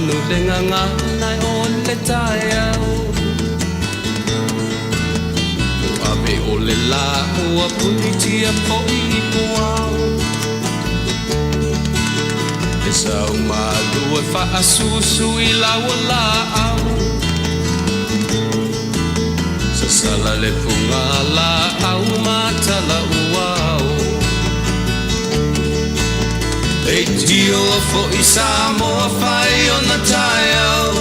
manu le gagana o le taeao. Ua ave o le lā ua punitia foi i puao. Le sau malu e faasusu i lau o laau. Sasala le fuga laau ma tala uao. Leitio foi Samoa fai ona taeao.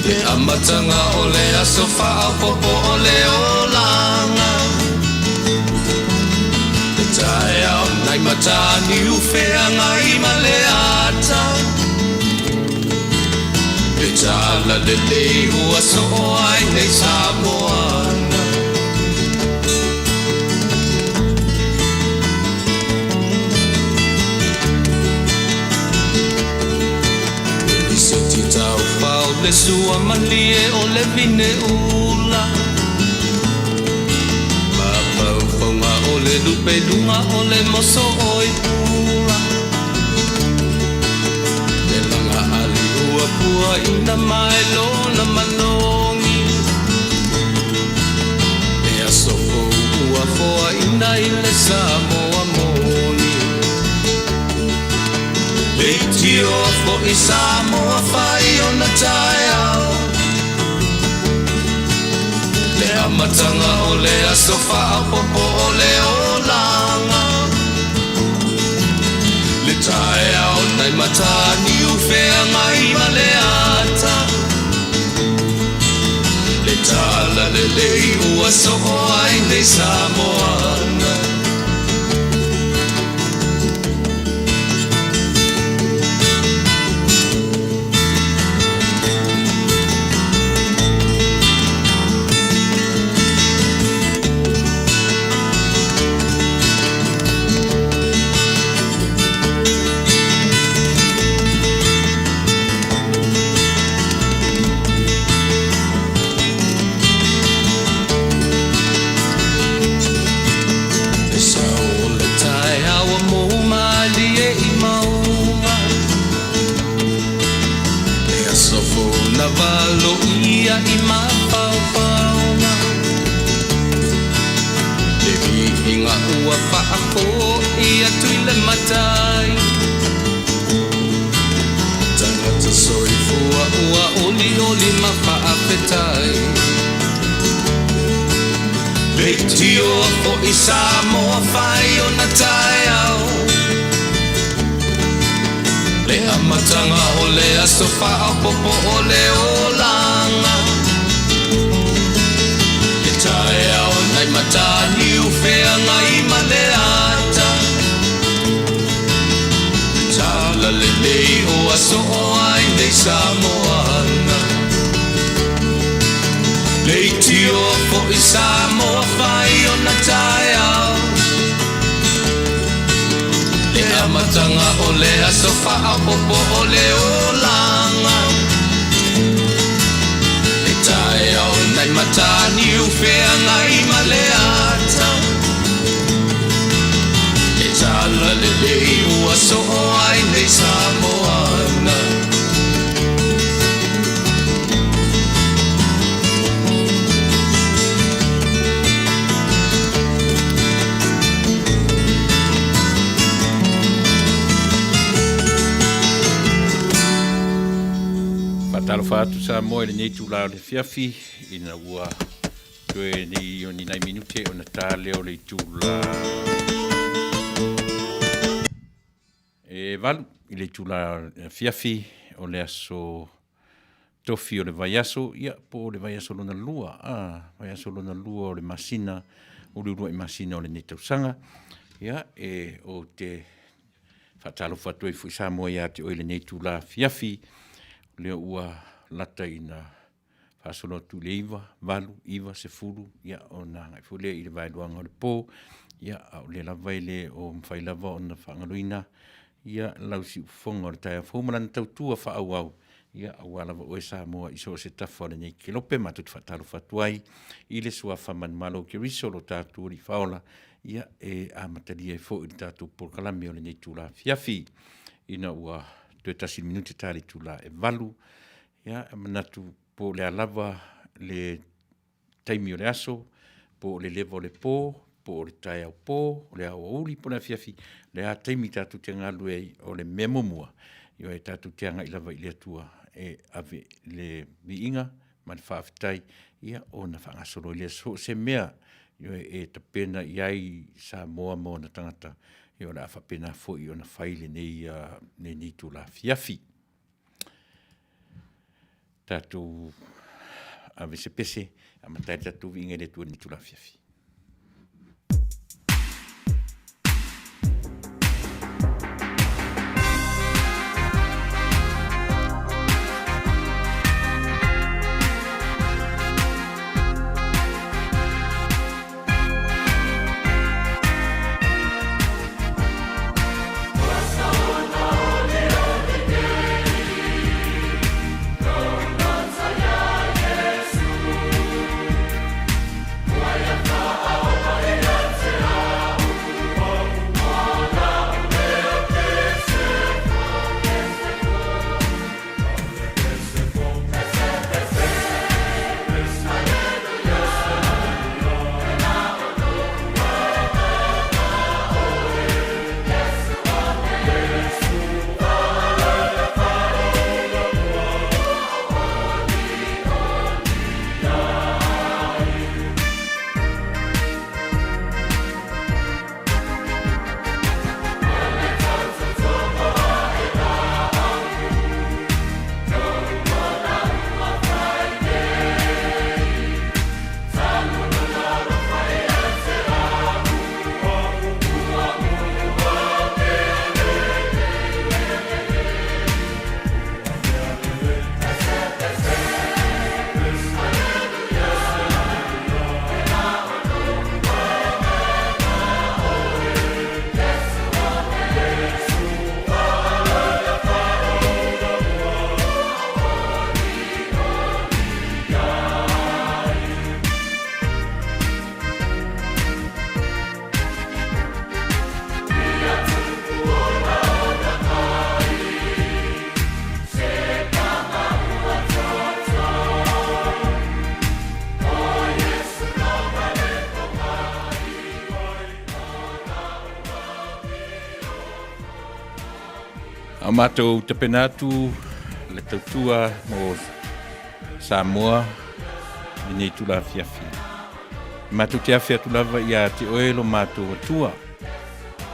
Le amataga o le aso faaopoopo o le olaga. Le taeao nai Mataniu feagai ma le ata. Le tala lelei ua soo ai nei Samoana. E lisiti taufao le sua malie o le vine ula. Mafaufauga o le lupe luga o le moso oi pula. Le laga ali ua puaina mai lona malogi. Le aso fou ua foaina i le Samoa moni. Leitioa foi Samoa fai ona taeao. Le amataga o le aso faaopoopo o le olaga. Le taeao nai Mataniu feagai ma le ata. Le tala lelei ua soo ai nei Samoana. Le sao o le taeao ua mou malie i mauga. Le aso fou na valoia i mafaufauga. Le viiga ua faafoi atu i le Matai. Tagata soifua ua olioli ma faafetai. Leitioa foi Samoa fai ona taeao. Le amataga o le aso faaopoopo o le olaga. Le taeao nai Mataniu feagai ma le ata. Le tala lelei ua soo ai nei Samoana. Leitioa foi Samoa fai ona taeao. Le amataga o le aso faaopoopo o le olaga. Le taeao nai Mataniu feagai ma le ata. Le tala lelei ua soo ai nei Samoana. Faatalofa atu Samoa i lenei itula o le afiafi ina ua toe nei o ni nai minute ona ta lea o le itula e 8 i le itula afiafi o le aso tofi o le vaiaso, ia, po o le vaiaso lona lua, a, vaiaso lona lua o le masina, o le uluai masina o lenei tausaga. Ia, e, ou te faatalofa atu ai foi Samoa ia te oe i lenei itula afiafi, o lea ua lata ina faasolo atu i le 9, 8, 9, 10, ia, ona agai foi lea i le vaeluaga o le po, ia, a o lea lava e le o mafai lava ona faagaloina ia lau siufofoga o le taeao fou ma lana tautua faaauau, ia, aua lava oe Samoa i so o se tafa o lenei kelope. Matou te faatalofa atu ai i le suafa manumalo o Keriso, lo tatou Alii Faaola, ia, e amatalia ai foi le tatou polokalame o lenei itula afiafi ina ua toe Toe tasi le minute ta le itula e 8. Ia, e manatu po o le a lava le taimi o le aso, po o le leva o le po, po o le taeao po, o le aoauli po o le afiafi, le a taimi tatou te galulue ai, o le mea muamua, ioe, tatou te agai lava i le Atua e ave le viiga ma le faafetai, ia ona faagasolo ai lea. So o se mea, ioe, e tapena i ai Samoa ma ona tagata, ia o le a faapena foi ona fai lenei itula afiafi. Tatou ave se pese e amata ai le tatou viiga i le Atua i lenei itula afiafi. A matou tapena atu le tautua mo Samoa i lenei itula afiafi. Matou te afe atu lava ia te oe lo matou Atua.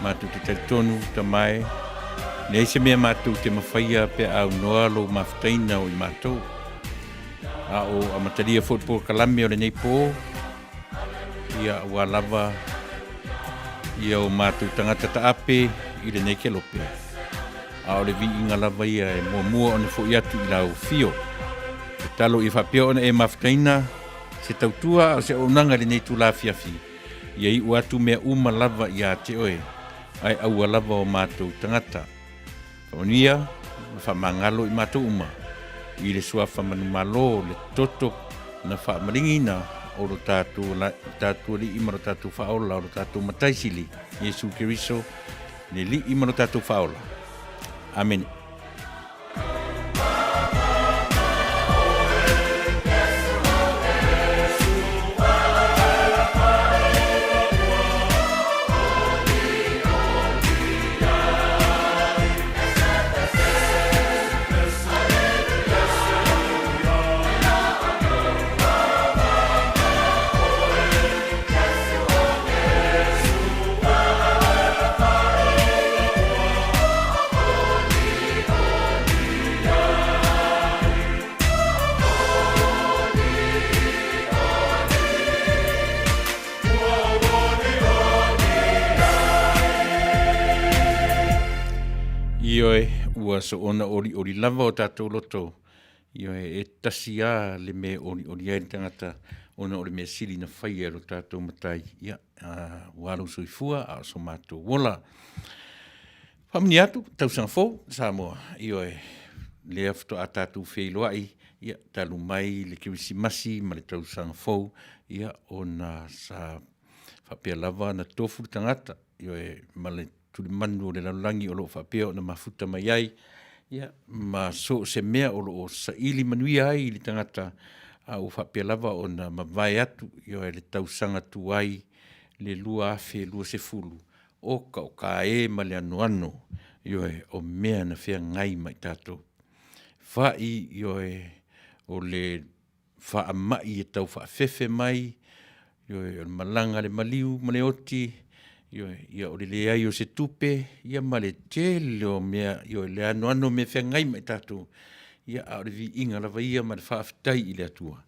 Matou te talitonu, Tama e, leai se mea matou te mafaia pe a aunoa lou mafutaina o i matou. A o amatalia foi le polokalame o lenei po, ia ua lava ia o matou tagata taape i lenei kelope. A o le viiga lava ia e muamua ona foi atu i lau afio. Tatalo ia faapea ona e mafutaina se tautua a o se auaunaga i lenei itula afiafi, ia iu atu mea uma lava ia te oe, ae aua lava o matou tagata. Faamanuia ma faamagalo i matou uma i le suafa manumalo le toto na faamaligiina o lo tatou tatou Alii ma lo tatou Faaola o lo tatou Matai Sili, Iesu Keriso, le Alii ma lo tatou Faaola. Amene. Ioe, ua soona olioli lava o tatou loto. Ioe, e tasi a le mea e olioli ai le tagata ona o le mea sili na faia e lo tatou Matai. Ia, ua lou soifua a o so matou ola. Faamanuia atu, tausaga fou, Samoa. Ioe, lea faatoa tatou feiloai, ia, talu mai le Kerisimasi ma le tausaga fou, ia, ona sa faapea lava ona tofu le tagata, ioe, ma le tulimanu o le lalolagi o lo o faapea ona mafuta mai ai. Ia, ma so o se mea o lo o saili manuia ai i le tagata, a ua faapea lava ona mavae atu, ioe, le tausaga tuai le 2020, oka o ka e ma le anoano, ioe, o mea na feagai ma i tatou. Fai, ioe, o le faamai e taufaafefe mai, ioe, o le malaga a le maliu ma le oti, ioe, ia o le leai o se tupe, ia ma le tele o mea, ioe, le anoano o mea e feagai ma i tatou, ia a o le viiga lava ia ma le faafetai i le Atua,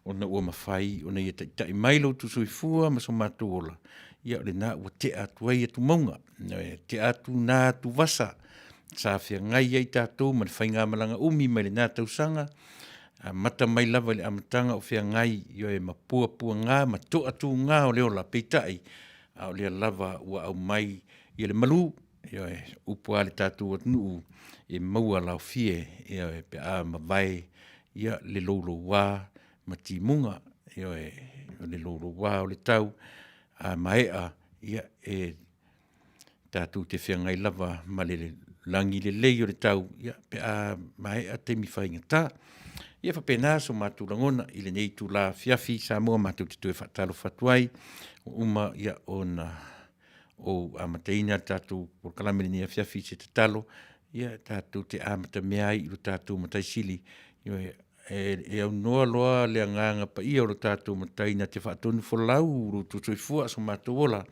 ona ua mafai ona Ia taitai mai lo outou soifua ma so matou ola, ia o lena ua tea atu ai atumauga, ioe, tea atu na atuvasa sa feagai ai tatou ma le faigamalaga umi mai lena tausaga, amata mai lava i le amataga o feagai, ioe, ma puapuaga ma toatuga o le ola, peitai, a o lea lava ua aumai le malu, ioe, o upu lava a le tatou atunuu, e maua laofie, ioe, pe a mavae le louloua ma timuga, ioe, o le louloua o le tau, a maea, ia, e tatou te feagai lava ma le lagi lelei o le tau pe a maea taimi faigata. Ia e faapena so matou lagona i lenei itula afiafi Samoa, matou te toe faatalofa atu ai, ua uma ona ou amataina le tatou polokalame i lenei afiafi i se tatalo, ia tatou te amatamea ai i lo tatou Matai Sili, ioe, e aunoa loa le Agaga Paia o lo tatou Matai na te faatonufolau lo outou soifua a o so matou ola,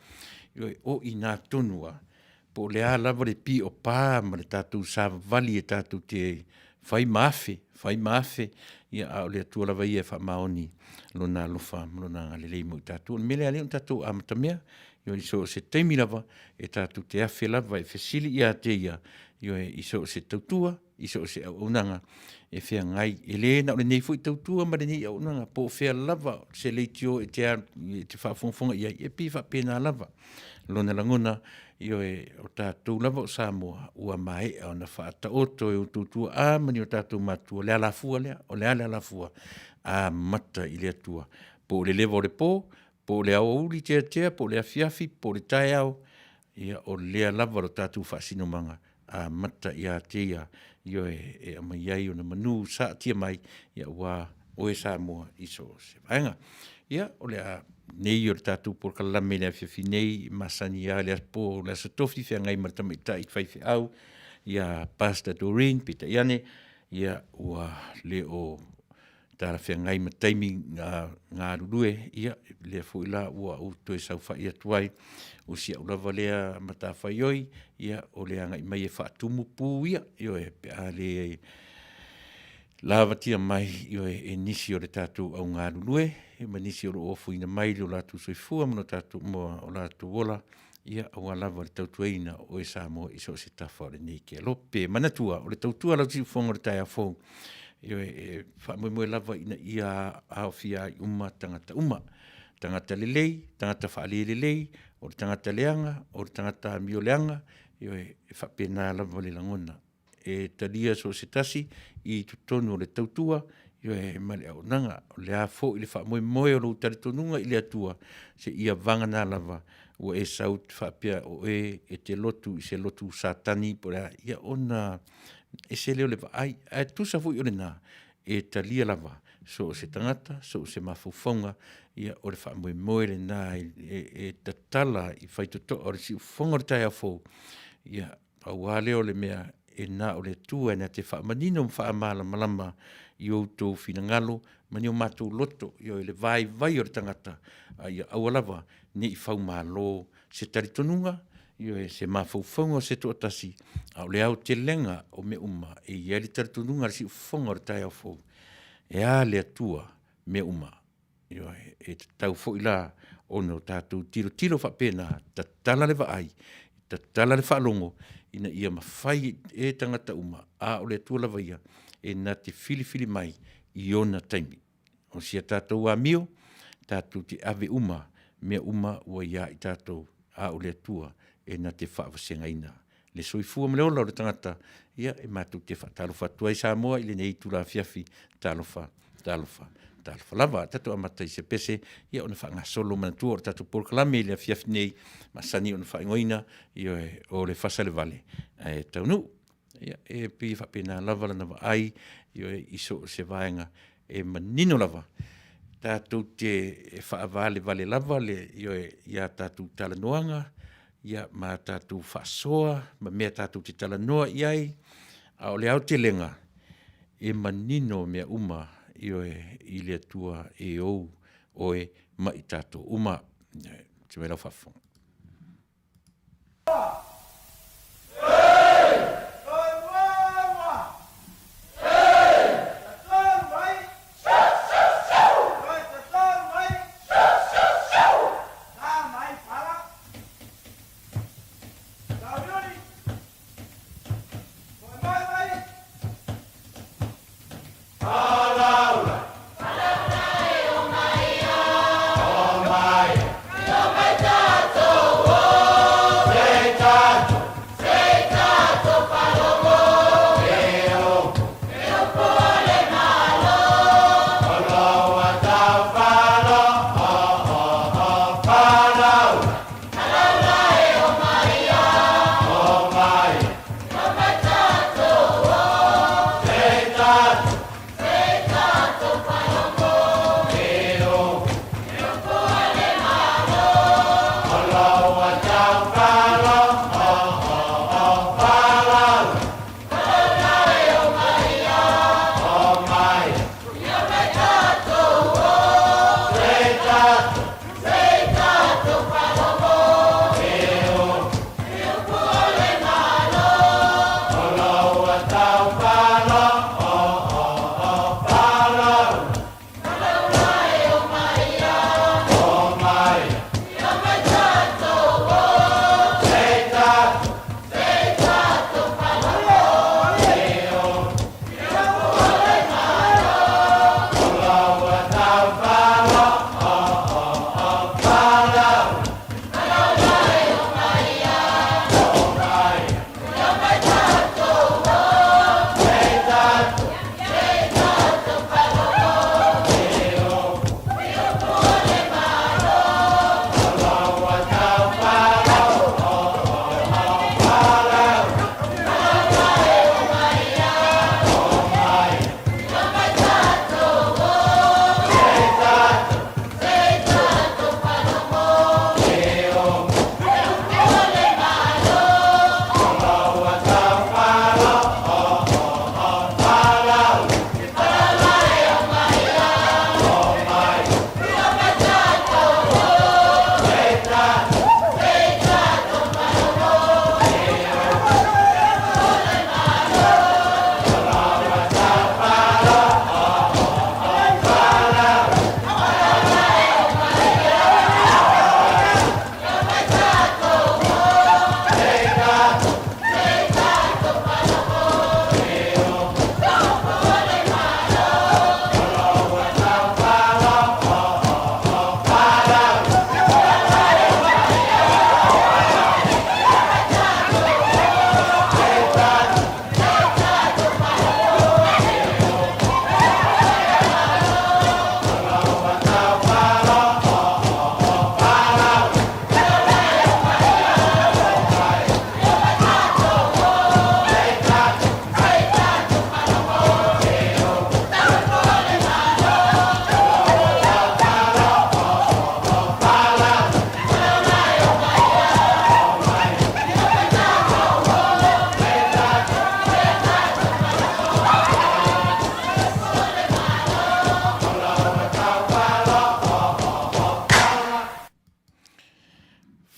ioe, o i ina tonu lava, po o le a lava le piopa ma le tatou savavali e tatou te fai ma afe, fai ma afe, a o le Atua lava ia e faamaoni Lona alofa ma Lona agalelei mo i tatou. O le mea lea e ala ai ona tatou amatamea, i so o se taimi lava, e tatou te afe lava e fesili ia te Ia, ioe, i so o se tautua, i so o se auaunaga e feagai, e le na o lenei foi tautua ma lenei auaunaga, po o fea lava se leitio e te alu e te faafogafoga i ai, e pei e faapena lava lona lagona, ioe, o tatou lava o Samoa, ua maea ona faataoto e outou tuaa ma ni o tatou matua le alafua lea. O le a le alafua? Amata i le Atua. Po o le leva o le po, po o le aoauli teatea po o le afiafi po o le taeao, ia o lea lava lo tatou faasinomaga, amata ia te Ia, ioe, e aumai ai ona manu saatia mai aua oe Samoa i so o se vaega. Ia, o lenei o le tatou polokalame i le afiafi nei, e masani lava i le aso po o le aso Tofi e feagai ma le tamaitai faifeau ia Pastor Doreen, peitai ane ia ua le o talafeagai ma taimi galulue, ia lea foi la ua ou toe saofai atu ai, o si au lava lea matafaioi, ia o le agai mai e faatumu pu ia, ioe, pe a le lavatia mai, ioe, e nisi o le tatou au galulue ma nisi o lo o ofoina mai lo latou soifua ma lo latou ola, ia aua lava le tautuaina o oe Samoa i so o se tafa o lenei kelope. Manatua, o le tautua a lau siufofoga o le taeao fou, ioe, e faamoemoe lava ina ia aofia ai uma tagata uma, tagata lelei, tagata faalelelei, o le tagata leaga, o le tagata amioleaga, ioe, e faapena lava le lagona. E talia so o se tasi i totonu o le tautua, ioe, ma le auaunaga. O le a foi le faamoemoe o lou talitonuga i le Atua, seia vagana lava ua e sau e te faapea o oe e te lotu i se lotu Satani po o le a, ia ona ese lea o le vaai. Ae tusa foi o lena, e talia lava so o se tagata, so o se mafaufauga, ia o le faamoemoe lena e tatala i faitotoa o le siufofoga o le taeao fou, ia pau lava lea o le mea e na o le Atua e na te faamanino ma faamalamalama i outou finagalo ma ni o matou loto, ioe, le vaivai o le tagata, a ia aua lava ne i faumalo se talitonuga, ioe, se mafaufauga o se toatasi, a o le aotelega o mea uma, e i ai le talitonuga a le siufofoga o le taeao fou, e a le Atua mea uma. Ioe, e tatau foi la ona tatou tilotilo faapena, tatala le vaai, tatala le faalogo, ina ia mafai e tagata uma, a o le Atua lava ia, e na te filifili mai i ona taimi. O si a tatou amio, tatou te ave uma mea uma ua ia i tatou, a o le Atua e na te faavasegaina le soifua ma le ola o le tagata. Ia, e matou te faatalofa atu ai Samoa i lenei itula afiafi, talofa, talofa, talofa lava. Tatou amata i se pese, ia ona faagasolo manatua o le tatou polokalame i le afiafi nei, masani ona faaigoaina, ioe, o le fasa i le vale ae taunuu. Ia, e pei e faapena lava lana vaai, ioe, i so o se vaega e manino lava, tatou te faavalevale lava le, ioe, i a tatou talanoaga, ia, ma tatou faasoa ma mea tatou te talanoa i ai, a o le aotelega, e manino mea uma, ioe, i le Atua e ou oe ma i tatou uma. Malie mai lau faafofoga.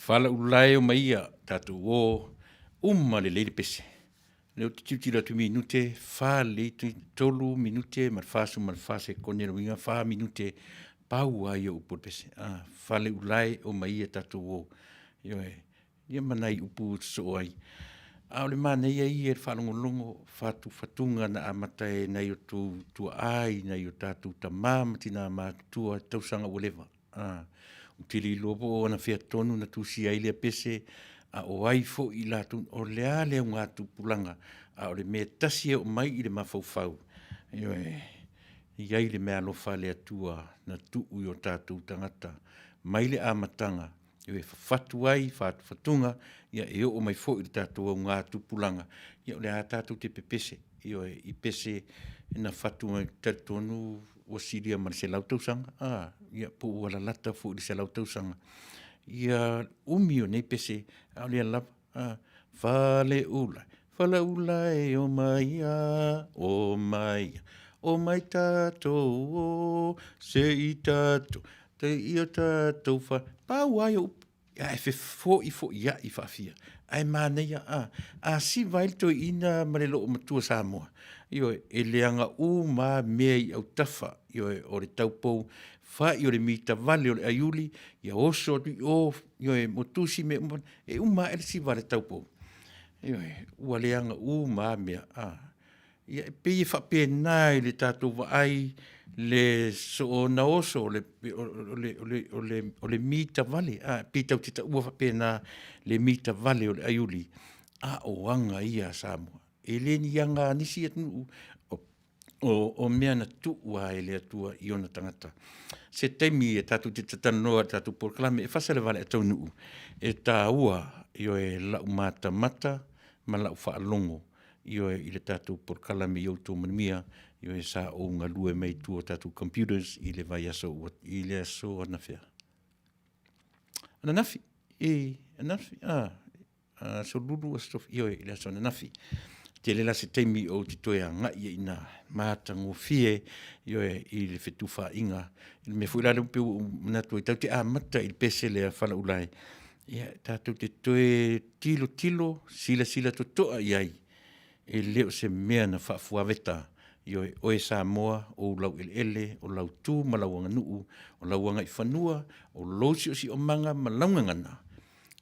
Falaulae o maia tatou o uma lelei le pese. Lea ou te tilotilo atu i minute, fa lelei 3 minute ma le 44 sekone, lona uiga fa minute, pau lava ia o upu o le pese. Ah, faleulae o maia tatou o. Ioe, ia ma nai upu sosoo ai. A o le manaia ia i le faalogologo fatufatuga na amata e nai o tou tuaa i nai o tatou tama ma tina matutua i tausaga ua leva. A, ou te le iloa po o anafea tonu na tusia ai lea pese, a o ai foi i latou, o le a le augatupulaga, a o le mea tasi e oo mai i le mafaufau, ioe, e i ai le meaalofa a le Atua na tuu i o tatou tagata mai le amataga. E fafatu ai fatufatuga, ia e oo mai foi i le tatou augā tupulaga, ia o le a tatou te pepese, ioe, i pese na fatu mai, talitonu ua silia ma le 100 tausaga, a, ia po ua lalata foi i le 100 tausaga. Ia umi o nei pese, a o lea lava, a, Faleula, Faleula e omai ia, omai ia, omai tatou o, se i tatou, te i o tatou fa, pau lava ia o upu, ae fefoifoiai faafia, ae manaia, a, a siva ai le toeaina ma le loomatua Samoa, ioe, e leaga uma lava mea i autafa, ioe, o le taupou, fai o le mitavale o le aiuli, ia oso atu i o, ioe, ma tusi mea uma, e uma ae le siva a le taupou. Ioe, ua leaga uma lava mea, a. Ia e pei e faapena i le tatou vaai le soona oso o le mitavale, a, pei tatou te taua faapena le mitavale o le aiuli, a o aga ia a Samoa. E le ni aga a nisi atunuu, o mea na tuu lava e le Atua i ona tagata. Se taimi e tatou te talanoa i le tatou polokalame e fasa le vale a Taunuu, e taua, ioe, lau matamata ma lau faalogo, ioe, i le tatou polokalame ia outou manuia, ioe, sa ou galue mai tua o tatou computers i le vaiaso ua, i le aso anafea? Ananafi, i ananafi, aso Lulu, aso Tofi, ioe, i le aso ananafi. Tele la se taimi ou te toe agai ai i ina, matagofie, ioe, i le fetufaaiga. I le mea foi la lea pei ua ou manatu ai tatou te amata i le pese lea Faleula e, ia tatou te toe tilotilo, silasila totoa i ai, e le o se mea na faafuaveta, ioe, oe Samoa, o ou laueleele, o lau tu ma lau aganuu, o lau agaifanua, o lou siosiomaga ma lau gagana,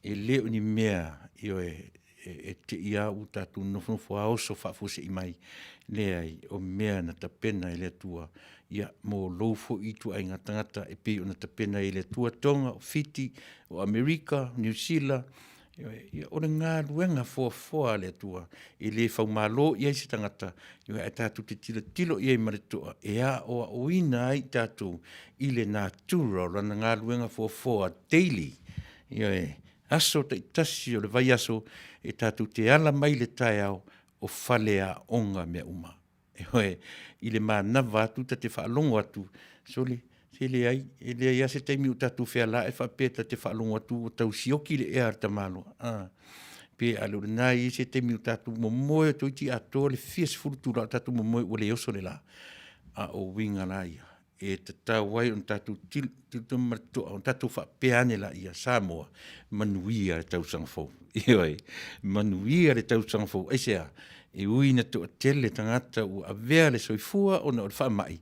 e le o ni mea, ioe, e te i lava ua tatou nofonofo lava oso faafuasei mai. Leai, o mea na tapena e le Atua, ia, mo lou foi ituaiga tagata e pei ona tapena ai e le Atua Toga, o Fiti, o Amerika, Niu Sila, ioe, ia o le galuega foafoa a le Atua, e le faumalo i ai se tagata, ioe, ae tatou te tilotilo i ai ma le totoa e aoaoina ai tatou i le natura o lana galuega foafoa daily, ioe, aso taitasi o le vaiaso e tatou te ala mai i le taeao o faleaoga mea uma. Ioe, i le manava atu ta te faalogo atu, sole, se leai, e leai lava se taimi o tatou feala ae faapea ta te faalogo atu ua tau sioki le ea a le tamaloa. A, pe a le o lena e i ai se taimi o tatou momoe toeitiiti atoa le fia sefulu itula o tatou momoe ua le oso le la. A o uiga la ia, e tatau ai ona tatou tilotilo ma le totoa, ona tatou faapea ane laia, Samoa, manuia le tausaga fou. Ioe, manuia le tausaga fou. Aisea? E ui ina toatele tagata ua avea le soifua ona o le faamai,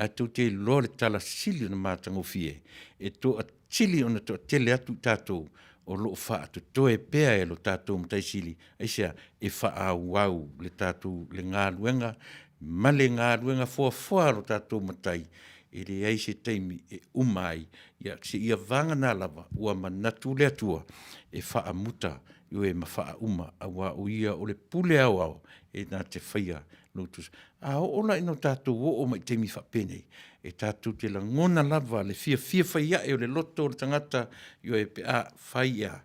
ae tou te iloa le tala sili ona matagofie, e toasili ona toatele atu i tatou o lo o faatotoe pea e lo tatou Matai Sili. Aisea? E faaauau le tatou le galuega ma le galuega foafoa a lo tatou Matai, e leai se taimi e uma ai, ia seia vagana lava ua manatu le Atua e faamuta, ioe, ma faauma, aua o Ia o le pule aoao e na te faia lou tusa. A oo la ina o tatou oo mai i taimi faapenei, e tatou te lagona lava le fiafia fai ae o le loto o le tagata, ioe, pe a fai ea,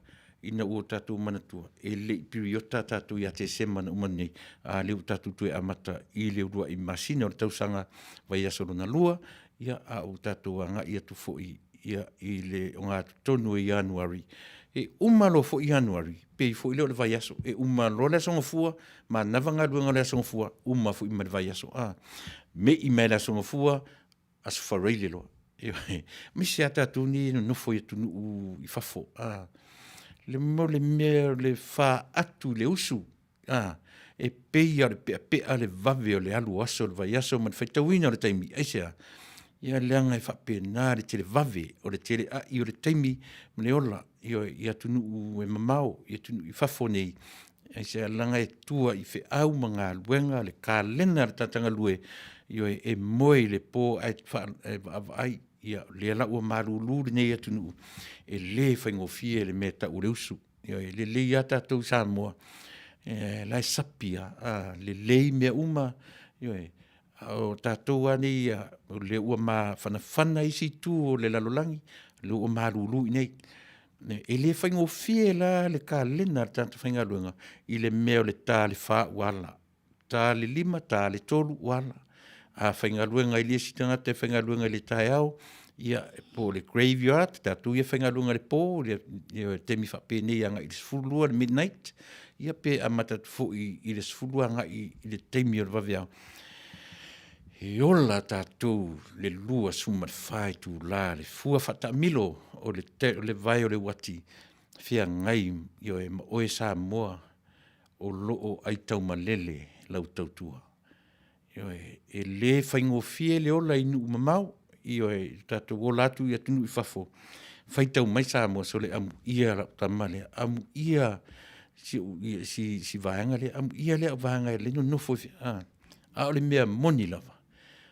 ina ua tatou manatua e le i piriota tatou ia Tesema na uma nei, a lea ua tatou toe amata i le uluai masina o le tausaga vaiaso lona lua, ia, a ua tatou agai atu foi ia, i le ogatotonu o Ianuari. E uma loa foi Ianuari, pei foi lea o le vaiaso, e uma loa le Aso Gafua, manava galuega o le Aso Gafua, uma foi ma le vaiaso. A, mei mai le Aso Gafua, Aso Faraile loa. Ioe, aemaise lava tatou nei e nonofo i atunuu i fafo, a, le mea o le mea o le faatu i le usu, a, e pei lava o le peapea le vave o le alu o aso o le vaiaso ma le faitauina o le taimi. Aisea? Ia leaga e faapena le televave o le teleai o le taimi ma le ola, ioe, i atunuu e mamao, i atunuu i fafo nei. Aisea? Leaga e tua i feau ma galuega le kalena a le tagata galue, ioe, e moe i le po ae vaavaai, ia, lea la ua malulu lenei atunuu, e le faigofie le mea e tau o le usu. Ioe, e lelei lava tatou i Samoa, o la e sapi lava, a, lelei mea uma, ioe, a o tatou lava nei, o lea ua mafanafana isi itu o le lalolagi, o lea ua malulu i inei. E le faigofie la le kalena a le tagata faigaluega i le mea o le ta le fa ua ala, ta le lima, ta le tolu ua ala. A faigaluega i le isi tagata e faigaluega i le taeao, ia po o le graveyard, tatou ia e faigaluega i le po i le taimi faapenei agai i le 12 le midnight, ia pe amata atu foi i le 12 agai i le taimi o le vaveao, e ola tatou i le 24 itula le fua faataamilo o le vae o le uati feagai, ioe, ma oe Samoa o lo o aitaumalele lau tautua. Ioe, e le faigofie le ola i nuu mamao, ioe, le tatou ola atu i atunuu i fafo, faitau mai Samoa, sole amuia lau tama lea, amuia si vaega lea, amuia lea vaega lea e nonofo ai, a. A o le mea moni lava,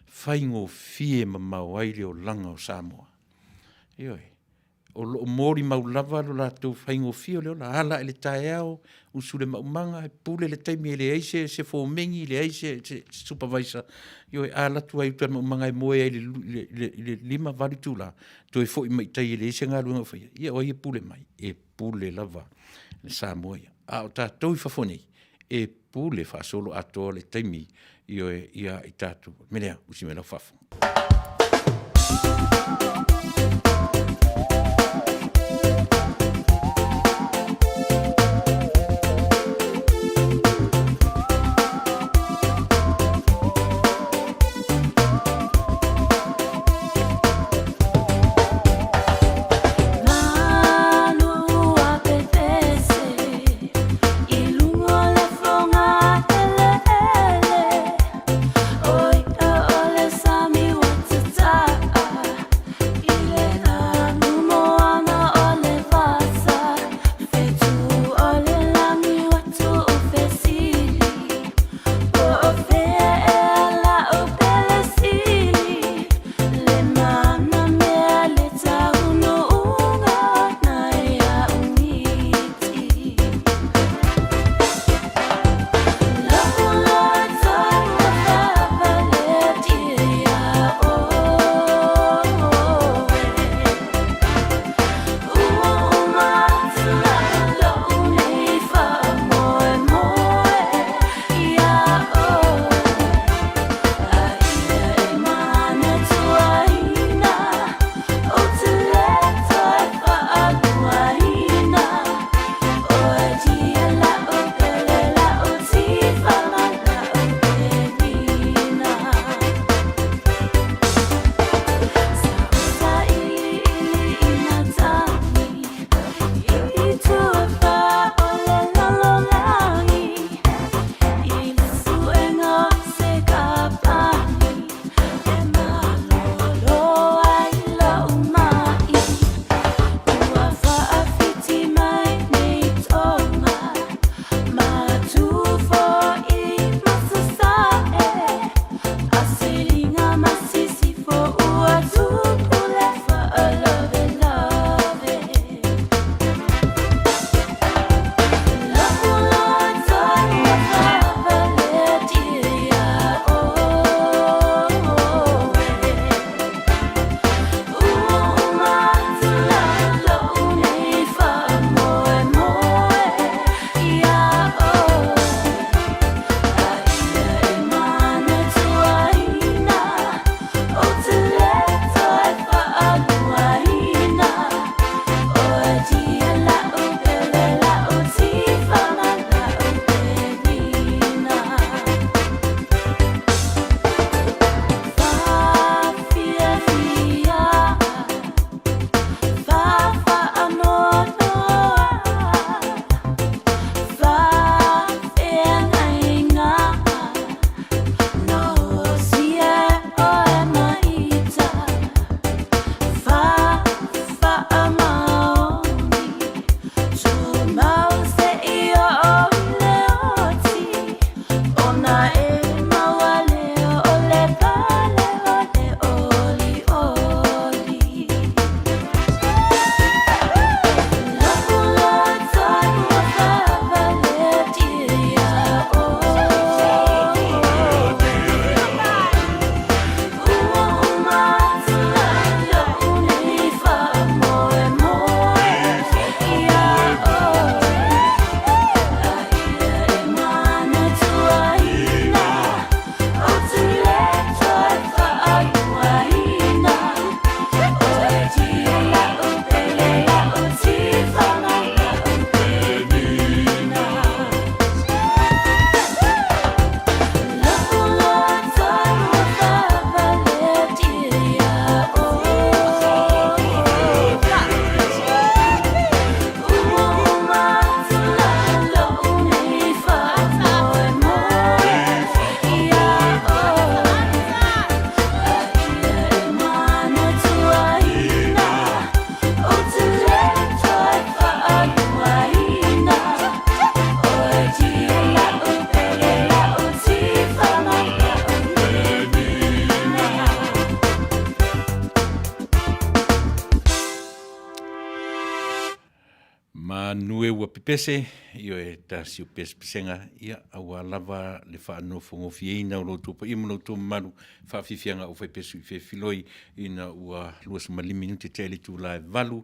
faigofie mamao ai le olaga o Samoa. Ioe, o lo o molimau lava lo latou faigofie o le ola, ala ae i le taeao, usu i le maumaga, pule le taimi e leai se fomeni, leai se supervisor, ioe, a alu atu lava i uta i le maumaga e moe ai i le 5, 8 itula, toe foi mai i tai e leai se galuega o faia, ia o ai e pule mai? E pule lava le Samoa ia. A o tatou i fafo nei, e pule faasoloatoa le taimi, ioe, ia i tatou. O le mea lea, usi mai lau faafofoga. pese, ioe, tasi o pesepesega, ia, auā lava le faanofogofieina o lo outou paia ma lo outou mamalu, faafiafiaga o faipesu i fefiloi ina ua 25 minute tea i le itula e 8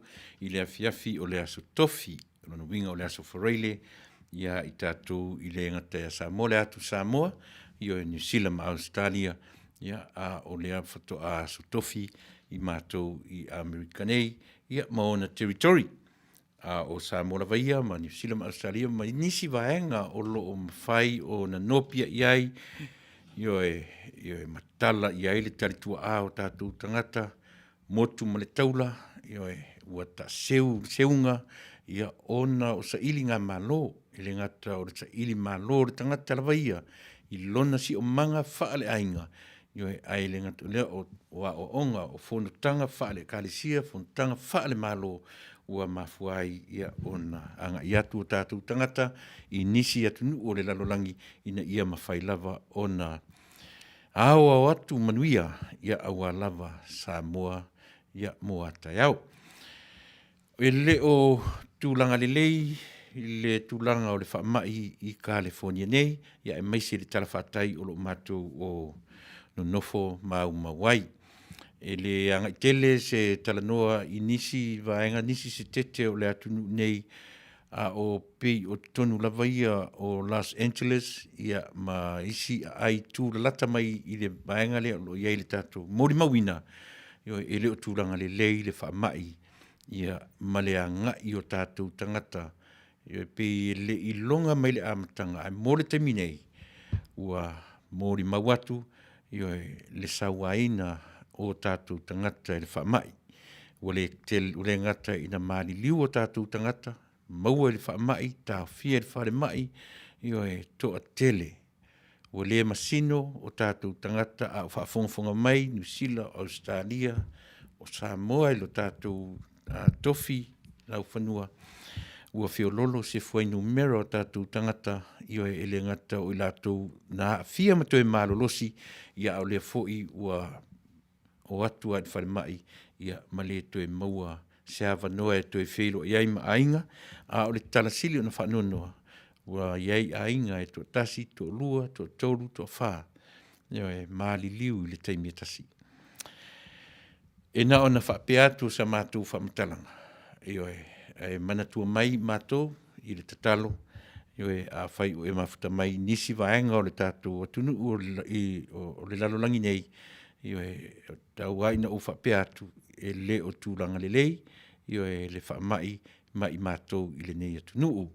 i le afiafi o le aso Tofi. O lona uiga o le aso Faraile, ia i tatou i le gata ia Samoa, le atu Samoa, ioe, Niu Sila ma Ausetalia, ia, a o lea faatoa aso Tofi i matou i Amerika nei, ia ma ona territory. A o Samoa lava ia ma Niu Sila ma Ausetalia ma nisi vaega o lo o mafai ona nopiai ai, ioe, ioe, ma tala i ai le talituaa o tatou tagata, motu ma le taula, ioe, ua taaseu le seuga, ia, ona o sailigamalo, e le gata o le sailimalo o le tagata lava ia i lona siomaga faaleaiga, ioe, ae le gata i lea o aoaoga, o fonotaga faale-Ekalesia, fonotaga faale-Malo, ua mafua ai ona agai atu o tatou tagata i nisi atunuu o le lalolagi ina ia mafai lava ona aoao atu manuia aua lava Samoa mo a taeao. E le o tulaga lelei le tulaga o le faamai i Kalifonia nei, aemaise le talafatai o lo o matou o nonofo maumau ai. E le agai tele se talanoa i nisi vaega, nisi se tete o le atunuu nei, a o pei o totonu lava ia o Los Angeles ia ma isi aai tulalata mai i le vaega lea o lo o i ai le tatou molimauina, e le o tulaga lelei le faamai ia ma le agai o tatou tagata. E pei e le i iloga mai le amataga, ae mo le taimi nei, ua molimau atu ioe, le sauaina o tatou tagata i le faamai. Ua le tele, ua le gata ina maliliu o tatou tagata, maua i le faamai, taofia i le falemai, ioe, toatele. Ua le masino o tatou tagata a o faafogafoga mai Niu Sila, Ausetalia, o Samoa i lo tatou tofi laufanua, ua feoloolo se fuainumera o tatou tagata, ioe, e le gata o i latou na aafia ma toe malolosi, ia a o lea foi ua o atu lava i le falemai, ia, ma le toe maua se avanoa e toe feiloai ai ma aiga. A o le tala sili ona faanoanoa, ua i ai aiga e toatasi, toalua, toatolu, toafa, ioe, maliliu i le taimi e tasi. E na ona faapea atu o sa matou faamatalaga, ioe, ae manatua mai matou i le tatalo, ioe, afai o e mafuta mai i nisi vaega o le tatou atunuu o le lalolagi nei, ioe, e tau lava ina ou faapea atu, e le o tulaga lelei, ioe, le faamai ma i matou i lenei atunuu.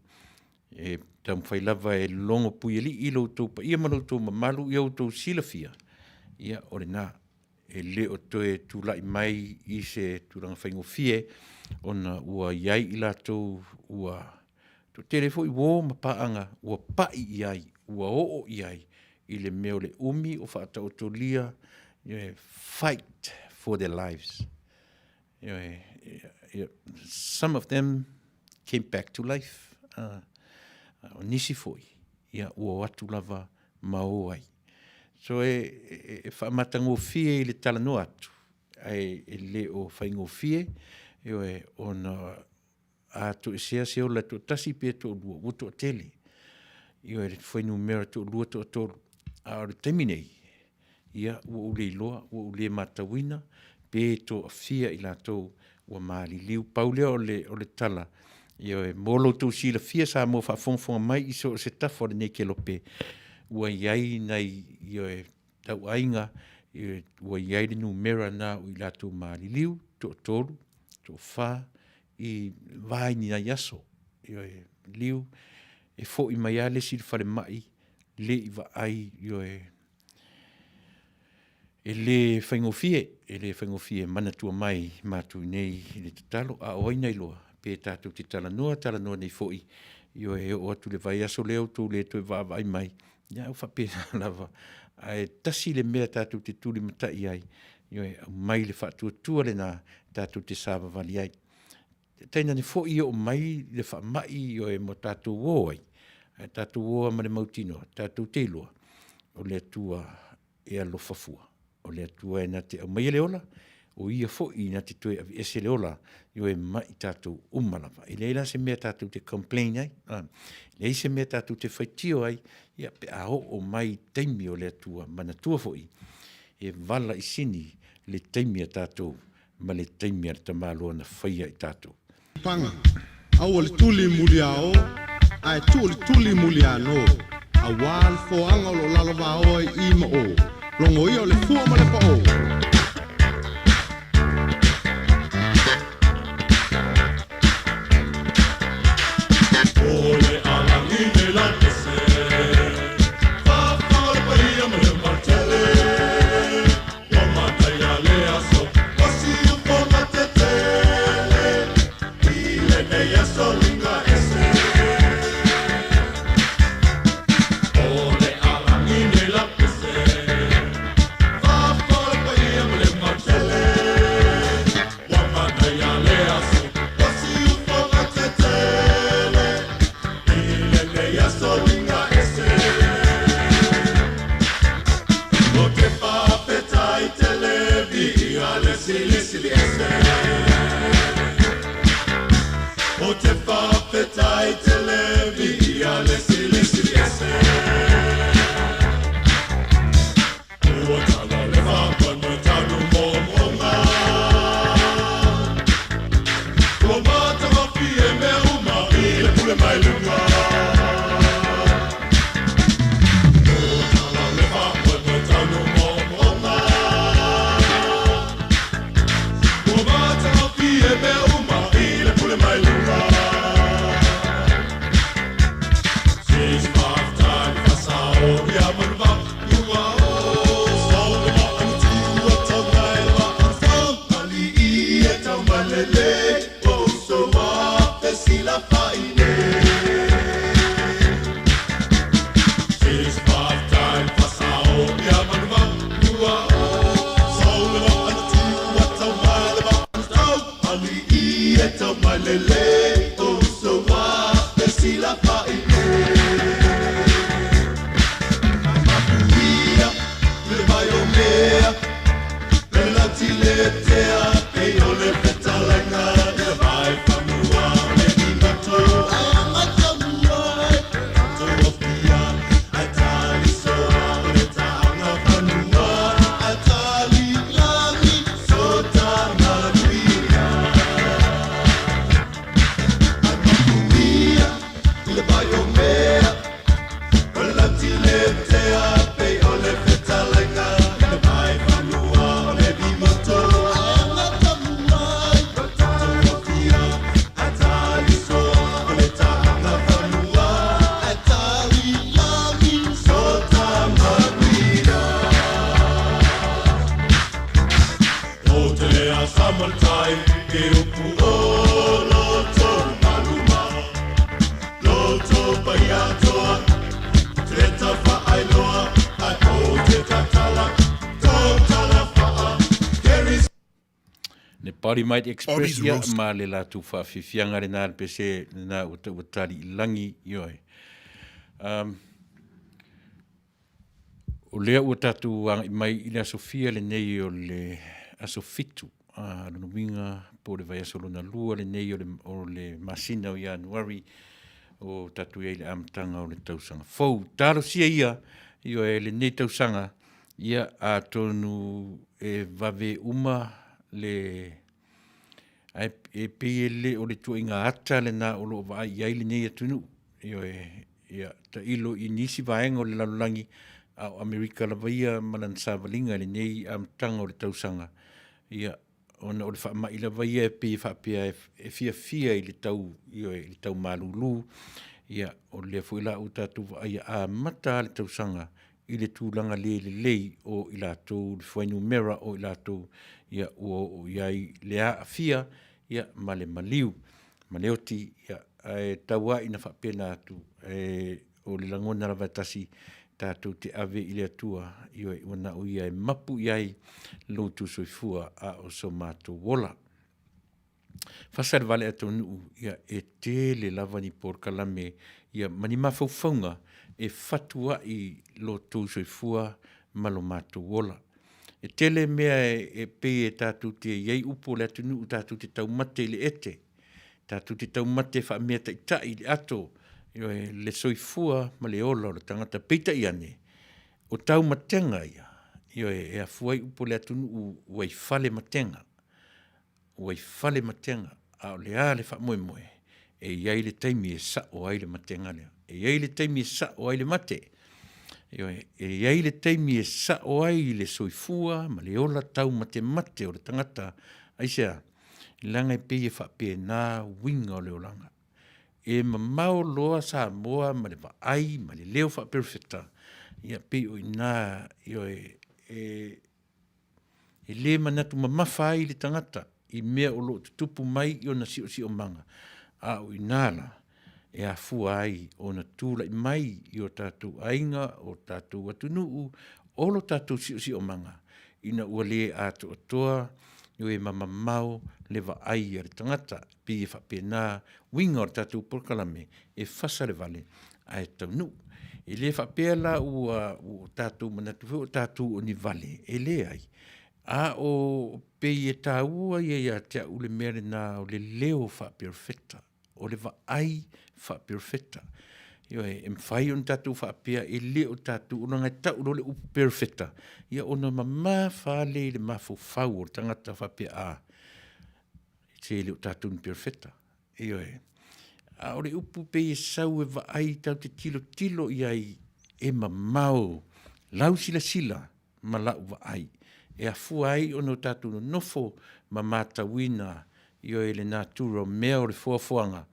E taumafai lava e logo puialii lo outou paia ma lo outou mamalu ia outou silafia, ia o lena, e le o toe tulai mai i se tulaga faigofie ona ua i ai i latou ua toatele foi uo ma paaga ua pai i ai, ua oo i ai i le mea o le umi o faataotolia, fight for their lives. Ioe, some of them came back to life. O nisi foi, ia, ua o atu lava ma o ai. So e, e, e faamatagofie i le talanoa atu, ae e le o faigofie, ioe, ona a toesea se ola e toatasi pe toalua, ua toatele. Ioe, le fuainumera toalua, toatolu. A o le taimi nei, ia, ua ou le iloa, ua ou le matauina pe toafia i latou ua maliliu. Pau lea o le, o le tala, ioe, mo lo outou silafia Samoa faafogafoga mai i so o se tafa o lenei kelope, ua i ai nai, ioe, tauaiga, ioe, ua i ai le numera na o i latou maliliu, toatolu, toafa, i va i ni nai aso, ioe, liliu, e foi mai lava le isi i le falemai, le i vaai, ioe, e le faigofie, e le faigofie, manatua mai matou nei i le tatalo, a o ai na iloa, pe tatou te talanoa, talanoa nei foi, ioe, e oo atu i le vaiaso lea ua outou le toe vaavaai mai, ia ua faapena lava. Ae tasi le mea tatou te tulimatai ai, ioe, aumai le faatuatua lena tatou te savavali ai. Tainane foi e oo mai le faamai, ioe, ma tatou o ai, ae tatou o lava ma le mautinoa, tatou te iloa, o le Atua e alofa fua, o le Atua e na te aumaia le ola. O ia foi na te toe aveese le ola, ioe mai tatou uma lava. E leai la se mea tatou te complain ai, a, leai se mea tatou te faitio ai, ia pe a oo mai taimi o le Atua, manatua foi, e vala i sini le taimi a tatou ma le taimi a le tamaloa na faia i tatou. Paga, aua le tuli muliaō, ae tuu le tuli muliānō, auā le foaga o lo o lalovaoa i i ma ō, logoia o le fua ma le paō. Le Body Might Express ia ma le latou faafiafiaga lena le pese lena ua taua tali i lagi ioe. Um, o lea ua tatou agai mai i le aso fia lenei o le aso fitu, a lona uiga po o le vaiaso lona lua lenei o le, o le masina o Ianuari o tatou i ai i le amataga o le tausaga fou. Talosia ia, ioe, lenei tausaga, ia atonu e vave uma le ae e pei e le o le tuuaiga ata lena o lo o vaai i ai lenei atunuu. Ioe, ia tailo i nisi vaega o le lalolagi, a o Amerika lava ia ma lana savaliga i lenei amataga o le tausaga, ia, ona o le faamai lava ia e pei e faapea e fiafia i le tau, ioe, i le tau malulu. Ia, o lea foi la ua tatou vaaia amata lava le tausaga i le tulaga le lelei o i latou, le fuainumera o i latou, ia, ua oo i ai le aafia, ia, ma le maliu, ma le oti, ia, ae tau lava ina faapena atu, e, o le lagona lava e tasi, tatou te ave i le Atua, ioe, ua na o Ia e mapu i ai lo outou soifua a o so matou ola. Fasa le vale a taunuu, ia, e tele lava ni polokalame, ia, ma ni mafaufauga e fatuai lo outou soifua ma lo matou ola. E tele mea e pei e tatou te i ai upu o le atunuu tatou te taumate i le ete, tatou te taumate faameataitai i le ato, ioe, le soifua ma le ola o le tagata. Peitai ane, o taumatega ia, ioe, e afua ai upu o le atunuu ua i fale matega, ua i fale matega. A o le a le faamoemoe? E i ai le taimi e sao ai le matega lea, e i ai le taimi e sao ai le mate, ioe, e i ai le taimi e sao ai le soifua ma le ola taumatemate o le tagata. Aisea? Leaga e pei e faapena uiga o le olaga. E mamao loa Samoa ma le vaai ma le leo faaperofeta, ia pei o i ina, ioe, e le manatu mamafa ai le tagata i mea o lo o tutupu mai i ona siosiomaga, a o i ina la e afua ai ona tulai mai i o tatou aiga, o tatou atunuu, o lo tatou siosiomaga, ina ua le atoatoa ma mamao le vaai a le tagata. E pei e faapena uiga o le tatou polokalame, e fasa le vale ae taunuu. E le faapea la ua tatou manatu foi o tatou o ni vale, e leai, a o pei e taua ia ia te au le mea lena o le leo faaperofeta, o le vaai faaperofeta. Ioe, e mafai ona tatou faapea e le o tatou, leaga e tau loa le upu perofeta, ia ona mamafa lava lea i le mafaufau o le tagata faapea, a, se e le o tatou ni perofeta. Ioe. A o le upu pei e sau e vaai tatou te tilotilo i ai e mamao lau silasila ma lau vaai, e afua ai ona o tatou nonofo ma matauina, ioe, le natura o mea o le foafoaga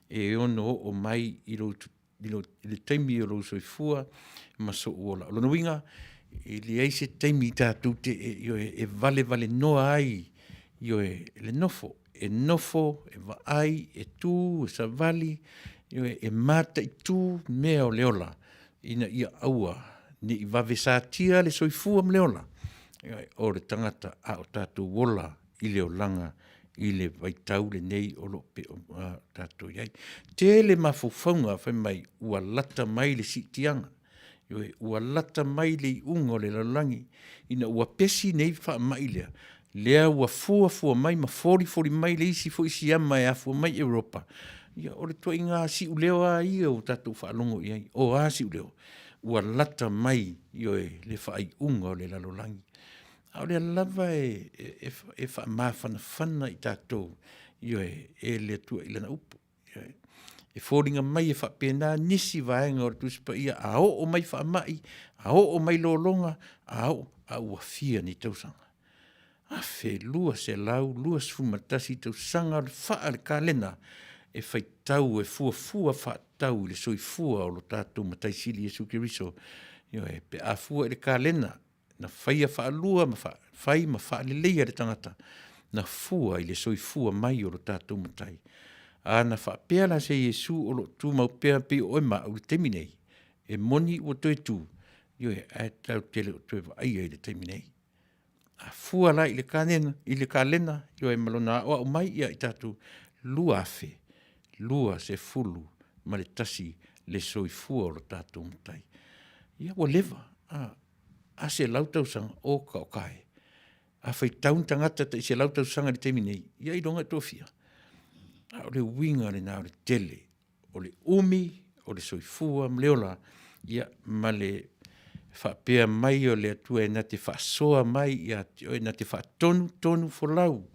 e ono oo mai i le taimi o lou soifua ma sou ola. O lona uiga, e leai se taimi tatou te, ioe, e valevalenoa ai, ioe, le nofo, e nofo, e vaai, e tu, e savali, ioe, e mataitu mea o le ola, ina ia aua ne i vave satia le soifua ma le ola, ioe, o le tagata, a o tatou ola i le olaga i le vaitau lenei o lo o tatou i ai. Tele mafaufauga fai mai ua lata mai le siitiaga, ioe, ua lata mai le iuga o le lalolagi, ina ua pesi nei faamai lea, lea ua fuafua mai ma folifoli mai le isi foi siama e afua mai Europa, ia o le ituaiga siuleo lava ia ua tatou faalogo i ai. O a siuleo? Ua lata mai, ioe, le faaiuga o le lalolagi. A o lea lava e faamafanafana i tatou, ioe, e le Atua i Lana upu. E foliga mai e faapena nisi vaega o le Tusi Paia, a oo mai faamai, a oo mai lologa, a oo, a ua fia nei tausaga? 1221 tausaga o le faa o le kalena e faitau e fuafua faatatau i le soifua o lo tatou Matai Sili Iesu Keriso. Ioe, pe a fua i le kalena na faia faalua ma fai ma faaleleia le tagata, na fua i le soifua mai o lo tatou Matai. A na faapea la se Iesu o lo o tumau pea pei o oe ma au i le taimi nei, e moni ua toe tu, ioe, ae tatou te le o toe vaaia i le taimi nei. A fua la i le kalena, i le kalena, ioe, ma lona aoao mai ia i tatou, 2021 le soifua o lo tatou Matai. Ia ua leva, a 100 tausaga, oka oka e. A faitau ni tagata tai 100 tausaga i le taimi nei, ia ailoga e toafia. A o le uiga lena o le tele, o le umi o le soifua ma le ola, ia ma le faapea mai o le Atua e na te faasoa mai ia te oe, na te faatonutonufolau,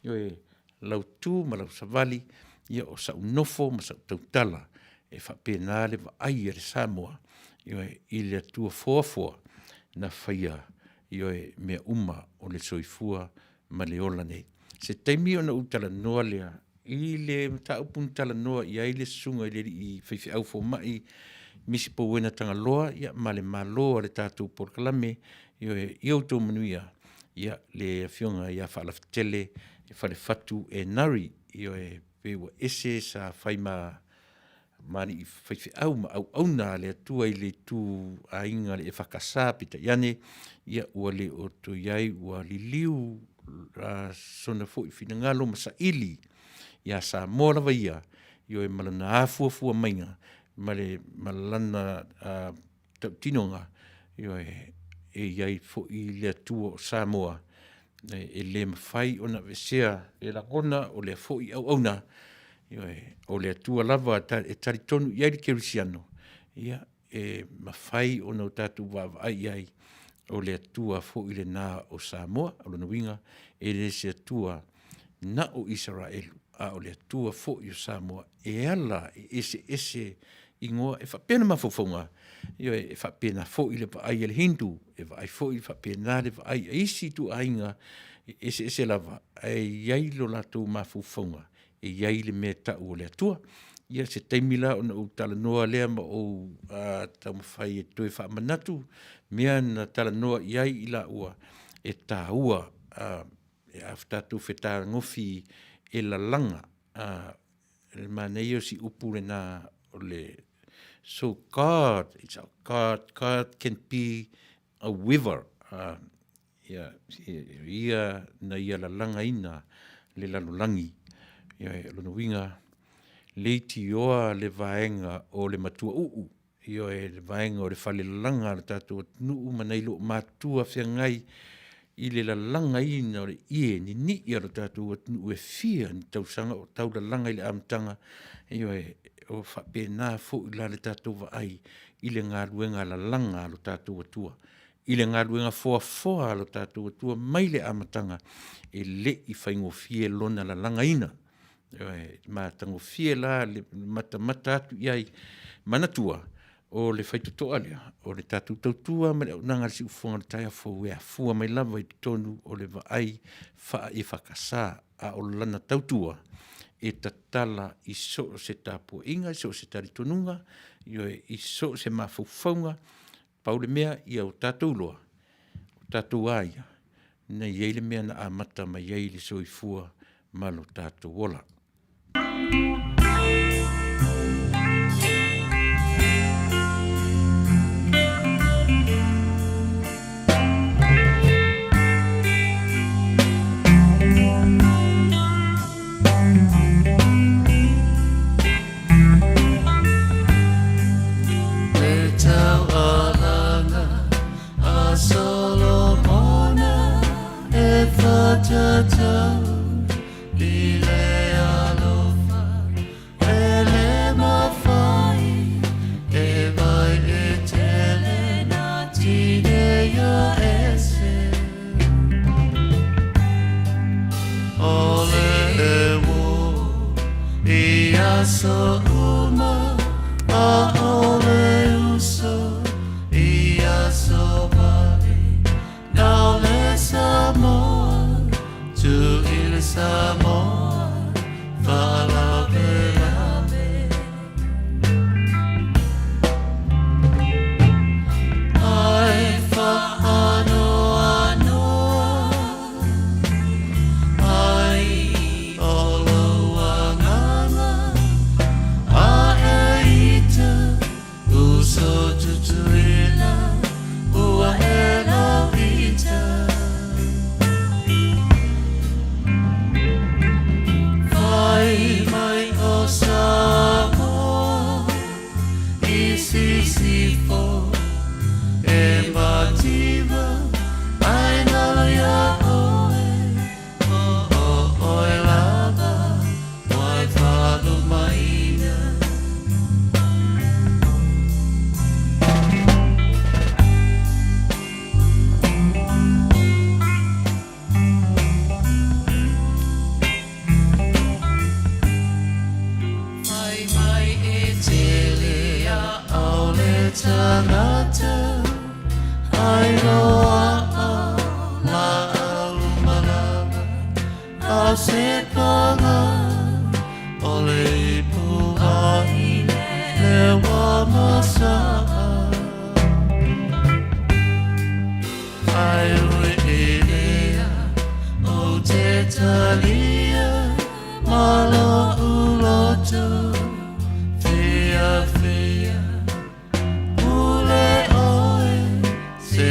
ioe, lau tu ma lau savali, ia o sau nofo ma sau tautala, e faapena le vaai a le Samoa, ioe, i le Atua foafoa na faia, ioe, mea uma o le soifua ma le ola nei. Se taimi ona ou talanoa lea i le mataupu na talanoa i ai le susuga i le alii faifeau fomai Misi Pauena Tagaloa ia, ma le malo a le tatou polokalame, ioe, ia outou manuia. Ia, le afioga ia Faalafetele Falefatu Enari, ioe, pei ua ese sa fai ma alii faifeau ma auauna a le Atua i le ituaiga o le EFKS, peitai ane, ia ua le o toe i ai, ua liliu sona foi finagalo ma saili ia Samoa lava ia, ioe, ma lana afuafua maiga ma lana tautinoga, ioe. e i ai foi le Atua o Samoa, e le mafai ona aveesea le lagona o lea foi auauna, ioe, o le Atua lava e talitonu i ai le kerisiano, ia, e mafai ona o tatou vaavaai i ai, o le Atua foi lena o Samoa. O lona uiga, e le o se Atua na o Isaraelu, a o le Atua foi o Samoa e ala i eseese igoa e faapea ona mafaufauga, ioe, e faapena foi le vaai a le Hindu, e vaai foi faapena le vaai a isi ituaiga e eseese lava, ae i ai lo latou mafaufauga, e i ai le mea e tau o le Atua. Ia se taimi la ona ou talanoa lea ma ou taumafai e toe faamanatu mea na talanoa i ai i laua, e taua a tatou fetagofi e lalaga, o le manaia o si upu lena o le so God, it's our God, God can be a weaver. Ia, o ia na ia lalagaina le lalolagi. Ioe, o lona uiga, leitioa le vaega o le matuauu, ioe, le vaega o le falelalaga a le tatou atunuu ma nai loomatutua feagai i le lalagaina o le ie ninii a lo tatou atunuu e fia ni tausaga o taulalaga i le amataga, ioe, o faapena foi la le tatou vaai i le galuega lalaga a lo tatou Atua, i le galuega foafoa a lo tatou Atua mai le amataga, e le i faigofie Lona lalagaina. Ioe, e matagofie la le matamata atu i ai, manatua o le faitotoa lea, o le tatou tautua ma le auaunaga a le Siufofoga o le Taeao Fou e afua mai lava i totonu o le vaai faa-EFKS, a o lana tautua, e tatala i so o se tapuaiga, so o se talitonuga, ioe, i so o se mafaufauga, pau le mea ia o tatou iloa, o tatou a ia, na i ai le mea na amata mai ai le soifua ma lo tatou ola. Le taualaga a Solomona e whatatau i le alofa e le mawhai e vai e tele na tineia ese. O le e wō i aso uma a o le uso i aso vale nau le Samoa tu i le Samoa whalavelave. Ai whaanoanoa ai o lou agaga a e ita uso tutuila ua e lau ita. Fai mai o Samoa i sisifo e mativa ai nalo iā ʻoe o o ʻoe lava wai faalumaina. Fai mai e tele a ʻaʻole tagata ai loaʻa lāʻau malama a se paga o le ipu ahi lewa masaʻa. Ai ui i lea o te talia ma loʻu loto fiafia. Pule ʻoe se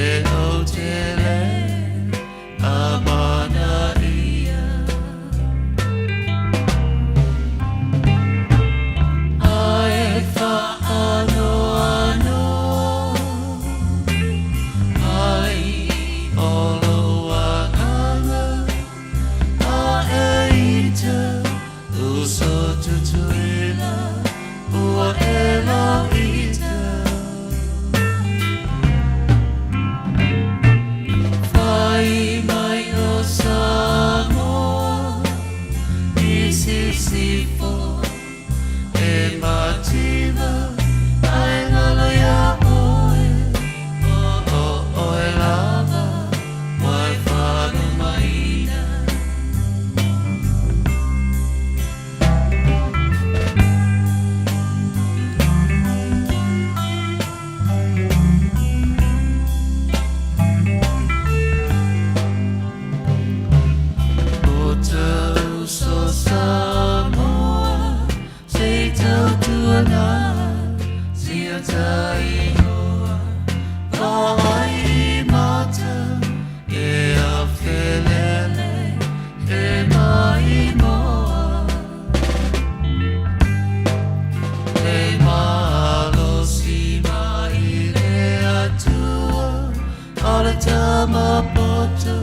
O le tama poto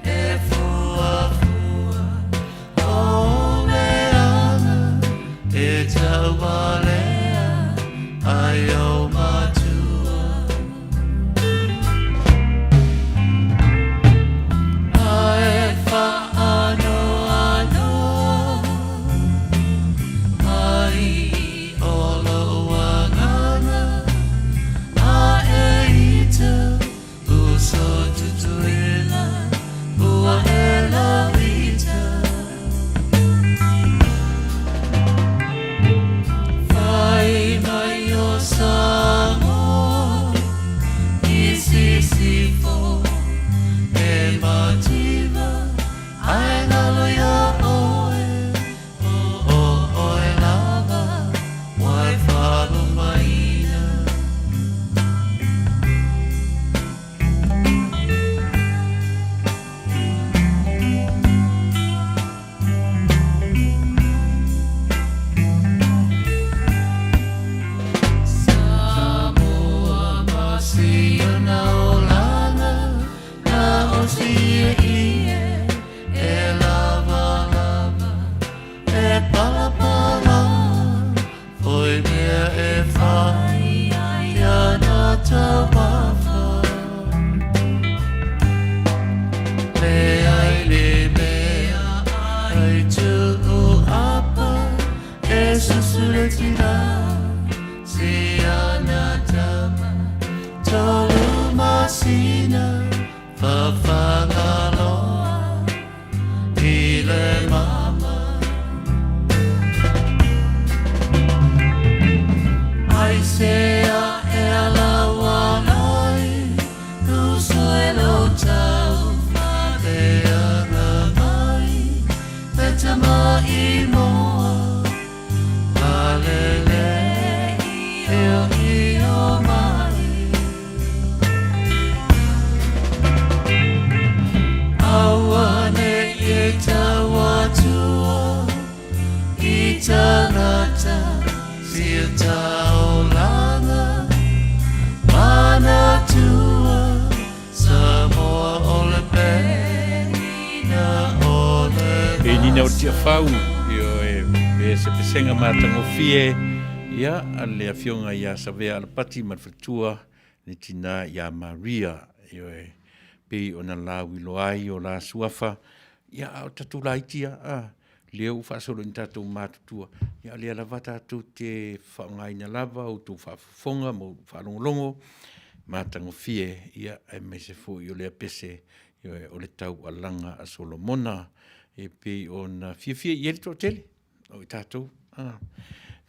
e fuafua O leaga e taualea ai ou matua. Ae faanoanoa ai o lou agaga A e ita uso tutuila ua e lauita. Fai mai o Samoa i sisifo e mativa ae galo iā ʻoe o ʻoe lava wai faalumaina. Samoa ma si ona olaga na o si ie e lavalava e palapala foi mea e fai ai ana taumafa leai le mea ai tuu apa e susuletila si ana tama tolu masina fafagaloa i le mama. Aisea e alauala ai uso e lou tau faleaga mai le tama i moa palele io io mai. Aua ne i e tau atua i tangata sia taulaga manatua Samoa o le penina o le E nina o Tiafau, ioe, pe se pesega matagofie, ia, a le afioga ia Savea Alapati ma le faletua, le tina ia Maria, ioe, pei ona lauiloa ai o la suafa, ia, a o tatou laiti a, a, lea ua faasolo ina tatou matutua, ia, o lea lava tatou te faaaogaina lava outou faafofoga ma outou faalogologo matagofie, ia, aemaise foi o lea pese, ioe, o le taualaga a Solomona, e pei ona fiafia i ai le toatele o i tatou, a,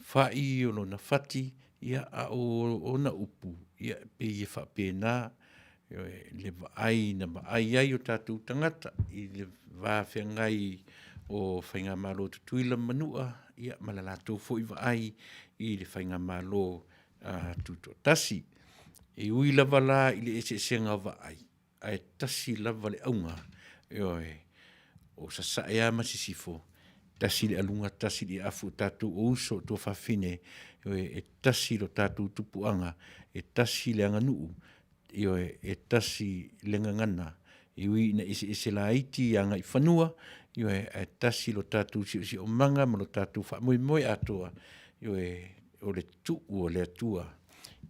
fai o lona fati, ia, a o ona upu, ia, e pei e faapena, ioe, le vaai na vaai ai o tatou tagata i le va feagai o Faigamalo Tutuila ma Manua, ia, ma le latou foi vaai i le Faigamalo Tutoatasi. E ui lava la i le eseesega o vaai, ae tasi lava le auga, ioe, o sasae lava ma sisifo, tasi le aluga, tasi le afu, o tatou o uso, o tuafafine, ioe, e tasi lo tatou tupuaga, e tasi le aganuu, ioe, e tasi le gagana, e ui ina eseese laiti agaifanua, ioe, ae tasi lo tatou siosiomaga ma lo tatou faamoemoe atoa, ioe, o le tuu o le Atua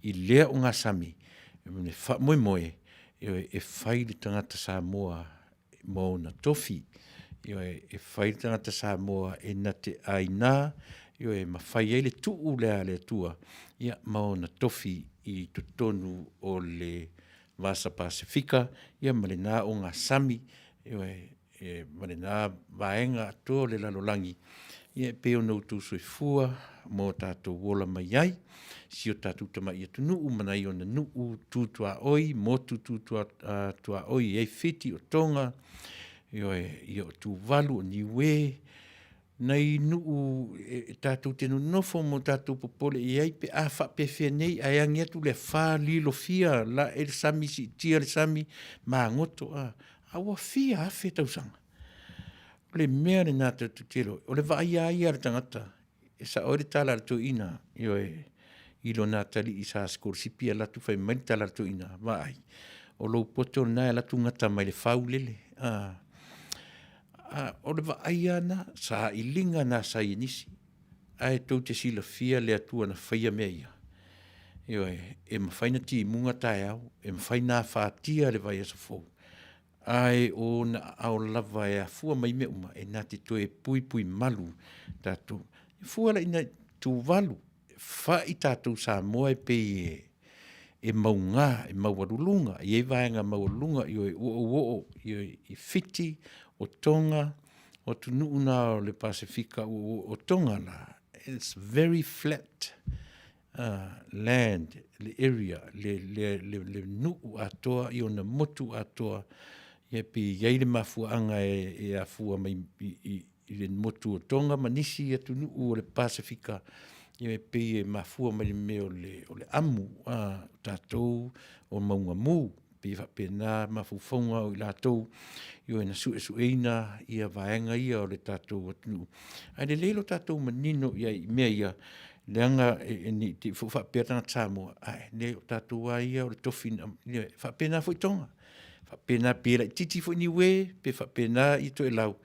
i lea ogasami le faamoemoe, ioe, e fai le tagata Samoa ma ona tofi, ioe, e fai le tagata Samoa e na te aina, ioe, ma fai ai le tuu lea a le Atua, ia, ma ona tofi i totonu o le Vasa Pasefika, ia, ma lena ogasami, ioe, e, ma lena vaega atoa o le lalolagi, ia, e pei ona outou soifua ma o tatou ola mai ai, si o tatou tamai atunuu ma nai ona nuu tu tuaoi, motu tu tuaoi e i ai Fiti, o Tonga, ioe, ia o Tuvalu, o Niue, nai nuu e tatou te nonofo ma o tatou popole i ai pe a faapefea nei ae agi atu le afa lilo fia lae le sami, siitia le sami, magoto a, a ua fia afe tausaga. O le mea lena tatou te iloa, o le vaai lava ia a le tagata, e sao ai le tala a le toeaina, ioe, i lona atalii sa sikolasipi alu atu fai mai le tala a le toeaina, vaai. O lou poto lena e alu atu gata mai le fau lele. A, a o le vaai lava lena, sailiga na a saienisi, ae tou te silafia le Atua na faia mea ia, ioe, e mafai ona timuga taeao, e mafai ona afatia le vaiaso fou, ae o Ona aao lava e afua mai ai mea uma, e na te toe puipuimalu tatou. E fua la i ina i Tuvalu, fai tatou Samoa e pei e mauga, e maualuluga, e i ai vaega maualuluga, ioe, ua ou oo i Fiti, o Toga, o atunuu na o le Pasefika ua ou oo, o Toga la, its very flat land le area, le nuu atoa i ona motu atoa, ia pe i ai le mafuaaga e afua mai i le motu o Toga ma nisi atunuu o le Pasefika, ia e pei e mafua mai i le mea o le amu, o tatou o mauga mu. E pei e faapena mafaufauga o i latou na suesueina vaega ia o le tatou atunuu, ae lelei lo tatou manino i ai i mea ia, leaga ne i te i foi ua faapea le tagata Samoa, ae leai o tatou lava ia o le tofi na aumai, ioe, e faapena foi Toga, faapena pe laitiiti foi Niue pe faapena Toelau,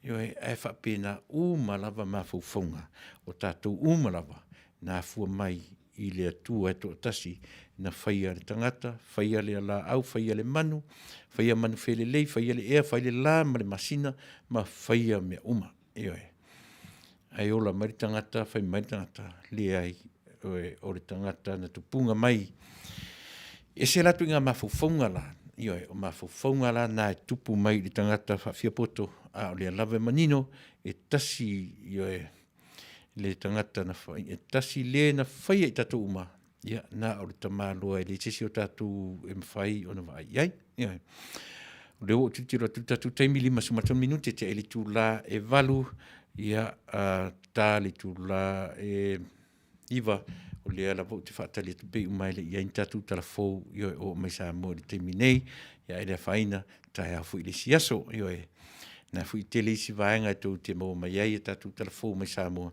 ioe, ae faapena uma lava mafaufauga, o tatou uma lava na afua mai i le Atua e toatasi na faia le tagata, faia le laau, faia le manu, faia manufelelei, faia le ea, fai le la ma le masina ma faia mea uma, ioe. Ae ola mai le tagata fai mai le tagata, leai o le tagata na tupuga mai. E ese la ituaiga mafaufauga la, ioe, o mafaufauga la na e tupu mai i le tagata faafiapoto, a o lea lava e manino, e tasi, ioe, le tagata na fai, e tasi le na faia i tatou uma, ia na o le tamaloa e leai se isi o tatou e mafai ona vaai i ai. Ioe. O lea ua ou tilotilo atu i le tatou taimi, e 53 minute tea i le itula e 8, ia, ta le itula e 9, o lea lava ou te faatali atu pea uma e le i i ai ni tatou tala fou e oo mai i Samoa i le taimi nei, ae le afaina, taeao foi i le isi aso. Ioe, o lena foi e tele isi vaega e tou te maua mai ai a tatou tala fou mai Samoa,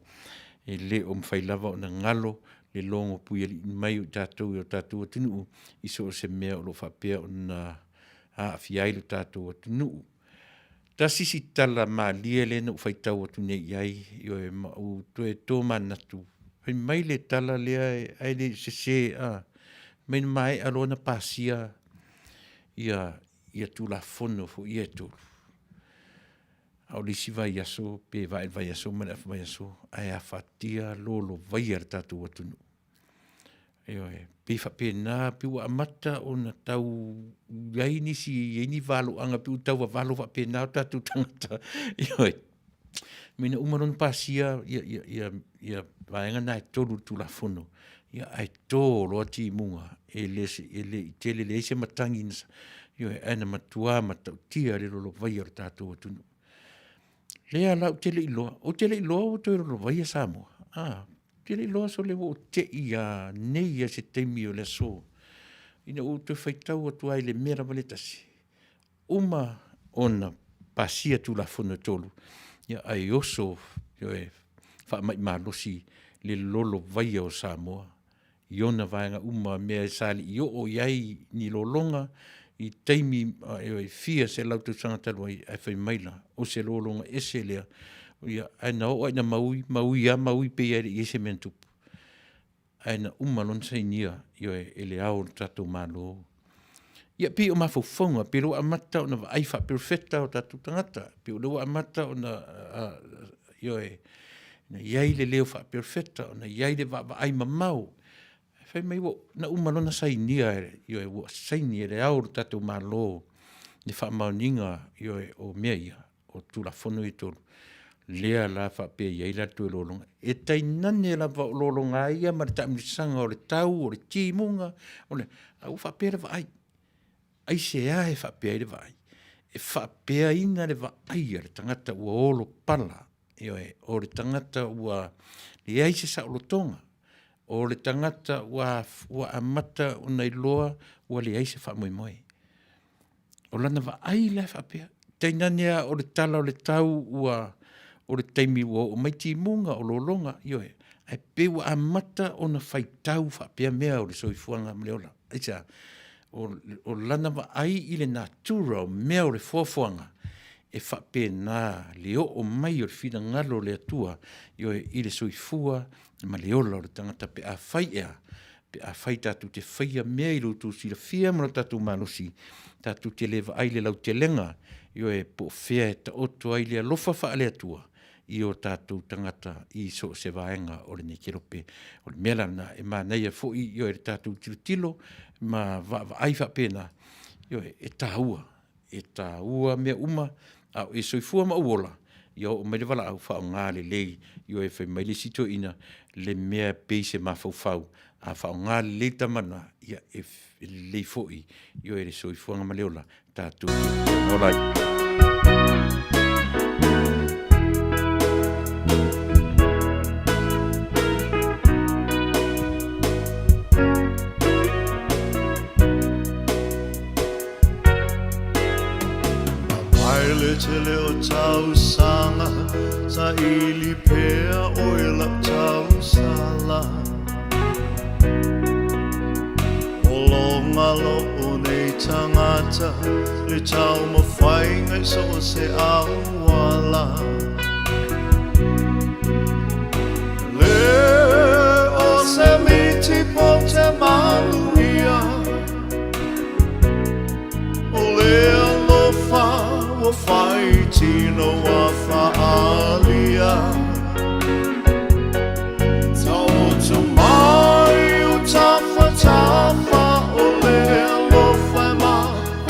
e le o mafai lava ona galo le logo puialii mai o i tatou e o tatou atunuu i so o se mea o lo o faapea ona aafia ai lo tatou atunuu. Tasi si tala malie lea na ou faitau atu nei i ai, ioe, ma ou toe tomanatu, fai mai le tala lea ae le o sese, fai mai na maea loa ona pasia ia Tulafono foi ia e 3, a o le isi vaiaso pe vai i le vaiaso ma le afa vaiaso ae afatia lolovaia le tatou atunuu. Ioe, pei e faapena, pei ua amata ona tau i ai nisi e i ai ni valoaga pei ua tau vavalo faapena o tatou tagata, ioe. Ina ua uma loa ona pasia vaega na e 3 o le Tulafono, ae to loa timuga, e le i tele, leai se matagi, ioe, ae na matua matautia le lolovaia o le tatou atunuu. O lea la ou te le i iloa, ou te le i iloa ua toe lolovaia Samoa, ou te le i iloa sole ua ou te i lava nei lava i se taimi o le aso, ina ua ou toe faitau atu lava i le mea lava lea e tasi, uma ona pasia Tulafono e 3, ae oso faamai malosi le lolovaia o Samoa i ona vaega uma, mea sa le i oo i ai ni lologa i taimi e fia selau tausaga talu ai, ae fai mai la, o se lologa ese lea, ae na oo lava ina maui, maui lava maui pei lava e le i i ai se mea na tupu. Ae na uma loa ona sainia, ioe, e le Ao o le tatou Malo. Ia e pei o mafaufauga, pei o lea ua amata ona vaai faaperofeta o tatou tagata, pei o lea ua amata ona, ioe, ona i ai le leo faaperofeta, ona i ai le vaavaai mamao. Ae fai mai na uma loa ona sainia, ioe, ua saini e le Ao o le tatou Malo le faamaoniga, ioe, o mea ia, o Tulafono ia e 3, lea la e faapea e i ai le toe lologa. E tainane lava o lologa ai ia ma le taamilosaga o le tau, o le timuga, a ua faapea le vaai. Aisea e faapea ai le vaai? E faapeaina le vaai a le tagata ua olo pala, ioe, o le tagata ua leai se saolotoga, o le tagata ua amata ona iloa ua leai se faamoemoe. O lana vaai la e faapea, tainane lava o le tala o le tau ua o le taimi ua oo mai timuga, o lologa, ioe, ae pei ua amata ona faitau faapea mea o le soifuaga ma le ola. Aisea? O, o lana vaai i le natura o mea o le foafoaga, e faapena le oo mai o le finagalo o le Atua, ioe, i le soifua ma le ola o le tagata pe afai ea, pe afai tatou te faia mea i lo outou silafia ma lo tatou malosi, tatou te le vaai i le lautelega, ioe, po o fea e taoto ai le alofa faale-Atua i o tatou tagata i so o se vaega o lenei kelope. O le mea la lena e manaia foi, ioe, le tatou tilotilo ma vaavaai faapena, ioe, e taua, e taua mea uma, a o e soifua ma ou ola, ia oo mai le valaau, faaaoga lelei. Ioe, fai mai le isi toeaina, le mea e pei se mafaufau, a faaaoga lelei le tama lena, ia e lelei foi, ioe, le soifuaga ma le ola tatou te ola ai. Mai le tele o tausaga sa ili pea oe lau tausala O longa loo nei tagata le taumafaiga i so o se auala Le o se miti po te manuia O le alofa ua fai tino ua faaalia Taoto mai o tafatafa o le alofa e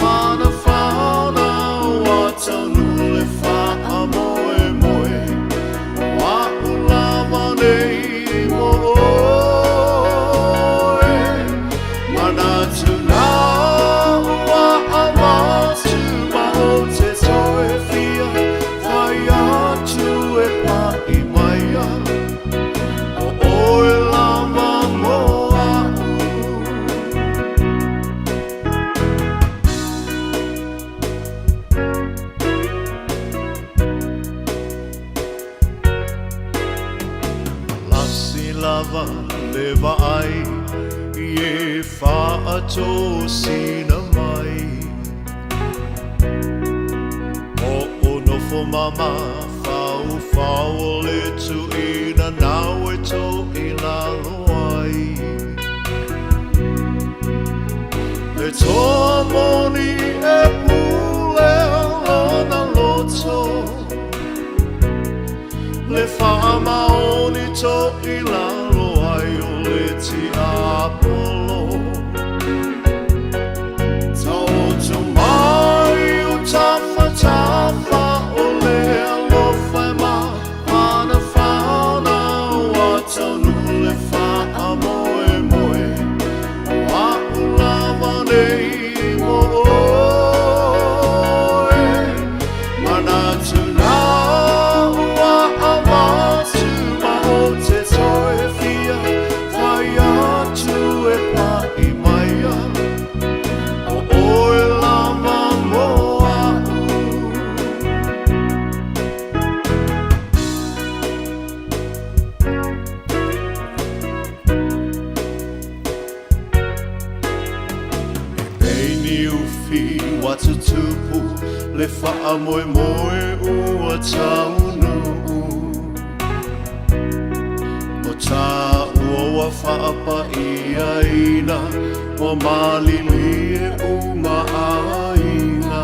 mafanafana ua taunuu le faamoemoe o a'u lava nei mo oe Manatu nā ua avatu ma o te toe fia fai atu e paʻi maia O oe lava mo a'u. Lasi lava le vaai i e faatosina mai Hoʻonofo ma mafaufau o le tuʻina nau e to i lalo ai Le toa moni e pule lona loto Le faamaoni to i lalo ai o le tiapolo Taoto mai o tafatafa o le alofa e mafanafana ua taunuu le faamoemoe o a'u lava nei mo oe Manatu nā ua avatu ma o te toe fia fai atu e paʻi maia O oe lava mo a'u. E pei ni ufi ua tutupu le faamoemoe ua taunuu O tāua ua faapaiaina ua malilie uma aiga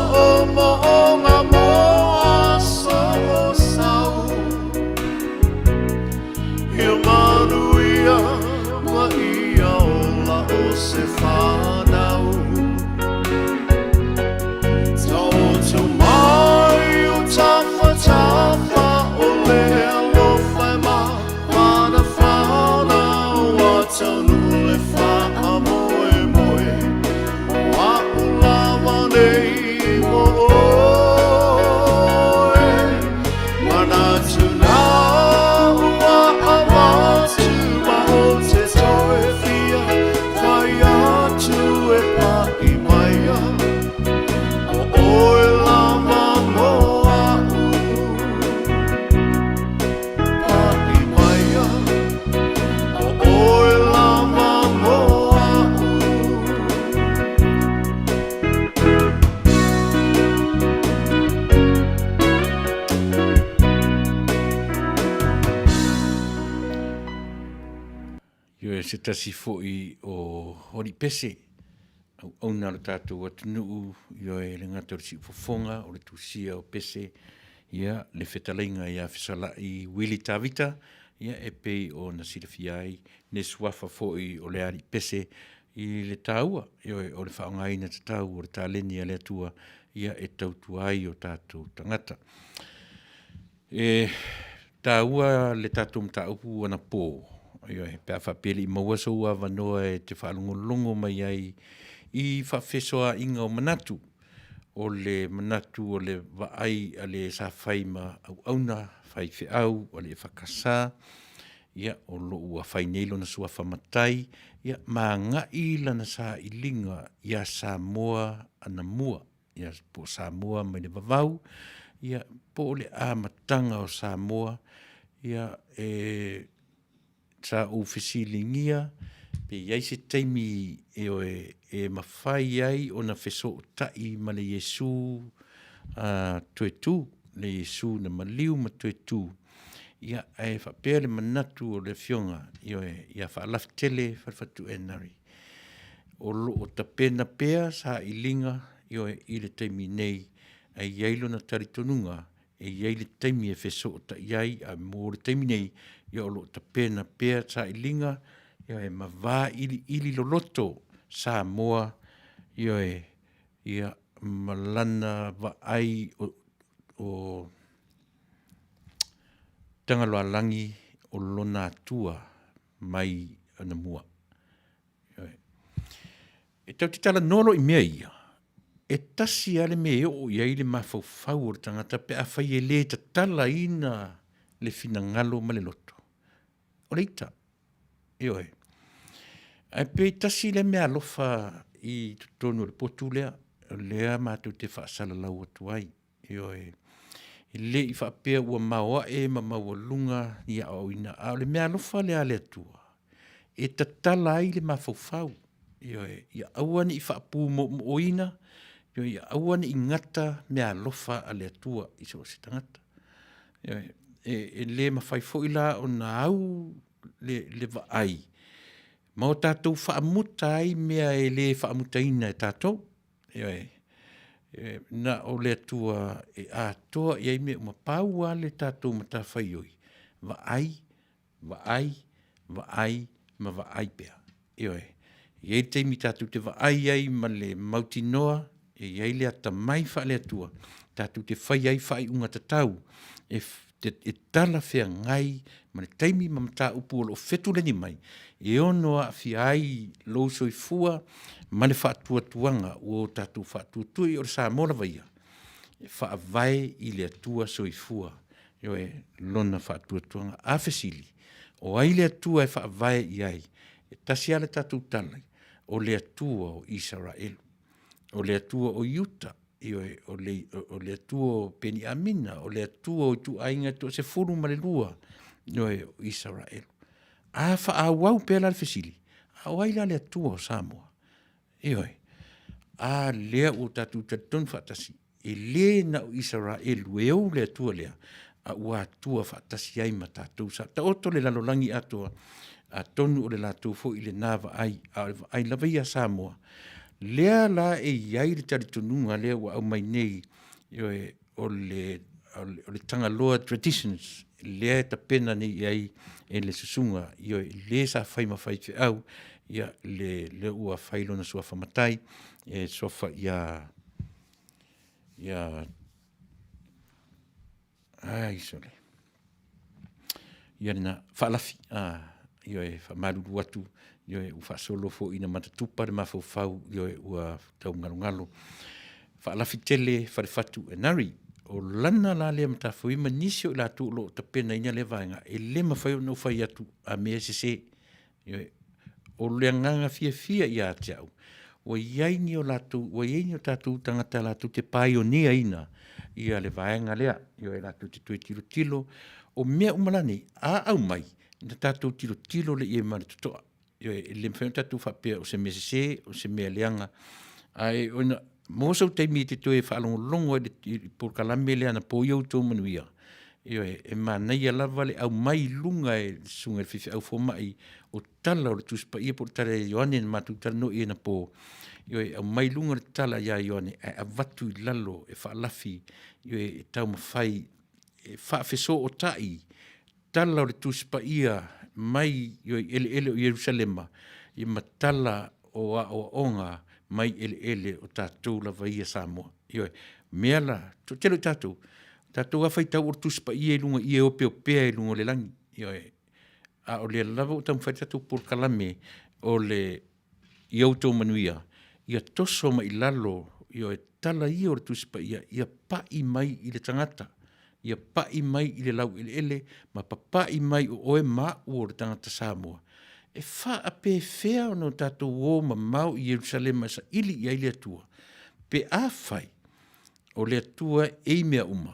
Moomooga mo aso o sau Ia manuia ma ia ola o se whanau Taoto mai o tafatafa o le alofa e mafanafana ua taunuu le faamoemoe o a'u lava nei mo oe Manatu nā ua avatu ma o te toe fia fai atu Ioe, se tasi foi o alii pese, auauna a lo tatou atunuu, ioe, e le gata o le siufofoga, o le tusia o pese, ia, le fetalaiga ia Fesolai Uili Tavita, ia e pei ona silafia ai le suafa foi o le alii pese i le taua, ioe, o le faaaogaina tatau o le taleni a le Atua, ia e tautua ai o tatou tagata. E taua le tatou mataupu anapo, ioe, pe a faapea e le i maua sou avanoa e te faalogologo mai ai i faafesoaaiga o manatu, o le manatu o le vaai a le sa fai ma auauna, faifeau a le EFKS, ia, o lo o ua fai nei lona suafa matai, ia ma agai lana sailiga ia Samoa anamua, ia po o Samoa mai le vavau, ia po o le amataga o Samoa. Ia e sa ou fesiligia pe i ai se taimi ioe, e mafai ai ona fesootai ma le Iesu toe tu, le Iesu na maliu ma toe tu, ia ae faapea le manatu o le afioga, ioe, ia Faalafetele Falefatu Enari, o lo o tapena pea sailiga, ioe, i le taimi nei, ae i ai lona talitonuga, e i ai le taimi e fesootai ai, ae mo le taimi nei, ia o lo o tapena pea sailiga, ioe, ma vailiili loloto Samoa, ioe, ia, ma lana vaai o Tagaloaalagi o lona Atua mai anamua. Ioe. E tatou te talanoa loa i mea ia, e tasi lava le mea e oo i ai le mafaufau o le tagata pe afai e le tatalaina le finagalo ma le loto, o le ita. Ioe. Ae pei tasi lea meaalofa i totonu o le potu lea, o lea matou te faasalalau atu ai. Ioe. E le i faapea ua maoae ma maualuga ni aoaoina, a o le meaalofa lea a le Atua e tatala ai le mafaufau, ioe, ia aua ne i faapumoomooina, ioe, ia aua ne i gata meaalofa a le Atua i so o se tagata. Ioe. E le mafai foi la ona au le vaai ma o tatou faamuta ai mea e le faamutaina e tatou. Ioe. Na o le Atua e atoa i ai mea uma. Pau lava le tatou matafaioi, vaai, vaai, vaai ma vaai pea. Ioe. E i ai le taimi tatou te vaai ai ma le mautinoa e i ai le atamai faale-Atua tatou te faia ai faaiuga tatau e talafeagai ma le taimi ma mataupu o lo o fetuleni mai e ono aafia ai lou soifua ma le faatuatuaga ua o tatou faatuatua o le Samoa lava ia e faavae i le Atua soifua, ioe, lona faatuatuaga. A fesili, o ai le Atua e faavae i ai? E tasi lava le tatou tala, o le Atua o Isaraelu, o le Atua o Iuta, ioe, o le Atua o Peniamina, o le Atua o ituaiga e toasefulu ma le lua, ioe, o Isaraelu. A faaauau pea la le fesili, a o ai la le Atua o Samoa? Ioe, a lea ua tatou talitonu faatasi, e le na o Isaraelu e ou le Atua lea, a ua Atua faatasi ai ma tatou. Sa taoto le lalolagi atoa, atonu o le latou foi lena vaai, a o le vaai lava ia a Samoa, lea la e i ai le talitonuga lea ua aumai nei, ioe, o le Tagaloa Traditions, lea e tapena nei i ai e le susuga, ioe, le sa fai ma faifeau, ia, lea ua fai lona suafa matai, e suafa ia, ia, ai sole, ia lena, Faalafi, a, ioe, faamalulu atu, ioe, ua faasolo foi ina matatupa le mafaufau, ioe, ua taugalogalo. Faalafi tele Falefatu Enari. O lana la lea matafaioi ma nisi o i latou o lo o tapenaina lea vaega, e le mafai ona ou fai atu a mea e sese. Ioe. O le agaga fiafia ia te au, ua i ai ni o latou, ua i ai ni o tatou tagata latou te pioneer-ina ia le vaega lea, ioe, latou te toe tilotilo. O mea uma la nei, a aumai, na tatou tilotilo lea i ai ma le totoa. Ioe, e le mafai ona tatou faapea o se mea sese, o se mea leaga, ae ona maua sou taimi e te toe faalogologo ai i le polokalame lea anapo, ia outou manuia. Ioe, e manaia lava le aumai i luga e le susuga i le faifeau fomai o tala o le Tusi Paia po o le tala ia Ioane na matou talanoa i ai anapo. Ioe, aumai i luga le tala ia Ioane ae avatu i lalo e faalafi, ioe, e taumafai e faafesootai tala o le Tusi Paia mai eleele o Ierusalema ia ma tala o aoaoga mai eleele o tatou lava ia Samoa. Ioe, o mea la, toatele o tatou, tatou lava faitau o le Tusi Paia i luga i i e opeopea i luga o le lagi. Ioe, a o lea lava ua taumafai le tatou polokalame o le ia outou manuia, ia toso mai i lalo, ioe, tala ia o le Tusi Paia ia pai mai i le tagata, ia pai mai i le laueleele ma papai mai o oe ma au o le tagata Samoa, e faapefea ona tatou o mamao i Ierusalema e saili i ai le Atua pe afai o le Atua e i mea uma,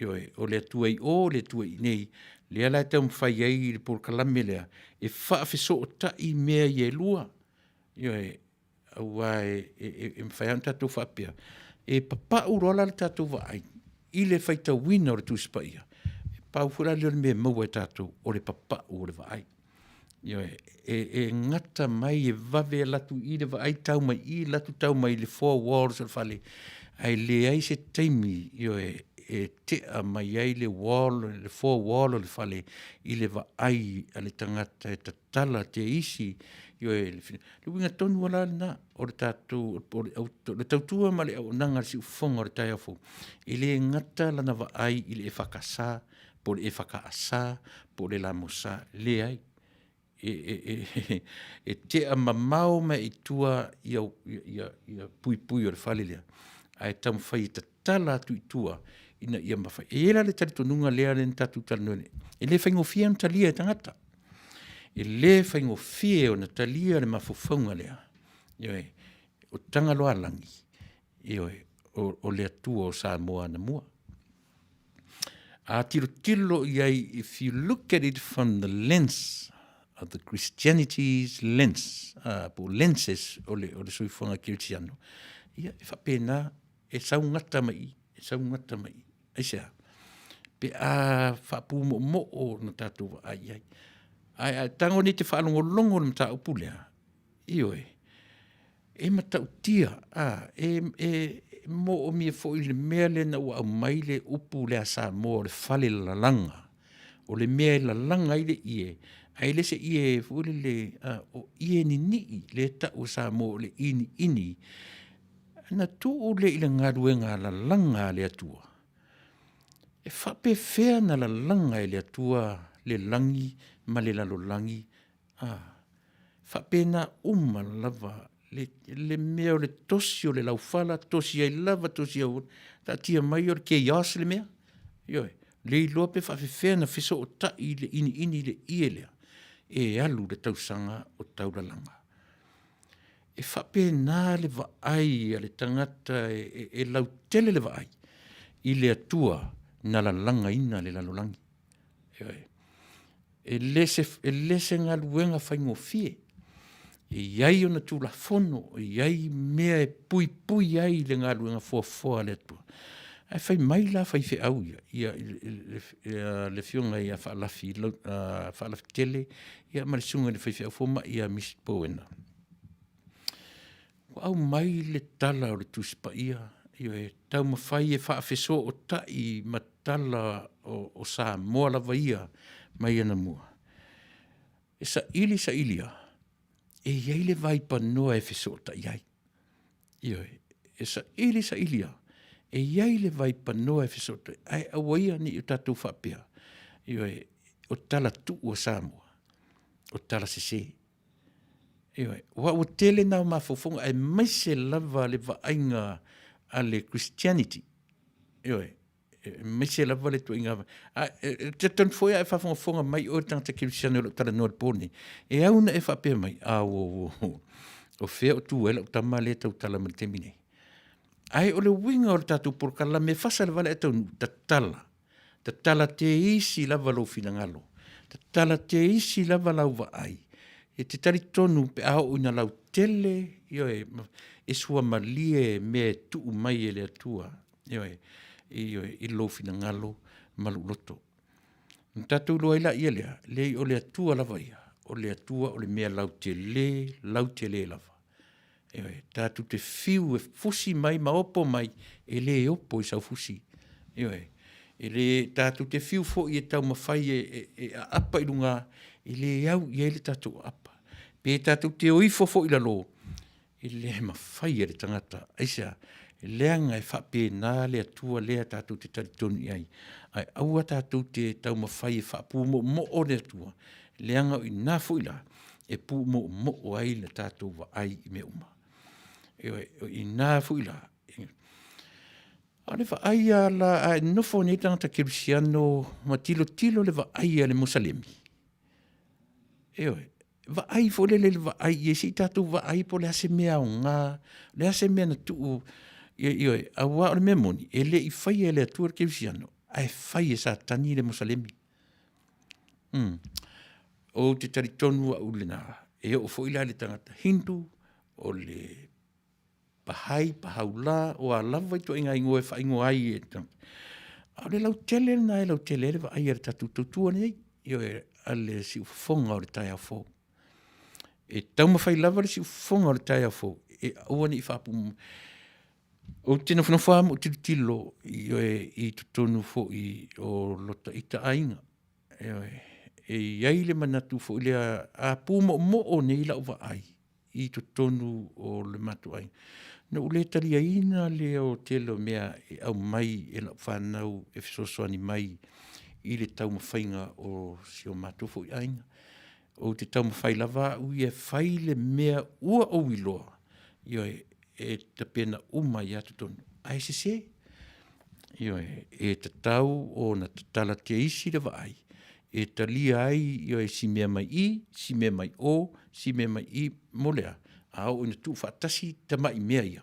ioe, o le Atua i o, o le Atua i inei. Lea la e taumafai ai le polokalame lea e faafesootai mea ia e lua, ioe, aua e mafai lava ona tatou faapea, e papau loa la le tatou vaai i le faitauina o le Tusi Paia, pau foi la lea o le mea e maua e tatou, o le papau o le vaai. Ioe, e gata mai e vave alu atu i i le vaai tau mai i i, alu atu tau mai i le four walls o le fale, ae leai se taimi, ioe, e tea mai ai le wall, le four wall o le fale i le vaai a le tagata e tatala teisi, ioe, le uiga tonu lava la lena o le tatou, o le tautua ma le auaunaga a le siufofoga o le taeao fou, e le gata lana vaai i le EFKS po o le EFKS po o le LMS, leai. E tea mamao mai i tua ia puipui o le fale lea, ae taumafai e tatala atu i tua ina ia mafai. E i ai la le talitonuga lea na tatou talanoa nei, e le faigofie ona talia e tagata. E le faigofie ona talia le mafaufauga lea, ioe, o Tagaloaalagi, ioe, o le Atua o Samoa anamua. A tilotilo i ai, if you look at it from the lens of the Christianity's lens, po o lenses o le, o le soifuaga kerisiano, ia, e faapena, e saugata mai i, e saugata mai i. Aisea? Pe a faapumoomoo na tatou vaai i ai. Ae a e tago nei e te faalogologo i le mataupu lea, ioe, e matautia, a, e, e moomia foi le mea lea ina ua aumai le upu lea a Samoa o le fale lalaga. O le mea e lalaga ai le ie, ae le se ie foi lele, a, o ie ninii lea e tau e Samoa o le iniini. Na tuu lea i le galuega lalaga a le Atua. E faapefea ona lalaga e le Atua le lagi ma le lalolagi? A, faapena uma lava le, le mea o le tosi o le laufala, tosi ai lava, tosi ai, taatia mai o le chaos le mea. Ioe, le iloa pe faapefea ona fesootai le iniini i le ie lea e alu i le tausaga o taulalaga. E faapena le vaai a le tagata e, e lautele le vaai i le Atua na lalagaina le lalolagi. Ioe. E le se, e le se galuega faigofie. E i ai ona tulafono, e i ai mea e puipui ai le galuega foafoa a le Atua. Ae fai mai la faifeau ia, ia le afioga ia Faalafi, Faalafi Tele, ia ma le susuga i le faifeau fomai ia Miss Powena. Ua aumai le tala o le Tusi Paia, ioe, taumafai e faafesootai ma tala o, o Samoa lava ia mai anamua. E saili sailia, e i ai le vaipanoa e fesootai ai. Ioe, e saili sailia, e i ai le vaipanoa e fesootai, ae aua ia ne i o tatou faapea, ioe, o tala tuu a Samoa, o tala sese. Ioe, aua ua tele na o mafaufauga aemaise lava le vaaiga a le Christianity. Ioe, aemaise lava le ituaiga a e talitonu foi a e faafogafoga mai oe le tagata kerisiano o lo o talanoa i le po lenei, e au ona e faapea mai, a o, o fea o tu ai lau tama lea e tautala mai i le taimi nei. Ae o le uiga o le tatou polokalame e fasa le vale ae taunuu, tatala. Tatala teisi lava lou finagalo, tatala teisi lava lau vaai, e te talitonu pe a oo ina lautele, ioe, e suamalie mea e tuu mai e le Atua, ioe, ioe, i lou finagalo. ma lou loto. Na tatou iloa ai laia lea, leai o le Atua lava ia, o le Atua o le mea lautele, lautele lava. Ioe, tatou te fiu e fusi mai ma opo mai, e le opo i sau fusi. Ioe, e le tatou te fiu foi e taumafai e, e, e aapa i luga, e le au i ai le tatou aapa. Pe tatou te o ifo foi i lalo, e le mafai e le tagata. Aisea? Leaga e faapena le Atua lea tatou te talitonu i ai. Ae aua tatou te taumafai e faapumoomoo le Atua, leaga o i ina foi la e pumoomoo ai le tatou vaai i mea uma. Ioe, o i ina foi la, a o le vaai lava la, a e nofo nei le tagata kerisiano ma tilotilo le vaai a le Musalemi, ioe, vaai foi lele i le vaai i ai, se i tatou vaai po o le a se mea aoga, o le a se mea na tuu, ioe, aua o le mea moni, e le i faia e le Atua le kerisiano, ae fai e Satani le Musalemi. Ou te talitonu au i lena, e oo foi la i le tagata Hindu, o le Bahai, Bahaula, o a lava ituaiga igoa e faaigoa ai e tagata. A o le lautele lena e lautele ai le vaai a le tatou tautua nei, ioe, a le siufofoga o le taeao fou. E taumafai lava le siufofoga o le taeao fou e aua ne i faapumu. Ou te nofonofo lava ma ou tilotilo ioe, i totonu foi o lota ita aiga. Ioe, e i ai le manatu foi lea, a pumoomoo nei lau vaai i totonu o le matou aiga, na ou le taliaina lea o tele o mea e aumai e lau fanau e fesoasoani mai i le taumafaiga o si o matou foi aiga. Ou te taumafai lava au ia e fai le mea ua ou iloa, ioe, e tapena uma ai lava totonu, ae sese. Ioe, e tatau ona tatala teisi le vaai e talia ai ioe, si mea mai i, si mea mai o, si mea mai i, mo le a? A oo ina tuufaatasi tamai mea ia,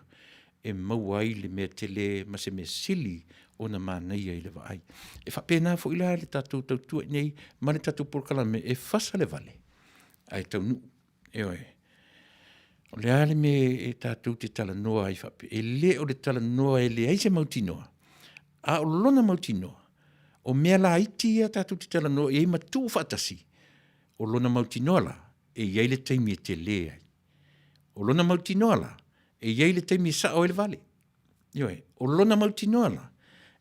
e maua ai le mea tele ma se mea sili ona manaia i le vaai. E faapena foi la le tatou tautua i inei ma le tatou polokalame e fasa le vale ae taunuu. Ioe. O le a le mea e tatou te talanoa ai faapea? E le o le talanoa e leai se mautinoa, a o lona mautinoa, o mea laiti ia tatou te talanoa i ai ma tuu faatasi, o lona mautinoa la, e i ai le taimi e tele ai. O lona mautinoa la, e i ai le taimi e sao ai le vale. Ioe, o lona mautinoa la,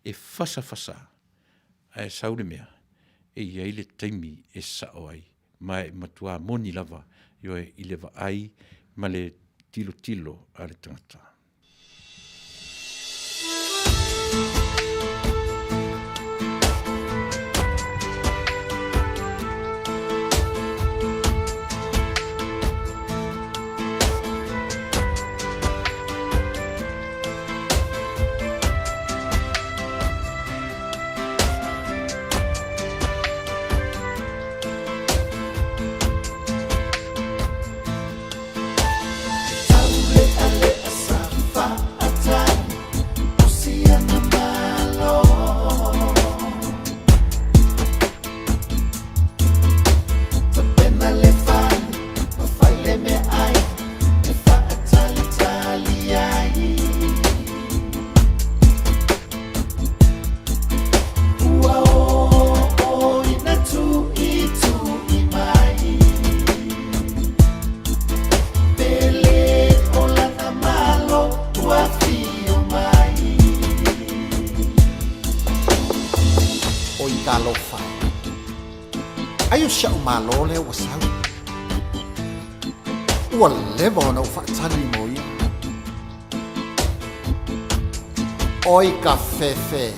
e fasafasa, ae sau le mea, e i ai le taimi e sao ai, ma e matuā moni lava, ioe, i le vaai ma le tilotilo a le tagata. Oi talofa Ai o si a'u Malo lea ua sau. Ua leva ona ou faatali mo ia. Oi ka fefe.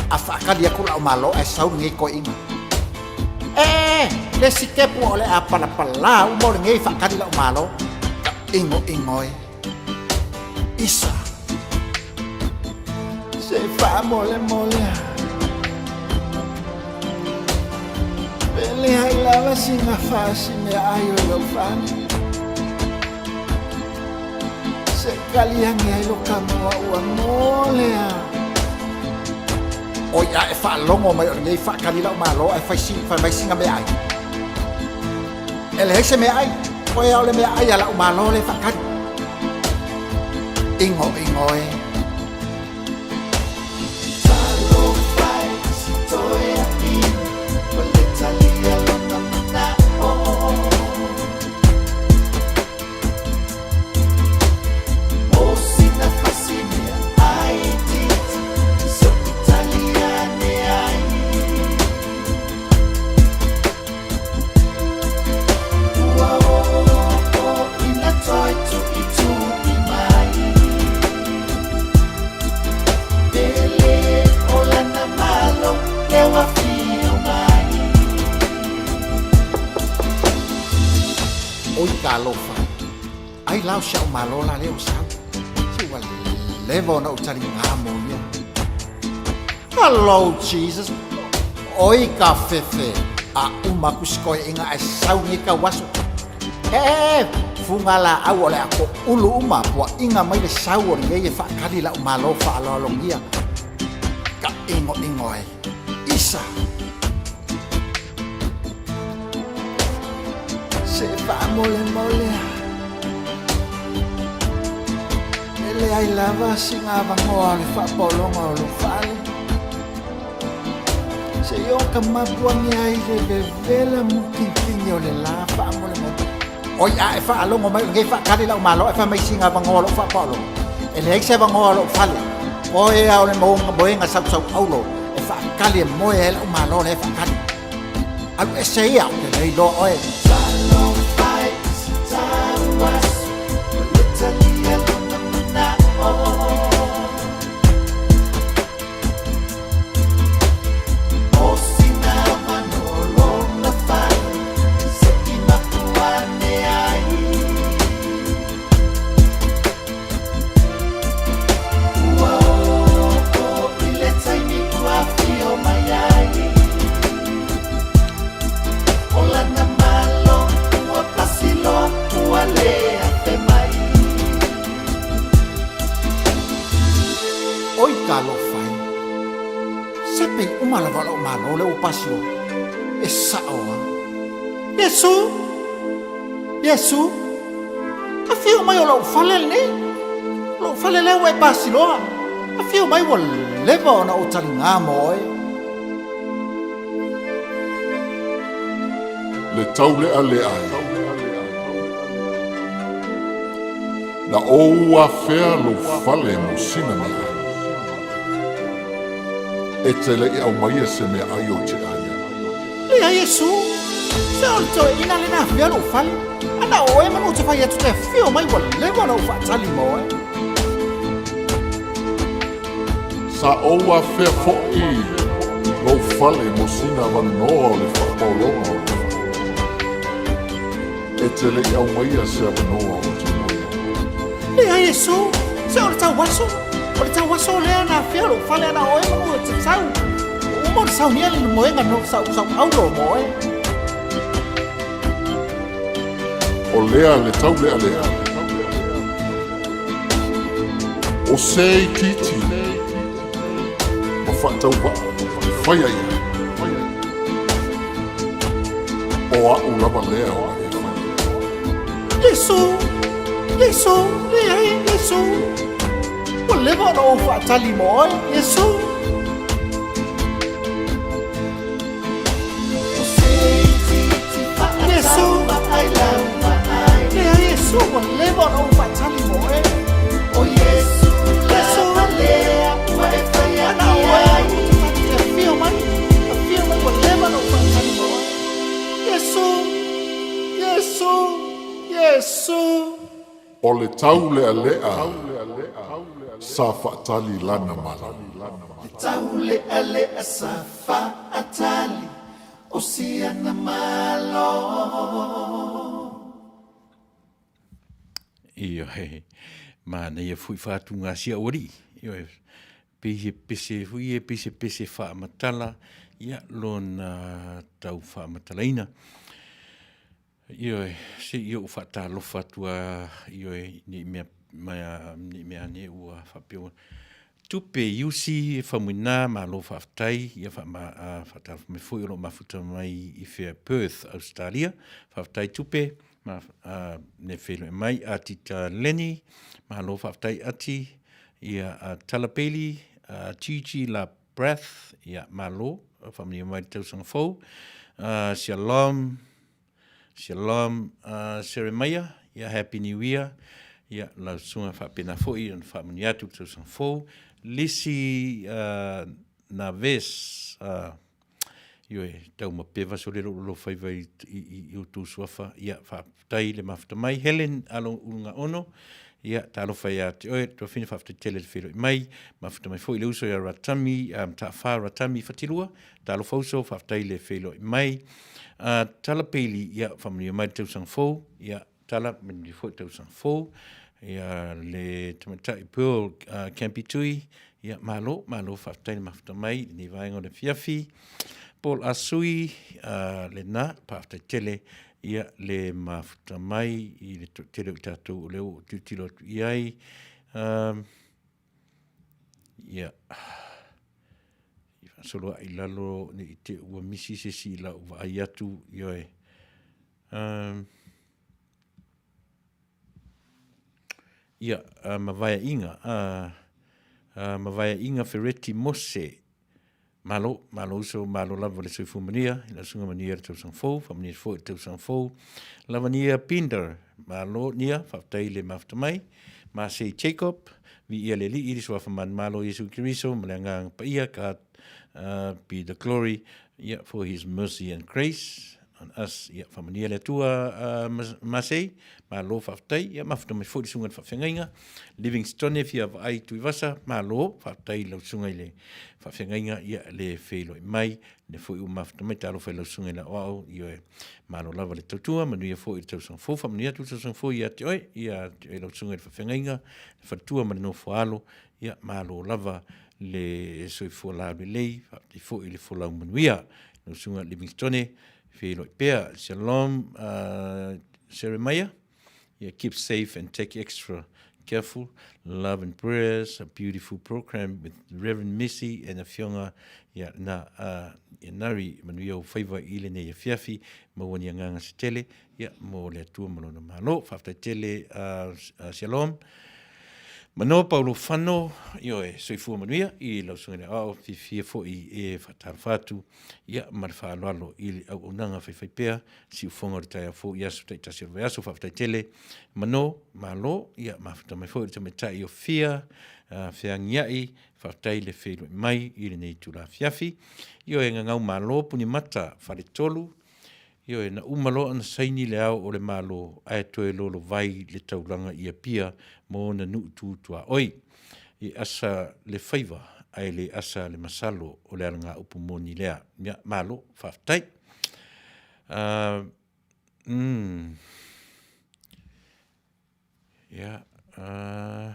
A faakali aku la'u Malo ae sau lenei koeʻina. E, le sitepu o le a palapalā uma o lenei faakali la'u Malo. Ka ʻigoʻigo e. Isa. Se faamolemole a. Pe leai lava sina fasi meaai o i lou fale. Se kali agi ai lo kamoa ua mole a. Oi a e faalogo mai o lenei faakali la'u Malo ae fai si fai mai sina meaai. E leai se meaai, oe a o le meaai a la'u Malo le faakali. Igoigo e. Oi talofa e. Ai la o si a'u malo la lea ua sau. Se ua leva ona ou taligā mo ia. Hello Jesus. Oi ka fefe. A uma aku si koeʻiga ae sau nei kau aso. E, e, e, fuga laau o le a koʻulu uma puaʻiga mai le sau o lenei e faakali la'u malo faaaloalogia. Ka ʻigoʻigo ai. Isa. Se faamolemole a. E leai lava sina avanoa o le faapaologa o lou fale. Se i o ka mapu ane ai le vevela mukinkini o le la faamolemole. Oi a e faalogo mai o lenei faatali lau malo e fai mai sina avanoa o lou faapaologa. E leai se avanoa o lou fale. Oe a o le moega sausauaulo e faatali e moe ai lau malo lea e faatali. Alu ese ia, ou te le iloa oe. Oi talofa e, se pei uma lava o la'u malo lea ua pasi loa, e sa'o a. Iesu! Iesu! Afio mai o lou fale lenei, o lou fale lea ua e pasi loa. Afio mai ua leva ona ou taligā mo oe. Le taulealea ai. Na ou afea lou fale mo sina meaai. E te le i aumaia se meaai ou te ai ai. Leai Iesu, se o le toeaina lea na afea lou fale, a na o oe manu ou te fai atu te afio mai ua leva ona ou faatali mo oe. Sa ou afea foi lou fale mo sina avanoa o le faapaologa o le fale. E te le i aumaia se avanoa ou te moe ai. Leai Iesu, se o le tauaso, o le tauaso lea na afea lou fale a na o oe manu ou te sau. Ua uma ona saunia le moega no sau sau aulo mo oe. O lea le taulealea. O se itiiti ma faatauvaa e faia i ai. O a'u lava lea o le e faia. Iesu! Iesu! Leai, Iesu! Ua leva ona ou faatali mo oe, Iesu! Iesu! Leai, Iesu, ua leva ona ou faatali mo oe. Iesu! Ana oe, afio mai, afio mai, ua leva ona ou faatali mo oe. Iesu! Iesu! Iesu! O le taulealea sa faatali lana malo. Le taulealea sa faatali o siana malo. Ioe, manaia foi faatuga si au alii. Ioe, pei he pese foi e pei se pese faamatala, ia, lona tau faamatalaina. Ioe, se i ou faatalofa atu a, ioe, ne i mea, ne i mea ane ua faapea ua tupe iusi e famuina, malo faafetai, ia faatalofa mai foi o lo o mafuta mai i fea Perth, Australia. Faafetai tupe, ma, ne feiloai mai, Atita Lenny, malo faafetai Ati, ia a Tala Bailey, a Gigi La Breath, ia malo, faamanuia mai le tausaga fou. Shalom, Shalom Seremaia, ia Happy New Year. Ia lau susuga faapena foi ona faamanuia atu le tausaga fou. Lisi Naves, Ioe, tau mapeva sole lou lalofaiva i, i, i, i outou suafa. Ia, faafetai le mafuta mai. Helen Alo Ulugaono, ia, talofa ia te oe, tuafine faafetai tele le feiloai mai. Mafuta mai foi le uso ia Ratami, Mataafa Ratami Fatilua, talofa uso, faafetai le feiloai mai. Tala Peili, ia, faamanuia mai le tausaga fou, ia, Tala, manuia foi le tausaga fou. Ia, le tamaitai Pearl Campi Tui, ia, malo, malo faafetai le mafuta mai i lenei vaega o le afiafi. Paul Asui, lena, faafetai tele ia le mafuta mai i le toatele o i tatou o lea ua ou tilotilo atu i ai. Ia, i faasolo ae i lalo ne i te i ua misi se isi i lau vaai atu, ioe. Ia, mavaeaiga, mavaeaiga Fereti Mose. Malo, malo uso, malo lava le soifua manuia, i lau susuga manuia le tausaga fou, faamanuia foi le tausaga fou. Lavania Pinder, malo Nia, faafetai le mafuta mai. Masei Jacob, viia le Alii, le Suafa Manumalo Iesu Keriso ma le Agaga Paia, God be the glory, yeah, for his mercy and grace on us. Ia, faamanuia le Atua Masei, malo faafetai. Ia, mafuta mai foi le susuga i le faafeagaiga. Livingstone fia vaai Tuivasa, malo faafetai i lau susuga i le faafeagaiga, ia le feiloai mai, le foi ua mafuta mai, talofa i lau susuga i le aoao, ioe, malo lava le tautua, manuia foi i le tausaga fou, faamanuia atu le tausaga fou ia te oe, ia te oe lau susuga i le faafeagaiga, le faletua ma le nofo a alo, ia malo lava le soifua laulelei, faafetai foi i le folau manuia. Lau susuga Livingstone, feiloai pea. Shalom, Jeremiah, yeah, keep safe and take extra careful. Love and prayers, a beautiful program with Reverend Missy and Afioga ia na ia Nari manuia o faiva i lenei afiafi maua ni agaga se tele ia mo le Atua ma lona Malo. Faafetai tele Shalom. Mano Paulo Fano, ioe, soifua manuia i lau susuga i le aoao, fiafia foi e faatalofa atu ia ma le faaaloalo i le auaunaga faifaipea, siufofoga o le taeao fou i aso taitasi o le vaiaso. Faafetai tele Mano, malo, ia mafuta mai foi le tamaitai o Fia, Feagiai, faafetai le feiloai mai i lenei itula afiafi. Ioe, gagau malo, Punimata, Faletolu, Ioe, na uma loa ona saini le Ao o le Malo ae toe lolovai le taulaga i Apia ma ona nuu tu tuaoi. E asa le faiva ae le asa le masalo o le alagaupu moni lea. Ia, malo, faafetai. Uh, mm. Ia, uh,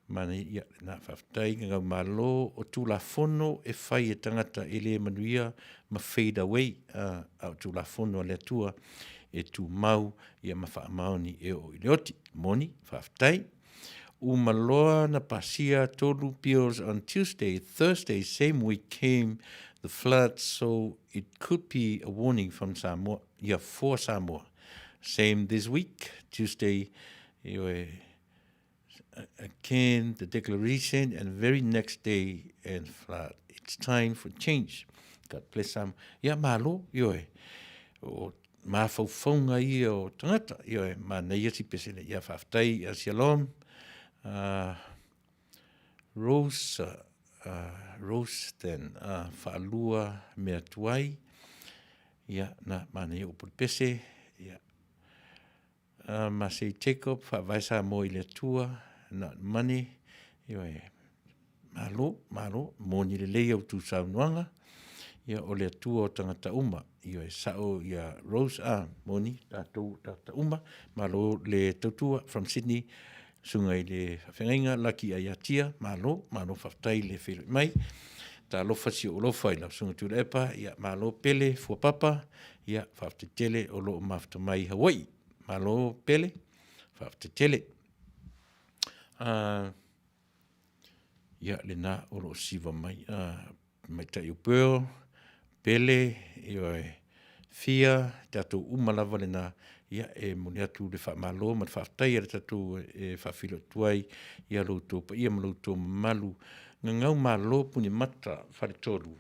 mana, ia, na faafetai, gagau malo, o Tulafono e fai e tagata e le manuia ma fade away, uh, a o Tulafono a le Atua e tumau ia ma faamaoni e oo i le oti. Moni, faafetai. Uma loa na pasia tolu bills on Tuesday, Thursday same week came the flood so it could be a warning from Samoa, yeah, for Samoa. Same this week, Tuesday, ioe, again the declaration and very next day and flood. It's time for change. God bless Samoa. Ia, malo, ioe. O mafaufauga ia o tagata, ioe, manaia si pesele. Ia, faafetai, ia, shalom. Rose, Rose then, faalua mea tuai. Ia, na, manaia upu le pese. Ia. Masei Jacob, faavae Samoa i le Atua, not money. Ioe, malo, malo, moni lelei au tu saunoaga. Ia, o le Atua o tagata uma. Ioe, sao ia Rose, a, moni, tatou tagata uma. Malo le tautua, from Sydney, susuga i le faafeagaiga, Lucky Aiatia, malo, malo faafetai le feiloai mai. Talofa si ou alofa i lau susuga Tuilaepa, ia, malo Pele, Fuapapa, ia, faafetai tele o lo o mafuta mai i Hawaii. Malo Pele, faafetai tele. Ia, lena o lo o siva mai, tamaitai o Pearl, Pele, ioe, Fia, tatou uma lava lena, ia, e momoli atu le faamalo ma le faafetai a le tatou e faafeiloai atu ai ia lo outou paia ma lo outou mamalu. Gagau malo Punimata Faletolu.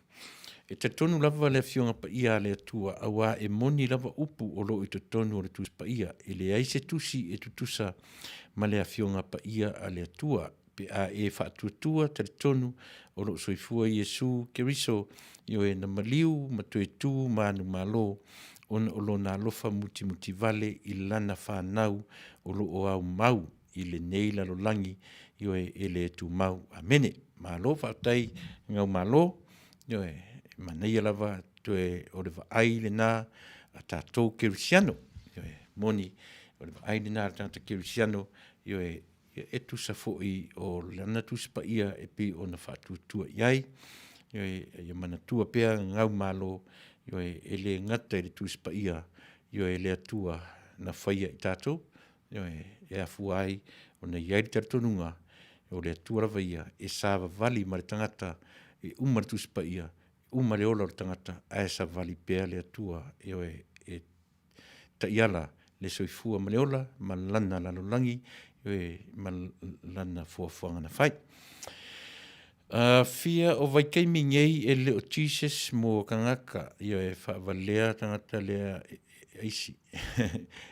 E talitonu lava le Afioga Paia a le Atua, auā e moni lava upu o lo o i totonu o le Tusi Paia, e leai se tusi e tutusa ma le Afioga Paia a le Atua. Pe a e faatuatua, talitonu o lo o soifua Iesu Keriso, ioe, na maliu ma toe tu ma anu malo, ona o Lona alofa mutimutivale i Lana fanau o lo o aumau i lenei lalolagi, ioe, e le tumau. Amene. Malo faafetai gau malo, ioe, e manaia lava toe o le vaai lena a tatou kerisiano. Ioe, moni o le vaai lena a le tagata kerisiano, ioe, e tusa foi o lana Tusi Paia e pei ona faatuatua i ai, ioe, ia manatua pea gau malo, ioe, e le gata i le Tusi Paia, ioe, le Atua na faia i tatou, ioe, e afua ai ona i ai le talitonuga o le Atua lava ia e savavali ma le tagata e uma le Tusi Paia, uma le ola o le tagata ae savali pea le Atua, ioe, e taiala le soifua ma le ola ma lana lalolagi, ioe, ma lana fuafuaga na fai. Fia o vaitaimi nei e le o Jesus mo tagata, ioe, faavalea tagata lea aisi.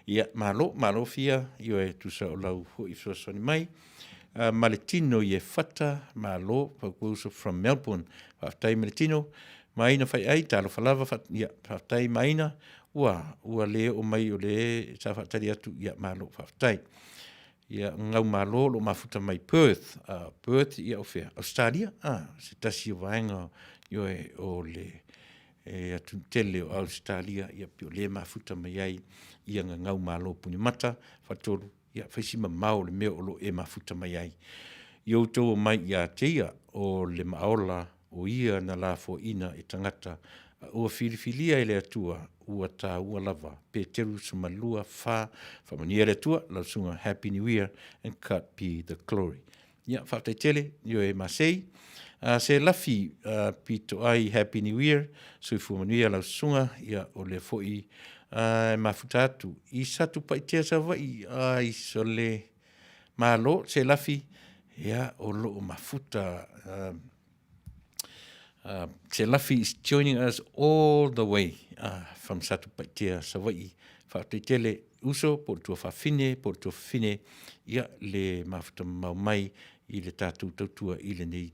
Ia, malo, malo Fia, ioe, tusa o lau foi fesoasoani mai. Maletino i e Fata, malo, Fautuauso from Melbourne. Faafetai Maletino, Maina Faiai, talofa lava, fa, ia, faafetai Maina, ua, ua le oo mai o le sa faatali atu, ia, malo, faafetai. Ia, gau malo lo mafuta mai Perth, Perth, ia, o fea, Australia, se tasi o vaega, ioe, o le e atu tele o Ausetalia, ia pei o lea e mafuta mai ai ia gagau malo puni mata, faatolu, ia fai si mamao o le mea o lo o e mafuta mai ai. I outou omai ia te ia, o le maaola o ia na lafoaiina e tagata, a ua filifilia e le Atua, ua taua lava. Peteru 2, 4, Faamanuia le Atua, lau susuga Happy New Year and God be the glory. Ia, faafetai tele, ioe Masei. Se lafi pito ai Happy New Year, soifua manuia lau susuga, ia o lea foi e mafuta atu i Satupaitea Savaii, ai sole malo se lafi, ia o loo mafuta se lafi is joining us all the way from Satupaitea Savaii. Faafetai tele uso po o le tuafafine po o le tuafafine, ia le mafuta mamao mai i le tatou tautua i lenei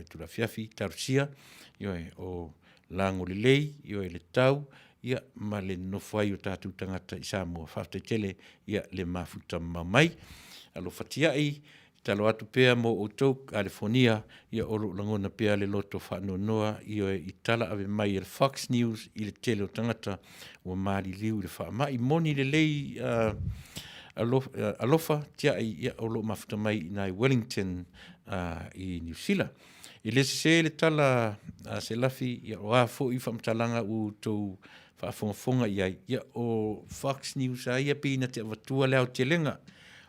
itula afiafi. Talosia, ioe, o lago lelei, ioe, le tau, ia, ma le nonofo ai o tatou tagata i Samoa. Faafetai tele, ia, le mafuta mamao mai. Alofa tiai, tatalo atu pea mo outou Kalifonia, ia o lo o lagona pea le loto faanoanoa, ioe, i tala ave mai e le Fox News i le tele o tagata ua maliliu i le faamai. Moni lelei alofa tiai, ia, o lo o mafuta mai i nai Wellington i Niu Sila. E le sese le tala a Selafi, ia, o a foi faamatalaga ua outou faafogafoga i ai, ia, o Fox News a ia pei na te avatua le aotelega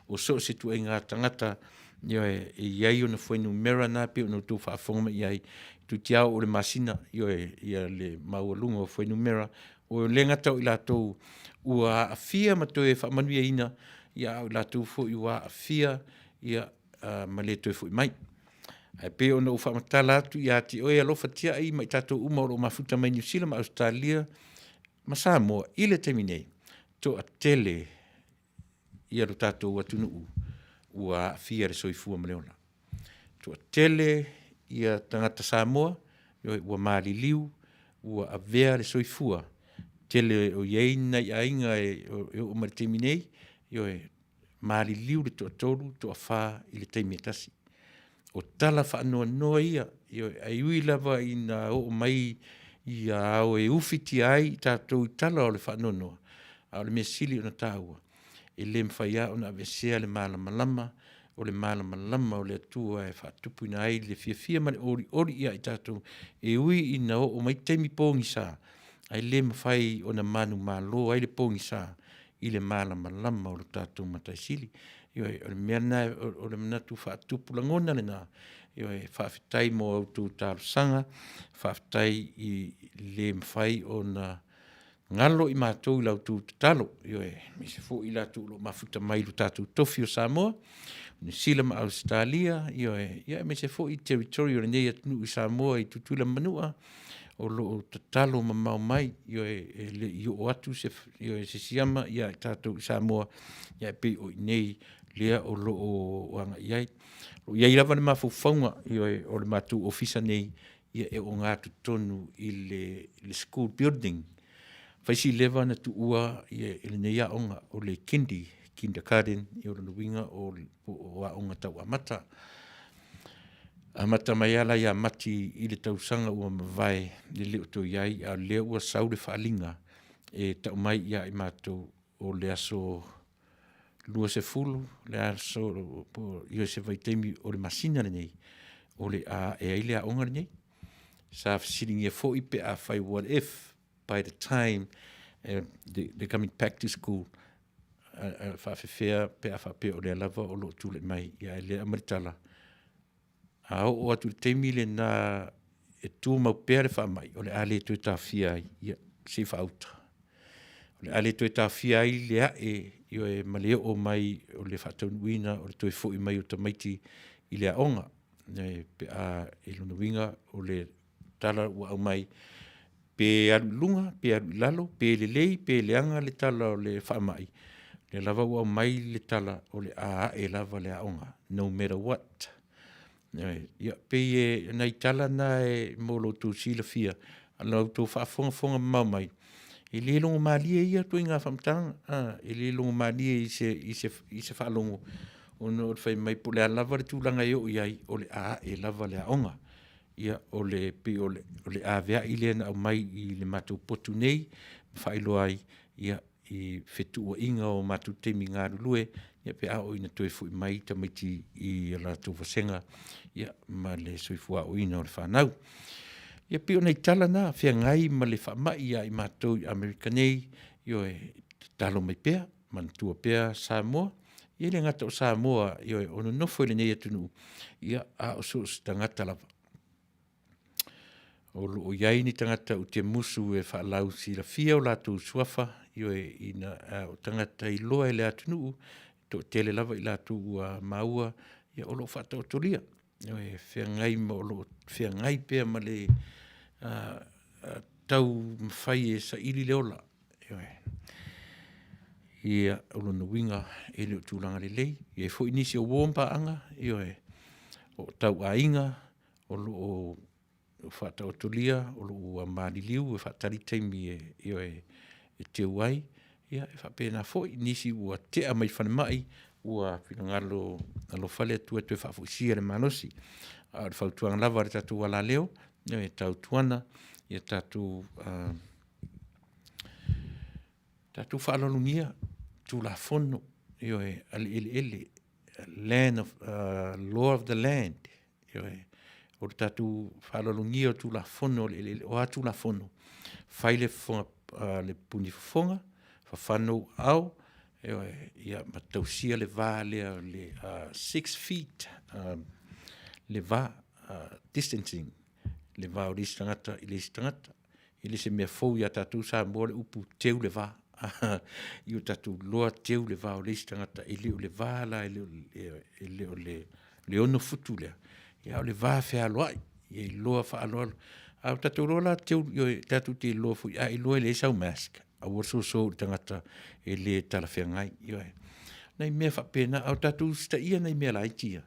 o so o se tuaiga tagata, ioe, e i ai ona fuainumera na pei ona outou faafofoga mai i ai, toeitiiti oo i le masina, ioe, ia le maualuga o fuainumera, o le gata o i latou ua aafia ma toe faamanuiaina, ia a o i latou foi ua aafia, ia, ma le toe foi mai. Ae pei ona ou faamatala atu ia te oe alofa tiai ma i tatou uma o lo o mafuta mai Niu Sila ma Ausetalia ma Samoa i le taimi nei, toatele ia lo tatou atunuu ua aafia le soifua ma le ola. Toatele ia tagata Samoa ua maliliu, ua avea le soifua, tele o i ai nai aiga e oo mai le taimi nei, ioe, maliliu le toatolu, toafa i le taimi e tasi. O tala faanoanoa ia, ioe, ae ui lava ina oo mai ia ao e ufitia ai i tatou i tala o le faanoanoa, a o le mea sili ona taua, e le mafai lava ona aveesea le malamalama, o le malamalama o le Atua e faatupuina ai le fiafia ma le olioli ia i tatou, e ui ina oo mai taimi pogisa, ae le mafai ona manumalo ai le pogisa i le malamalama o lo tatou Matai Sili. Ioe, o le mea lena, o le manatu faatupu lagona lena. Ioe, faafetai mo a outou talosaga, faafetai i le mafai ona galo i matou i la outou tatalo, ioe, aemaise foi i latou o lo o mafuta mai i lo tatou tofi o Samoa, Niu Sila ma Ausetalia, ioe, ia aemaise foi territory o lenei atunuu i Samoa i Tutuila ma Manua, o lo o tatalo mamao mai, ioe, e le i oo atu se, ioe, se siama ia i tatou i Samoa, ia e pei o i inei. lea o lo o agai ai. O i ai lava le mafaufauga, ioe, o le matou ofisa nei, ia e oga totonu i le, le school building. Fai si leva na tuua ia, i lenei aoga o le kindy, kindergarten, ia o lona uiga o, o aoga tau amata. Amata mai ala ia Mati i le tausaga ua mavae le le o toe i ai, a o lea ua sau le faaaliga e tau mai ia i matou o le aso 20, le aso po o se vaitaimi o le masina lenei, o le a ae ai le aoga lenei. Sa fesiligia foi pe afai what if by the time they coming back to school, faafefea pe a faapea o lea lava o lo o tulai mai, ia ae lea aumai le tala, a oo atu i le taimi lena e tumau pea le faamai, o le a le toe taofia ai, ia se i faauta. O le a le toe taofia ai le ae ioe, ma le oo mai o le faataunuuina o le toe foi mai o tamaiti i le aoga. Pe a, i lona uiga o le tala ua aumai, pe alu i luga, pe alu i lalo, pe lelei pe leaga le tala o le faamai, lea lava ua aumai le tala o le a ae lava le aoga, no matter what. Ia, pei e nai tala na e mo lo outou silafia, la outou faafogafoga mamao mai, e le logo malie ia ituaiga faamatalaga, a, e le logo malie i se, i se, i se faalogo, ona o le fai mai po o le a lava le tulaga e oo i ai, o le a ae lava le aoga. Ia, o le pei o le, o le aveai lea na aumai i le matou potu nei, ma faailoa ai, ia, i fetuuaiga o matou taimi galulue, ia pe a oo ina toe foi mai tamaiti i a latou vasega, ia, ma le soifua aoaoina o le fanau. Ia pei o nai tala na, feagai ma le faamai ia i matou i Amerika nei, ioe, tatalo mai pea, manatua pea Samoa, ia e le gata o Samoa, ioe, o nonofo i lenei atunuu, ia, a o so o se tagata lava. O lo o i ai ni tagata ou te musu e faalausilafia o latou suafa, ioe, ina, o tagata iloa e le atunuu, toatele lava i latou ua maua, ia o lo o faataotolia, ioe, feagai ma, o lo o feagai pea ma le taumafai e saili le ola. Ioe. Ia, o lona uiga, e le o tulaga lelei. E i ai foi nisi o uo ma paaga, ioe, o tauaiga o lo o faataotolia o lo o ua maliliu e faatali taimi e, ioe, e teu ai, ia e faapena foi nisi ua tea mai falemai, ua finagalo alofa le Atua e toe faafoisia le malosi. A o le fautuaga lava a le tatou alaleo, e tautuana ia tatou tatou faaaloalogia Tulafono, ioe, a le eleele, land of law of the land, ioe. O le tatou faaaloalogia o Tulafono o le eleele, o a Tulafono? Fai le fofoga, le puni fofoga, fafano ou aao, ioe, ia ma tausia le va lea o le 6 feet le va, distancing, le va o le isi tagata i le isi tagata. E le o se mea fou ia tatou Samoa le upu teu le va. I o tatou iloa teu le va o le isi tagata, e le o le va la, e le o le 6 futu lea, a o le va fealoai, ia iloa faaaloalo. A o tatou iloa la teu, ioe, tatou te iloa foi, a e iloa e leai sau mask, aua le soso i le tagata e le talafeagai, ioe. Nai mea faapena, a o tatou usitaia nai mea laiti ia,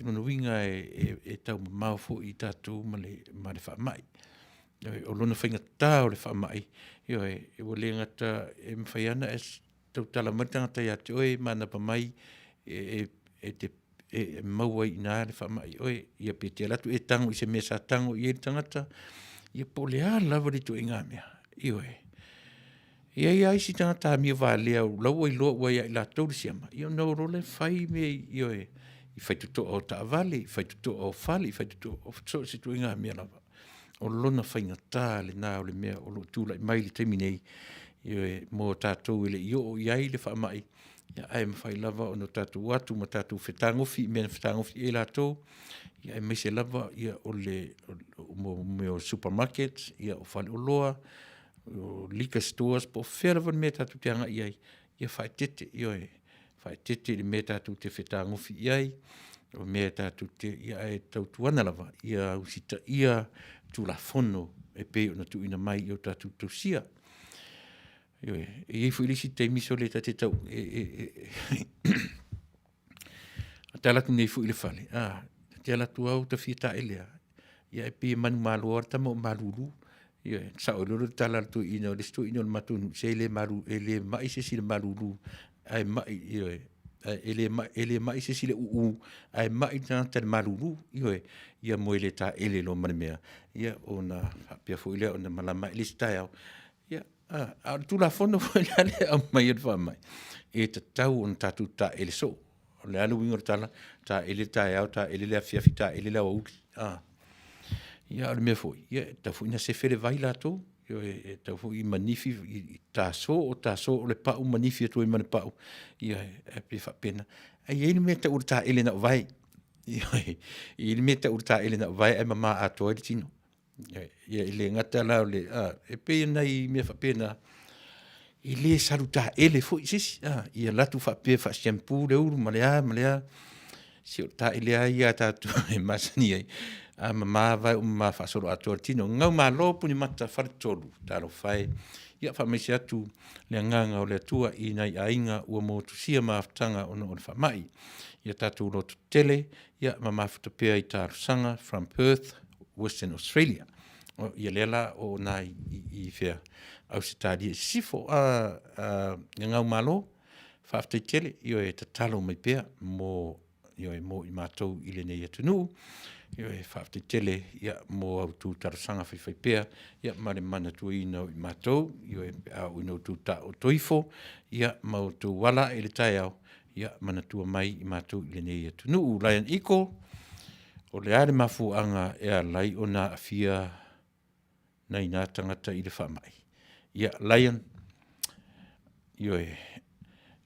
o lona uiga e taumamao foi tatou ma le faamai. O lona faigata o le faamai, ioe, ua le gata e mafai lava ona e tautala mai le tagata ia te oe, manava mai e te maua ai i ina le faamai i oe, ia pe te alu atu e tago i se mea sa tago i ai le tagata, ia po o le a lava le ituaiga mea, ioe. E i ai lava isi tagata amio valea o la ua iloa ua ia i latou le siama, ia ona o loa lea fai mea, ioe, i faitotoa o taavale, i faitotoa o fale, i faitotoa o so o se ituaiga mea lava. O lona faigata lena o le mea o lo o tulai mai i le taimi nei, ioe, mo tatou e le i oo i ai le faamai, ae mafai lava ona tatou o atu ma tatou fetagofi i mea na fetagofi i ai latou, aemaise lava o le mea o supermarkets, o faleoloa, o liquor stores, po o fea lava le mea tatou te agai i ai, ia faaeteete, ioe, faaeteete i le mea tatou te fetagofi i ai, o mea tatou te, ae tautuana lava ia usitaia Tulafono e pei ona tuuina mai ia tatou tausia. Ioe, e i ai foi le isi taimi sole ta te tau te alu atu nei foi i le fale, a, ta te alu atu lava ua ta fia taele lava. Ia e pei e manumalo lava le tama o malulu. Ioe, sao ai loa lea o le tala a le toeaina o le isi toeaina o le matou nuu, se e le malu, e le mai se isi i le malulu, ae mai, ioe, e le mai, e le mai se isi i le uu, ae mai le tagata i le malulu. Ioe, ia mo e le taele loa ma le mea, ia ona faapea foi lea ona malama ae le isi taeao. Ia, a o le Tulafono foi la lea e aumai e le faamai, e tatau ona tatou taele soo. O le a le uiga o le tala? Taele le taeao, taele le afiafi, taele le aoauli. Ia a o le mea foi, ia e tatau foi ona sefe le vai latou, ioe, e tatau foi ona manifi, taso, o taso o le pau manifi atu ai ma le pau, ia e pei e faapena. Ae i ai le mea e tau o le taele na o vae. Ioe, e i ai le mea e tau o le taele na o vae ae mama atoa ai le tino. Ia e le gata la o le, e pei o nai mea faapena, e le salu taele foi se isi, ia alu atu faapea e faa-shampoo le ulu ma le a ma le a, se o le taele lava ia a tatou e masani ai, a mama vae ua mama faasoloatoa le tino. Gaumalo Punimata Faletolu, talofa e. Ia faamaise atu le agaga o le Atua i nai aiga ua motusia mafutaga ona o le faamai. Ia tatou lototetele, ia ma mafuta pea i talosaga from Perth, Western Australia. O, ia lea la o na i, i, i fea? Ausetalia i Sisifo. A, a, Gaumalo, faafetai tele, ioe, tatalo mai pea mo, ioe, mo i matou i lenei atunuu. Ioe, faafetai tele ia, mo a outou talosaga faifaipea ia, ma le manatuaina o i matou, ioe, pe a oo ina outou taooto ifo, ia, ma outou ala ae i le taeao, ia manatua mai i matou i lenei atunuu. Lion Eagle, o le a le mafuaaga e ala ai ona aafia nai na tagata i le faamai? Ia, Lion, ioe,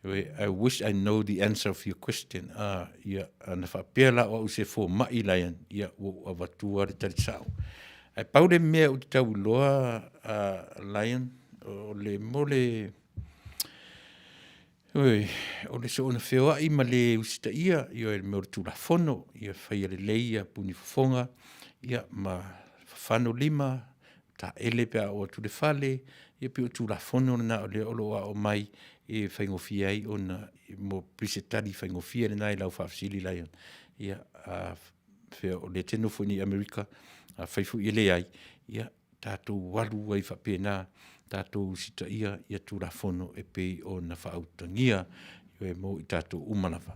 I wish I know the answer of your question. Ah, ia, ana faapea la o au se fomai Lion, ia, ua ou avatua le tali sao. Ae pau le mea ou te tau iloa, Lion, o le mo le, Ioe, o le soona feoai ma le usitaia, ioe, le mea o le Tulafono, ia faia lelei ia puni fofoga, ia ma fafano lima, taele pe a oo atu i le fale, ia pei o Tulafono na o lea o lo o aoao mai e faigofie ai ona, mo pei o se tali faigofie lena i lau faafesili Lion. Ia, a faapea o lea e te nofo i inei i Amerika, afai foi e leai, ia tatou alu ai faapena, tatou usitaia ia Tulafono e pei ona faautagia mo i tatou uma lava.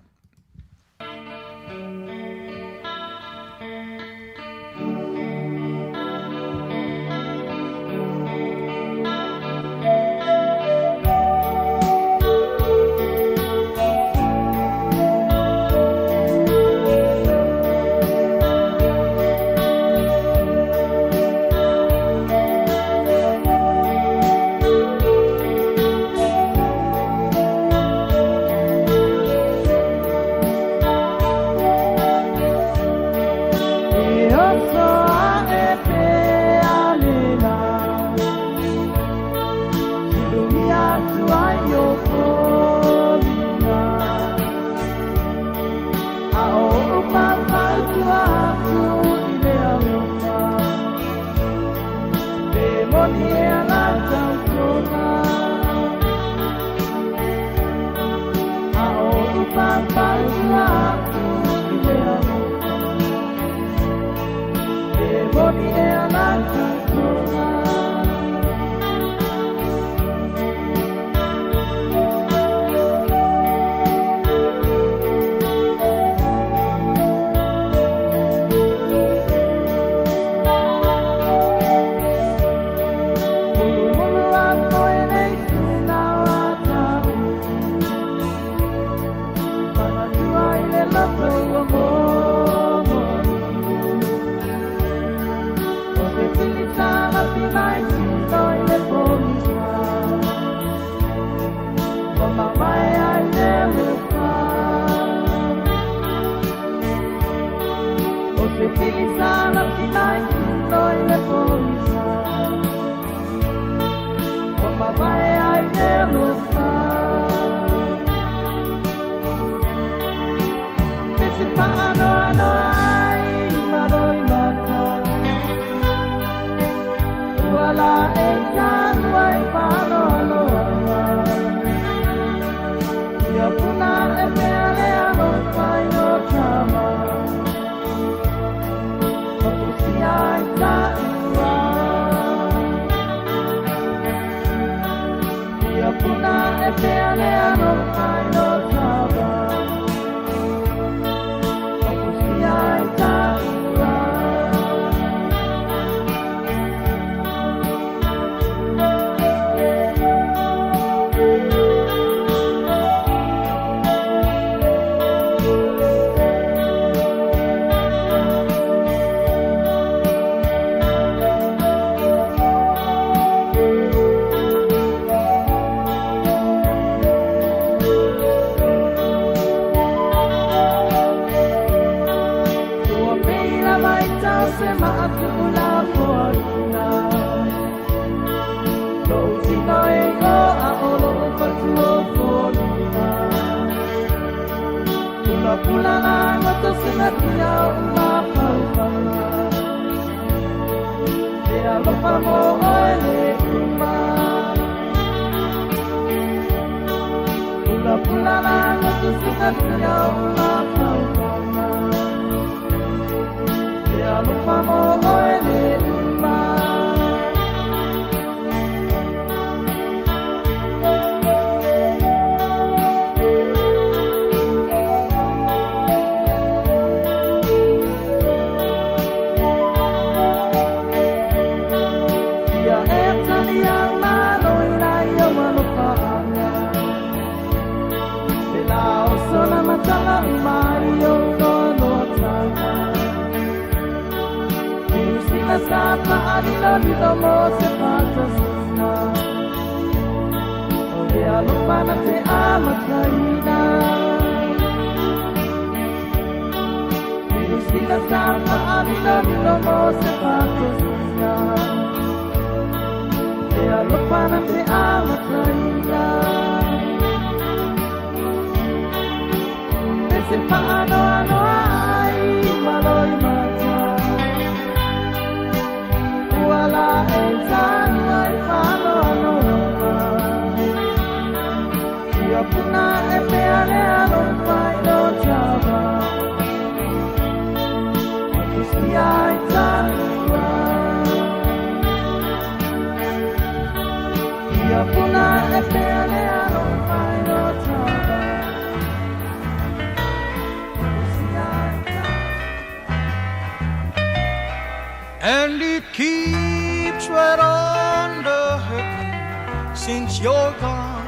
And it keeps right on the hurting since you're gone.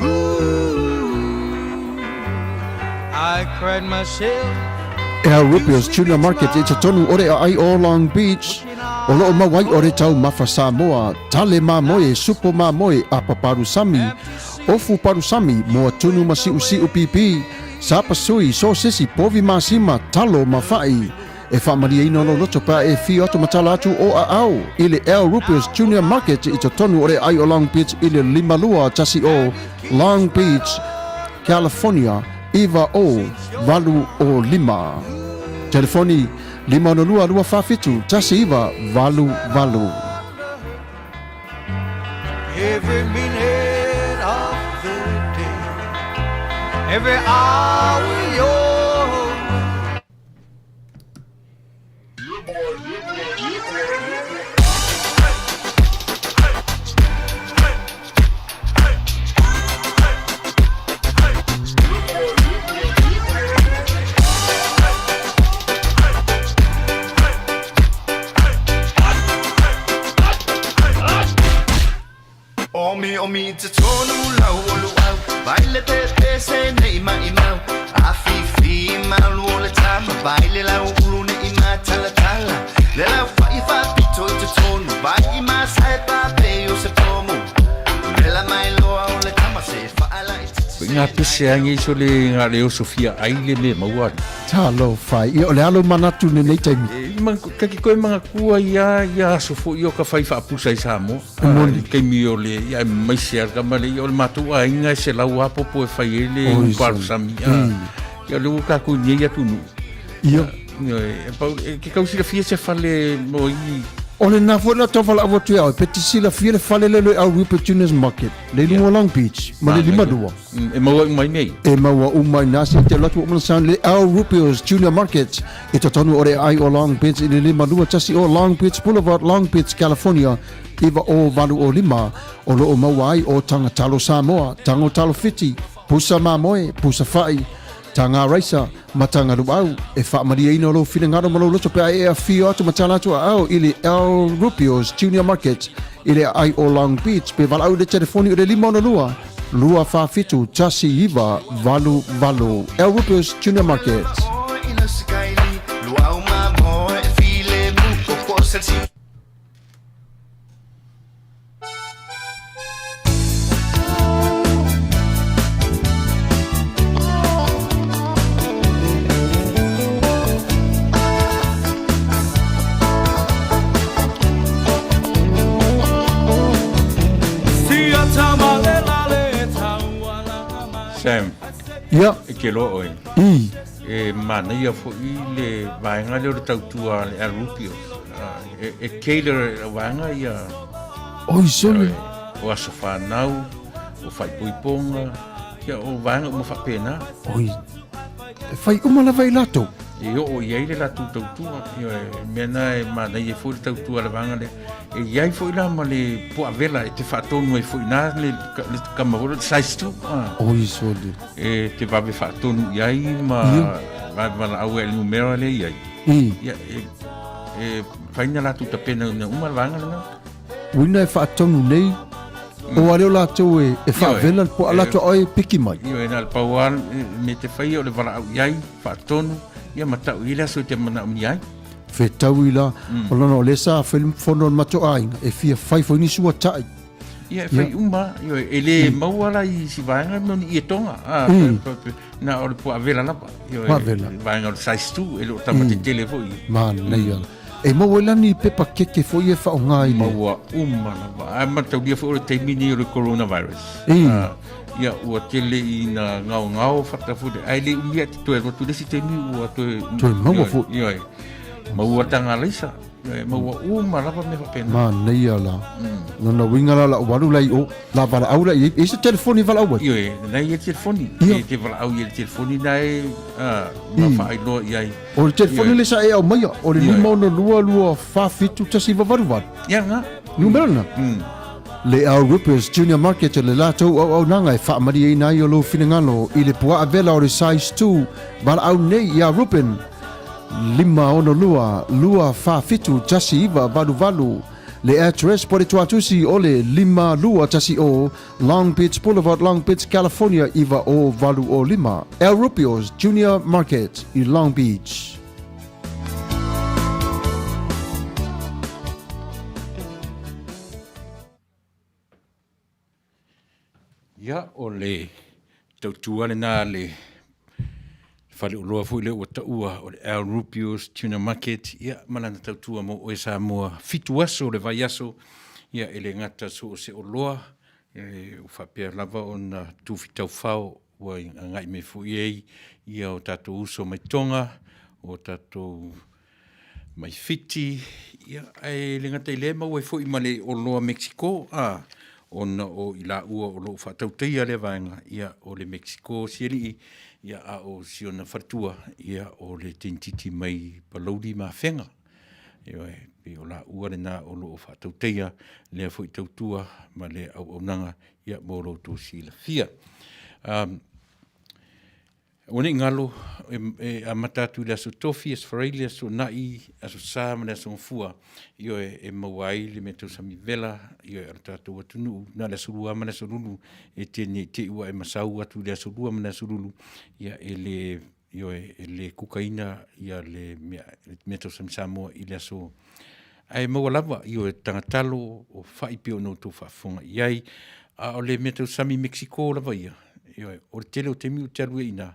Ooh, I cried myself. Al Rupio's Tuna Market i totonu o le aai o Long Beach. O loo mau ai o le taumafa Samoa, tale mamoe, supo mamoe, apa palusami, ofu palusami, moa tunu ma siusiu pipi, sapasui, sosesi, povi masima, talo ma fa'i. E faamalieina lou loto pe a e afio atu ma tala atu o aao i le Al Rupio's Junior Market i totonu o le aai o Long Beach i le 5210 Long Beach, California 90805. Telefoni, 562 247 1988. Every minute of the day, every hour you're Omi omi te tonu lau o luau Vai le te pese nei mai mau A fifi malu o le tama Vai le lau ulu nei ma tala tala Le lau fai fa pito i te tonu Vai i ma sai pa pe o se pomu Le la mai loa o le tama se faala i te Nga pese angi so le nga le oso fia ai le me maua. Talofa, ia o le alo manatu lenei taimi. E, ma, ka ki koe mga kua ia, ia aso fo i o ka whai whaapusa i Samoa. Moni. Kaimi o le, ia mai se ar ka male, ia o le mātou a inga e se lau apopo e whai e le uparu sami. Ia le ua kākou nei atu nu. Ia. E, pau, e, ke kausila fia se fale mo i. O le na foi na tau whala atu au, pe te silafia le fale le le au Rupert Junior's Market, le lunga Long Beach, ma le lima lua. E maua uma i nei. E maua uma i nā se te lotu o mana sound le Al Rupio's Junior Market i totonu o le ai o Long Beach i le 52 o Long Beach Boulevard, Long Beach, California, 90805 o loo maua ai o taga talo Samoa, tago talo Fiti, pusa mamoe, pusa fa'i, taga raisa ma taga luau. E faamalieina lou finagalo ma lou loto pe a e afio atu ma tala atu aao i le Al Rupio's Junior Market i le aai o Long Beach pe valaau i le telefoni o le 562 247 1988. Al Rupio's Junior Market. Sam. Ia. E te loa oe. I. E manaia foi le vaega lea o le tautua a le Al Rupio. E, e tailor e le vaega ia. Oi, sole. O aso whanau, o whaipoiponga, ia o vaega uma faapena. Oi. E whai uma lava i latou. E oo i ai le latou tautua. Ioe, mea na e manaia foi le tautua a le vaega lea. E i ai foi la ma le puavela e te faatonu ai foi na le, le kama foi le size 2. Ah. Oi, sole. E te vave faatonu i ai ma vave valaau ai i le numera lea i ai. Ia, e, e fai na latou tapena ina uma le vaega lena. Uina e faatonu nei, o a lea o latou e, e faavela le puaa latou e piki mai. Ioe, na o le pau lava me te faia o le valaau i ai, faatonu, ia ma tau i ai le aso e te manaomia ai. Fetaui la, o lona o lea sa fai le fono a le matou aiga, e fia fai foi nisi ua tai. Ia, e fai uma, ioe, e le maua la i si vaega mo ni ietoga, a, na o le puaa vela lava, ioe, Puaa vela. vaega o le size 2, e le o tama tetele foi. Manaia. E maua ai la ni pepa keke foi e faaaoga i le. Maua uma lava. Ae mataulia foi o le taimi lenei o le coronavirus. Ia, ua tele ina gaogao fata foi, ae le umi ae te toe alu atu i le isi taimi ua toe. Toe maua foi. Ioe, maua taga alaisa. E maua uma lava mea faapena. Manaia la. Lona uiga la lau alu la i o, la valaau la i ai. E i ai se telefoni e valaau ai? Ioe, lena e i ai le telefoni. E te valaau i ai le telefoni na e ma faailoa i ai. O le telefoni le sa e aumaia, o le 562 247 1988. Ia lena. Numera lena. Le Al Rippers Junior Market le latou auaunaga e faamalieina ai o lou finagalo i le puaa vela o le size 2 valaau nei iā Ruben 562 247 1988 Le address po le tuatusi o le 5210 Long Beach Boulevard, Long Beach, California 90805. El Rubio's Junior Market i Long Beach. Ia, o le tautua lena a le faleoloa foi lea ua taua o le Al Rubio's Tuna Market, ia, ma lana tautua mo oe Samoa. Fitu aso o le vaiaso, ia, e le gata so o se oloa, e, ua faapea lava ona tufitaufao ua agai mai foi ai ia o tatou uso mai Tonga, o tatou mai Fiti, ia, ae le gata i lea e maua ai foi ma le oloa Mexico, a, ona o i laua o lo o faatautaia lea vaega, ia, o le Mexico si alii, ia, a o si ona faletua, ia, o le teinititi mai Palauli ma Afega. Ioe, pei o laua lena o lo o faatautaia lea foi tautua ma le auaunaga, ia, mo lo outou silafia. Um, Ua nei galo e amata atu i le Aso Tofi, Aso Faraile, Aso Toonai, Aso Sa ma le Aso Gafua, ioe, e maua ai le mea tausami vela, ioe, a lo tatou atunuu, na o le Aso Lua ma le Aso Lulu, e te nei te i ua e masau atu i le Aso Lua ma le Aso Lulu, ia, e le, ioe, e le kukaina ia le mea, le mea tausami Samoa i le aso. Ae maua lava, ioe, tagatalo o fa'i pei ona outou faafofoga i ai, a o le mea tausami Mexico lava ia, Ioe, o le tele o taimi ou te alu ai i ina,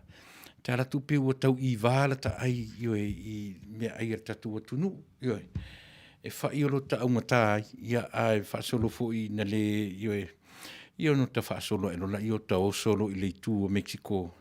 te ala atu pei ua tau ivā la ta ai, ioe, i meaai a le tatou atunuu, ioe. E fai o lo ta augatā ai, ia, ae faasolo foi ina le, ioe, ia ono ta faasolo ae lola, ia o ta oso lo i le itu o Mexico,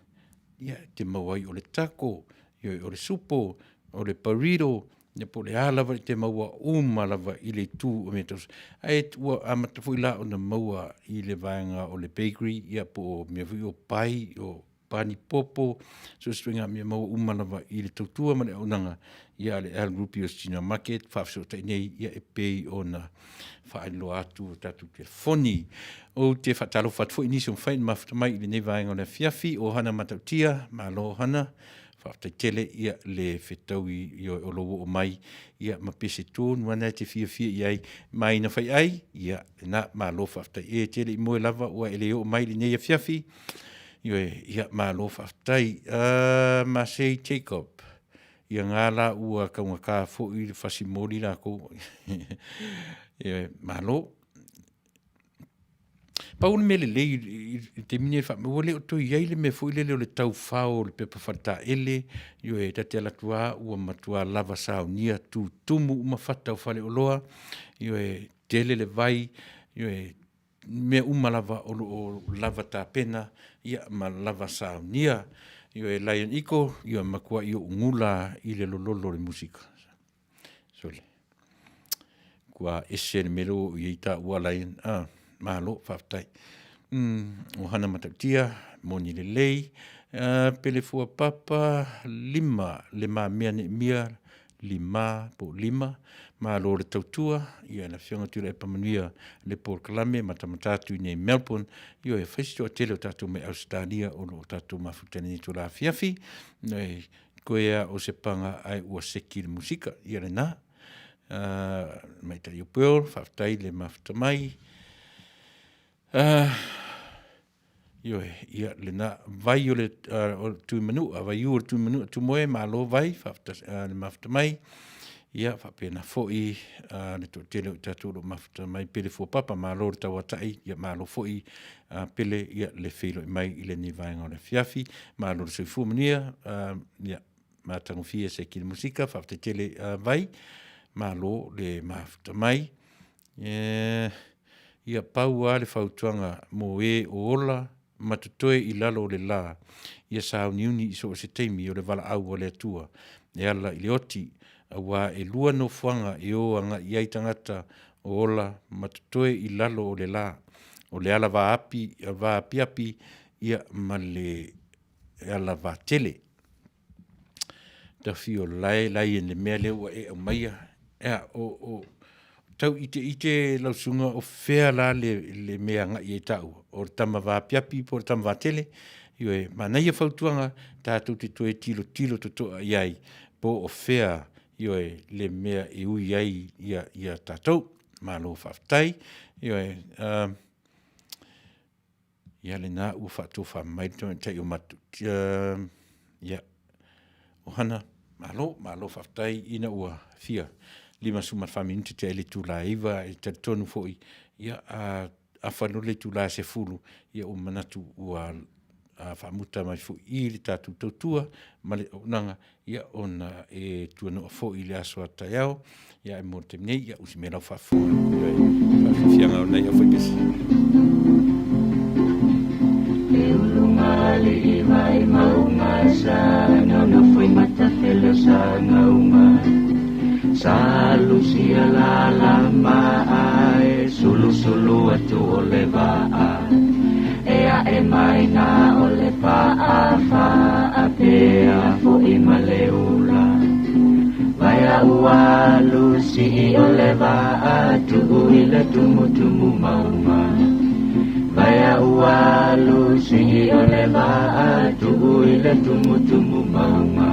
ia, e te maua ai o le taco, ioe, o le supo, o le burrito, Ia po o le a lava i te maua uma lava i le itu o mea tausa. Ae ua amata foi la ona maua i le vaega o le bakery, ia po o mea foi o pai, o pani popo, so o se ituaiga mea maua uma lava i le tautua ma le auaunaga ia a le Al Rubio's Junior Market faafesootai nei ia e pei ona faailoa atu o tatou telefoni. Ou te faatalofa atu foi i nisi o mafai ona mafuta mai i lenei vaega o le afiafi, o Hana Matautia, malo Hana, Faafetai tele ia le fetaui i o lou oo mai ia ma pese tonu ana e te fiafia i ai ma ina fai ai ia lena malo faafetai e tele i moe lava ua e le oo mai lenei afiafi ioe ia malo faafetai Masei Jacob ia ngā la ua kaugata foi le fasi moli lakou ioe malo. Pau le mea lelei i le taimi nei e ua le o toe i ai le mea foi lele o le taufao o le pepa faletaele, ioe, ta te alu atu lava ua matua lava saunia tutumu uma fata o faleoloa, ioe, tele le vai, ioe, mea uma lava o lo o lava tapena ia ma lava saunia. Ioe Lion Eagle, ia matuai ou gula i le lololo o le musika. Sole. Kua ese le mea lea ua oo i ai taua Lion. Ah, malo, faafetai. O hana matautia, moni lelei, pele fua papa, lima le mamea neemia, lima po o lima, malo le tautua, ia le Afioga Tuilaepa Manuia le polokalame matamata atu i nei Melbourne, ioe, fai si toatele o tatou mai Ausetalia o lo o tatou mafuta i lenei itula afiafi, ioe, koe a o se paga ae ua seki le musika, ia lena. Tamaitai o Pearl, faafetai le mafuta mai. Ioe, ia lena vai o le o le Tuimanua, vaiū o le Tuimanua Tumoe, malo vai, faafetai le mafuta mai. Ia faapena foi le toatele o i tatou o lo o mafuta mai Pele Fuapapa, malo le tauatai, ia malo foi Pele ia le feiloai mai i lenei vaega o le afiafi. Malo le soifua manuia, ia matagofie se kili musika, faafetai tele vai, malo le mafuta mai. Ia pau lava le fautuaga mo e o ola ma totoe i lalo o le la, ia sauniuni i so o se taimi o le valaau a le Atua e ala i le oti, auā e lua nofoaga e o agai i ai tagata o ola ma totoe i lalo o le la, o le ala vaapiapi ia ma le ala vatele. Tafio lae lae le mea lea ua e aumaia. Ea, o, o, tau ite ite lau susuga o fea la le, le mea agai ai taua, o le tama vaapiapi po o le tama vatele. Ioe, manaia fautuaga tatou te toe tilotilo totoa i ai po o fea, ioe, le mea e ui ai ia, ia tatou. Malo faafetai. Ioe, Ia lena ua faatofa mai le tamaitai o Matutia. Ia, o Hana, malo, malo faafetai ina ua fia 54 minute tea i le itula e 9, e talitonu foi, ia, a afa loa le itula e 10, ia ua manatu ua faamuta mai foi i le tatou tautua ma le auaunaga, ia ona e tuanoa foi i le aso a taeao, ia ae mo le taimi nei, ia usi mea lau faafofoga, ioe, faafiafiaga o nai aufaipese. Le uluga alii vai mauga sa nonofo i matafele o sagauga sa lusia lalama ae sulusulu atu o le vaa E aʻe mai na o le paʻa faapea foʻi ma le ula Vaea ua lusii o le vaa tuu i le tumutumu mauga Vaea ua lusii o le vaa tuu i le tumutumu mauga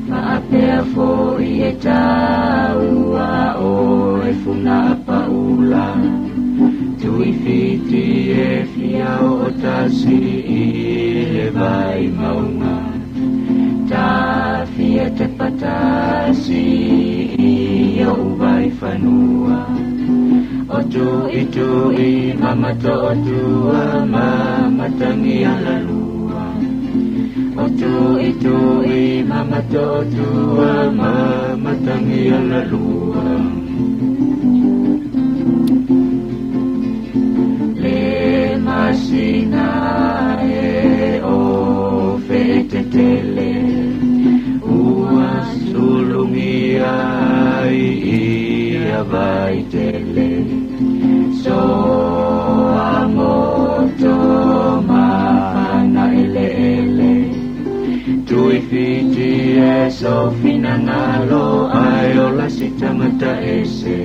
Faapea foʻi e taua oe funa paula Tuifiti e fia o tasi i le vai mauga Tafia te patasi i ou vai fanua O tui tui mama to'otua ma matangia lalua O tui tui mama to'otua ma matangia lalua Le masina e o fetetele Ua sulugia ai ia vaitele So a moto mafana eleele Tuifiti e so finagalo ai ola se tagata ese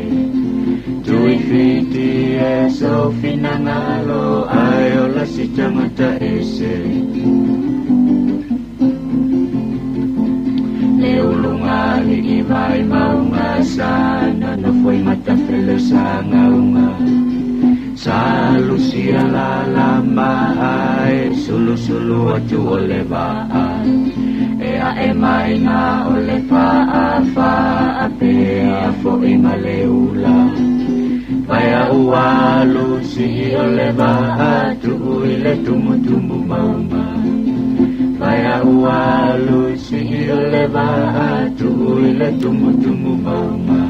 Tuifiti e so finagalo ai ola se tagata ese Le uluga alii vai mauga sa nonofo i matafele o sagauga Sa lusia lalama ae sulusulu atu o le vaa E aʻe mai na o le paʻa faapea foʻi ma le ula Vaea ua lusii o le vaa tuu i le tumutumu mauga Vaea ua lusii o le vaa tuu i le tumutumu mauga.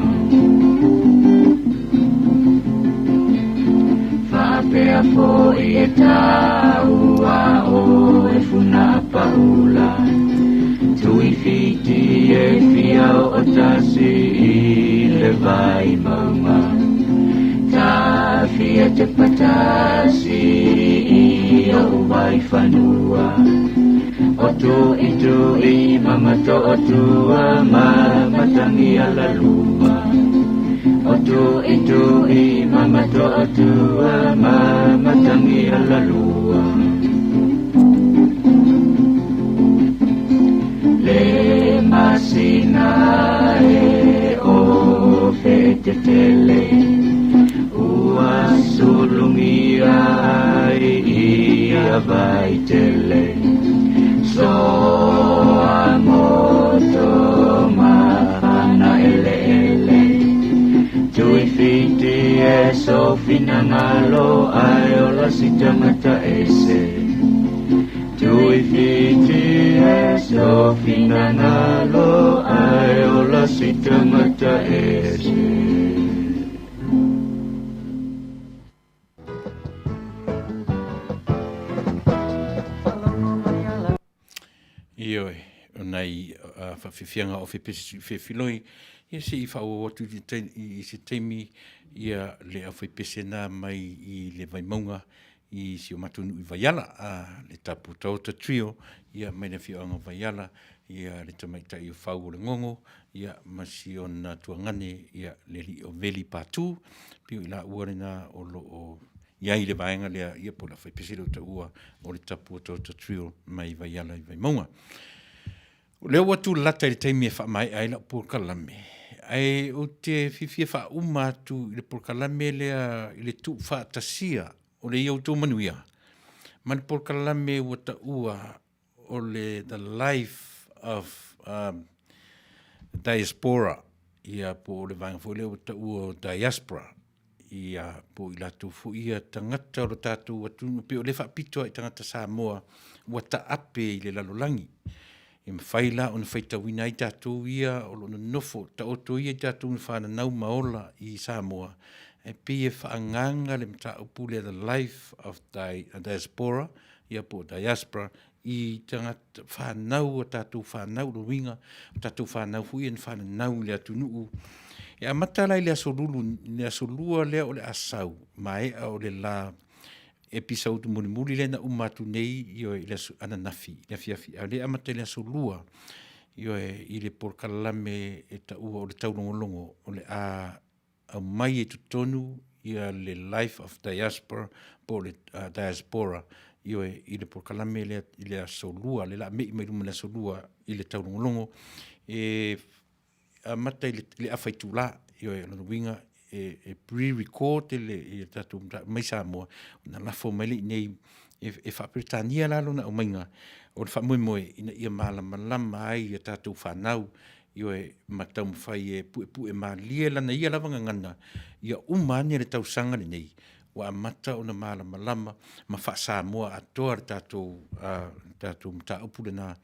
lea fo'i e taua oe funa paula. Tui fiti e fia o tasi i le vai maunga. Tafia te patasi i o vai fanua. O tui tui mama to o tua ma matangi ala luma. O tui tui mama to o tua ma matangi ala lua. Le masina e o fetetele ua sulungia ai ia vaitele. Soa moto mahana ele ele. Tui fiti e so finangalo ai ola si tangata ese. Tui fiti e so finangalo ai ola si tangata ese. Ioe, o nai whawhiwhianga o whewhiloi, ia se i whaoa atu i se taimi ia le au whaipese nā mai i le Vaimauga i si o matou nuu i Vaiala, a le tapu taota trio, ia mai le afioaga o Vaiala, ia le tamaitai o Fau o le Gogo, ia ma si ona tuagane, ia le alii o Veli Patu, pei o i laua lena o lo o i ai le vaega lea, ia po o le aufaipese lea ua taua o le tapu otaota trio mai Vaiala i Vaimauga. O lea ua tulalata i le taimi e faamaea ai lau polokalame, ae ou te fiafia faauma atu i le polokalame lea i le tuufaatasia o le ia outou manuia ma le polokalame ua taua o le The Life of um, Diaspora, ia po o le vaega foi lea ua taua o Diaspora, ia po o i latou foi ia tagata o lo tatou atunuu, pei o lea e faapito lava i tagata Samoa ua taape i le lalolagi. E mafai la ona faitauina ai tatou ia o lo o nonofo taoto ia i tatou na fananau ma ola i Samoa, e pei e faaagaga le mataupu lea The Life of Diaspora, ia po o diaspora i tagata fanau a tatou fanau lo uiga o tatou fanau foi ia na fananau i le atunuu. E amata la i le aso lulu, le aso lua lea o le asau, maea o le la episode mulimuli lea na uma atu nei ioe i le aso ananafi i le afiafi, a o lea e amata i le aso lua ioe i le polokalame e taua o le taulogologo o le a aumai i totonu ia le Life of Diaspora po o le Diaspora ioe i le polokalame lea i le aso lua, le la mei mai luma i le aso lua i le taulogologo e amata i le afa itula ioe o lona uiga e, e pre-record le i tatou mai Samoa ona lafo mai lea i inei e, e faa-Peretania la lona aumaiga o le faamoemoe ina ia malamalama ai ia tatou fanau Ioe, ma taumafai e puepue malie lana ia lava gagana, ia uma ane le tausaga lenei, ua amata ona malamalama ma faa-Samoa atoa le tatou, uh, tatou mataupu lena,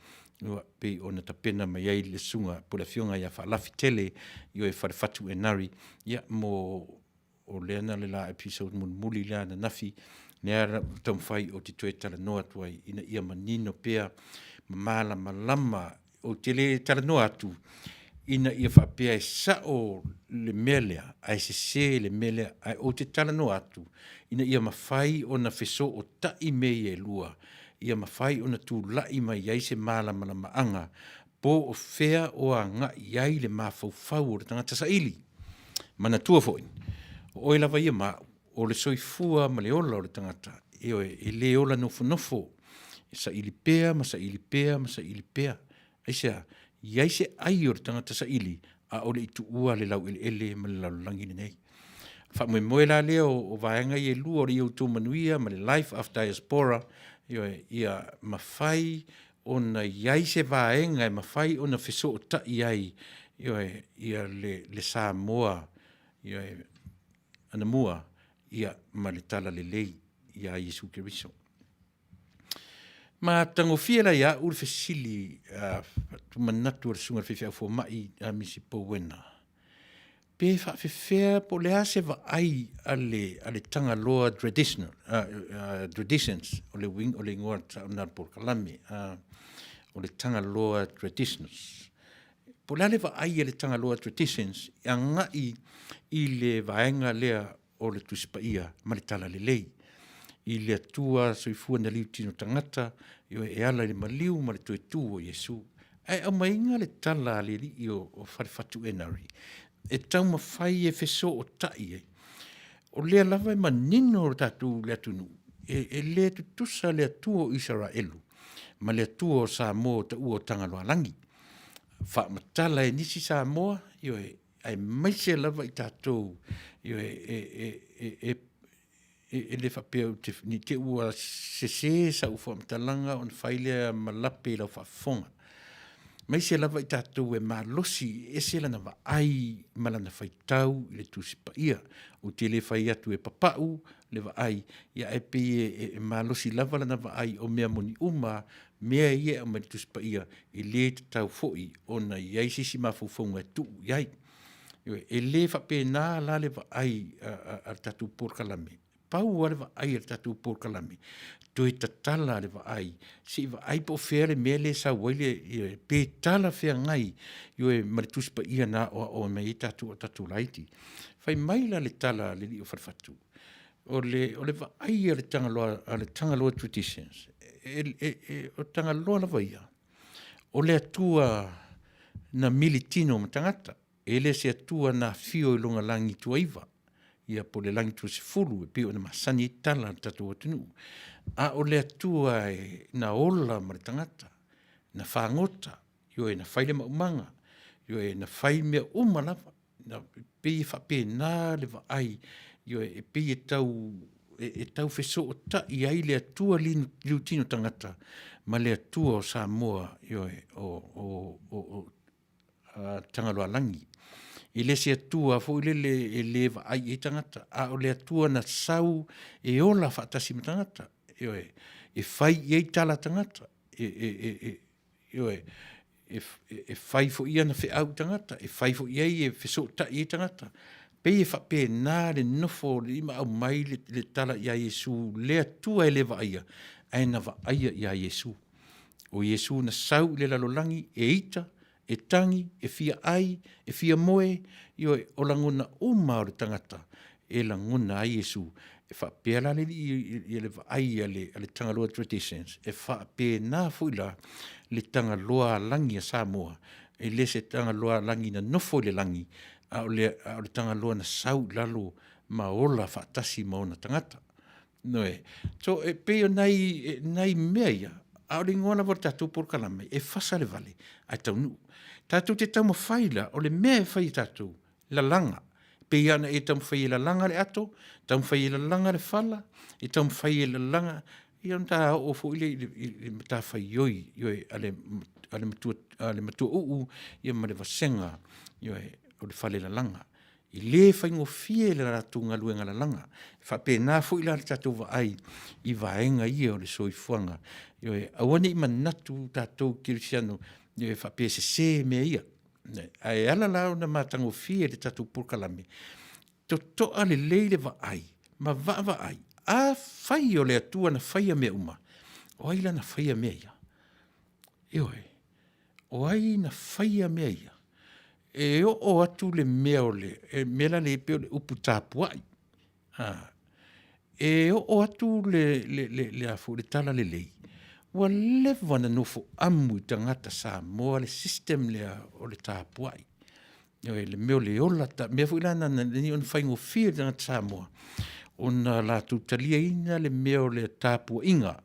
ua pei ona tapena mai ai le susuga po o le afioga ia Faalafitele, ioe, Falefatu Enari, ia, mo o lea na le la episode mulimuli lea ananafi, lea taumafai ou te toe talanoa atu ai ina ia manino pea ma malamalama. Ou te le talanoa atu ina ia faapea e sao le mea lea ae sese le mea lea, ae ou te talanoa atu ina ia mafai ona fesootai mea ia e lua, ia mafai ona tulai mai ai se malamalamaaga po o fea o agai ai le mafaufau o le tagata saili. Manatua foi, o oe lava ia ma au, o le soifua ma le ola o le tagata, ioe, e le ola nofonofo, e saili pea ma saili pea ma saili pea. Aisea? I ai se ai o le tagata saili, a o le i tuua le laueleele ma le lalolagi lenei. Faamoemoe la lea o, o vaega ia e lua o le Ia Outou Manuia ma le Life of Diaspora, ioe, ia mafai ona i ai se vaega e mafai ona fesootai ai, ioe, ia le, le Samoa, ioe, anamua, ia, ma le Talalelei iā Iesu Keriso. Ma tagofie la ia au le fesili uh, manatu o le susuga i le faifeau fomai a Misi Powena. Pe faafefea po o le a se vaai a le, a le Tagaloa traditional, traditions, o le uiga, o le igoa o lena polokalame, o le Tagaloa Traditionals. Po o le a le vaai a le Tagaloa Traditions e agai i le vaega lea o le Tusi Paia ma le Talalelei i le Atua soifua na liu tino tagata e ala i le maliu ma le toe tu o Iesu. Ae aumaiga le tala a le alii o Falefatu Enari e taumafai e fesootai ai. O lea lava e manino le tatou le atunuu e le tutusa le Atua o Isaraelu ma le Atua o Samoa o taua o Tagaloaalagi. Faamatala e nisi Samoa, ioe, aemaise lava i tatou ioe, e, e le faapea ou te, ne i te i ua sese sau faamatalaga ona fai lea ma lape i lau faafofoga. Aemaise lava i tatou e malosi, e ese lana vaai ma lana faitau i le Tusi Paia. Ou te le fai atu e papau le vaai, ia ae pei e, e malosi lava lana vaai o mea moni uma mea ia e aumai i le Tusi Paia, e le tatau foi ona i ai se isi mafaufauga e tuu i ai. E le faapena la le vaai a le tatou polokalame, pau lava le vaai a le tatou polokalame, toe tatala le vaai, se i vaai po o fea le mea lea e sau ai le, pe talafeagai ioe ma le Tusi Paia na aoao mai ai tatou a o tatou laiti. Fai mai la le tala a le alii o Falefatu, o le vaai a le Tagaloa, a le Tagaloa Traditions, o Tagaloa lava ia, o le Atua na militino ma tagata, e le se Atua na afio i lona lagi tuaiva, ia po o le lagi tuasefulu e pei ona masani ai tala a le tatou atunuu, a o le Atua e na ola ma le tagata, na fagota, ioe, na fai le maumaga, ioe, na fai mea uma lava. Na, pei e faapena le vaai, ioe, e pei e tau e tau fesootai ai le Atua liutino tagata ma le Atua o Samoa, ioe, o Tagaloaalagi. E le se Atua foi lele e le vaai i ai tagata, a o le Atua na sau e ola faatasi ma tagata, ioe, e fai i ai tala a tagata, ioe, e fai foi ana feau i tagata, e fai foi i ai e fesootai ai tagata. Pei e faapena le nofo o le ma aumai le tala ia Iesu, le Atua e le vaaia, ae na vaaia ia Iesu. O Iesu na sau i le lalolagi e ita, e tagi, e fia ai, e fia moe, ioe, o lagona uma o le tagata e lagona ai Iesu. E faapea la le alii i le vaai a le Tagaloa Traditions, e faapena foi la le Tagaloa alagi a Samoa, e le se Tagaloa alagi na nofo i le lagi, a o le, a o le Tagaloa na sau i lalo ma ola faatasi ma ona tagata. Ioe. So, e pei o nai, nai mea ia, a o le igoa lava o le tatou polokalame, e fasa le vale, ae taunuu. Tatou te taumafai la, o le mea e fai e tatou, lalaga. Pei lava ona e taumafai e lalaga le ato, taumafai e lalaga le fala, e taumafai e lalaga, ia ona ta oo foi lea i le matafaioi, ioe, a le, a le matua, a le matua uu, ia ma le vasega, ioe, o le fale lalaga. E le faigofie le latou galuega lalaga. E faapena foi la le tatou vaai i vaega ia o le soifuaga. Ioe, aua ne i manatu tatou kerisiano, ioe, faapea e sese mea ia. Ae ala la ona matagofie le tatou polokalame, totoa lelei le vaai ma vaavaai. Afai o le Atua na faia mea uma, o ai la na faia mea ia? Ioe, o ai na faia mea ia? E oo atu le mea o le, e mea la lea e pei o le upu tapuai. A, e oo atu le, le, le, le, a foi, le talalelei, ua leva ona nofo amu i tagata Samoa le system lea o le tapuai. Ioe, le mea o le ola, ta, mea foi la na, na, na faigofie i le tagata Samoa, ona latou taliaina le mea o le tapuaiga.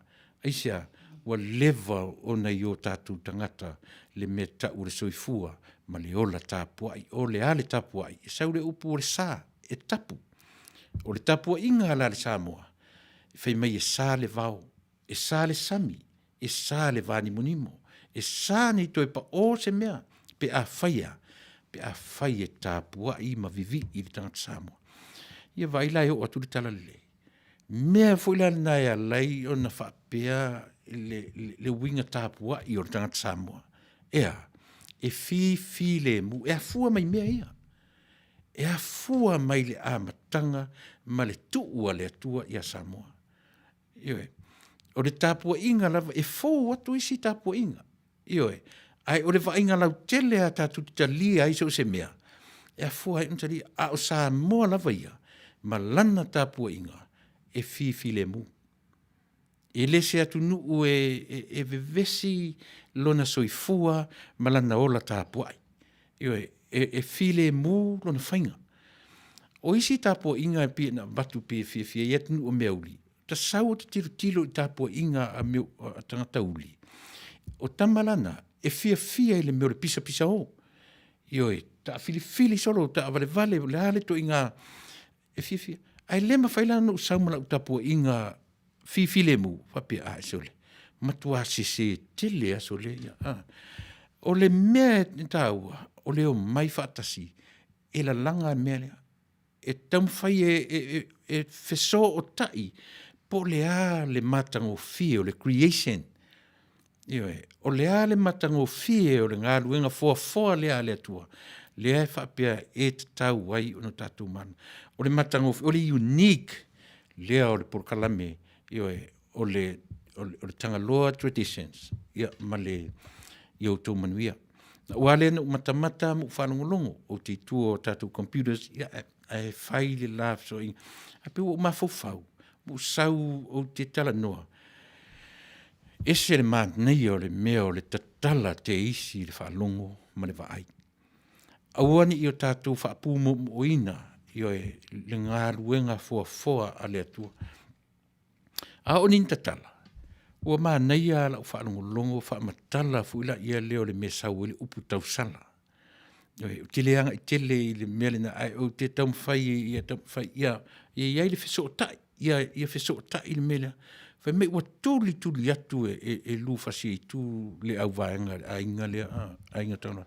Aisea? Ua leva ona i o tatou tagata le mea tau o le soifua ma le ola tapuai. O le a le tapuai? E sau le upu o le sa, e tapu. O le tapuaiga la a le Samoa, e fai mai e sa le vao, e sa le sami, e sa le vanimonimo, e sa nei toe paʻō se mea pe afai e a? Pe afai e tapuai ma vivii le tagata Samoa. Ia vaai la e oo atu le talalelei. Mea foi la lena e ala ai ona faapea le uiga tapuai o le tagata Samoa, e a? E fifilemu, e afua mai mea ia. E afua mai le amataga ma le tuu a le Atua ia Samoa. Ioe. O le tapuaiga lava, e fou atu isi tapuaiga. Ioe. Ae o le vaaiga lautele a tatou te talia ai so o se mea, e afua ai ona talia. A o Samoa lava ia, ma lana tapuaiga, e fifilemu. E le se atunuu e, e, e vevesi lona soifua ma lana ola tapuai. Ioe, e, e filemu lona faiga. O isi tapuaiga e pei ona avatu pei e fiafia ai atunuu o mea uli, tasau o te tilotilo i tapuaiga a, mea, a tagata uli, o tama lana, e fiafia i le mea o le pisapisa o. Ioe, taafilifili solo, taavalevale, o le a le ituaiga e fiafia. Ae le mafai la ona ou sau ma lau tapuaiga fifilemu, faapea, a, sole, matua sese tele aso le ia. A. O le mea e taua, o le omai faatasi, e lalaga le mea lea. E taumafai e, e, e, e fesootai po o le a le matagofie o le creation. Ioe, o le a le matagofie o le galuega foafoa lea a le Atua, lea e faapea e tatau ai ona tatou mana. O le matagofie, o le unique lea o le polokalame, ioe, o le, o le, o le Tagaloa Traditions, ia, ma le, ia outou manuia. Na ua lea na ou matamata ma ou faalogologo, ou te i tua o tatou computers, ia, ae fai le la fesoaina. Ae pei ua ou mafaufau, ua ou sau ou te talanoa, Ese le manaia o le mea o le tatala teisi i le faalogo ma le vaai. Aua ne i o tatou faapumoomoina, ioe, le galuega foafoa a le Atua. A o ni tatala, ua manaia lau faalogologo faamatala foi laia lea o le mea e sau ai le upu tausala. Ou te le agai tele i le mea lena, ae ou te taumafai ia taumafai ia i ai le fesootai, ia fesootai le mea lea. Fai mai ua tulituli atu e, e, e Lufasiaitu le auvaega le aiga lea, aiga Tagaloa.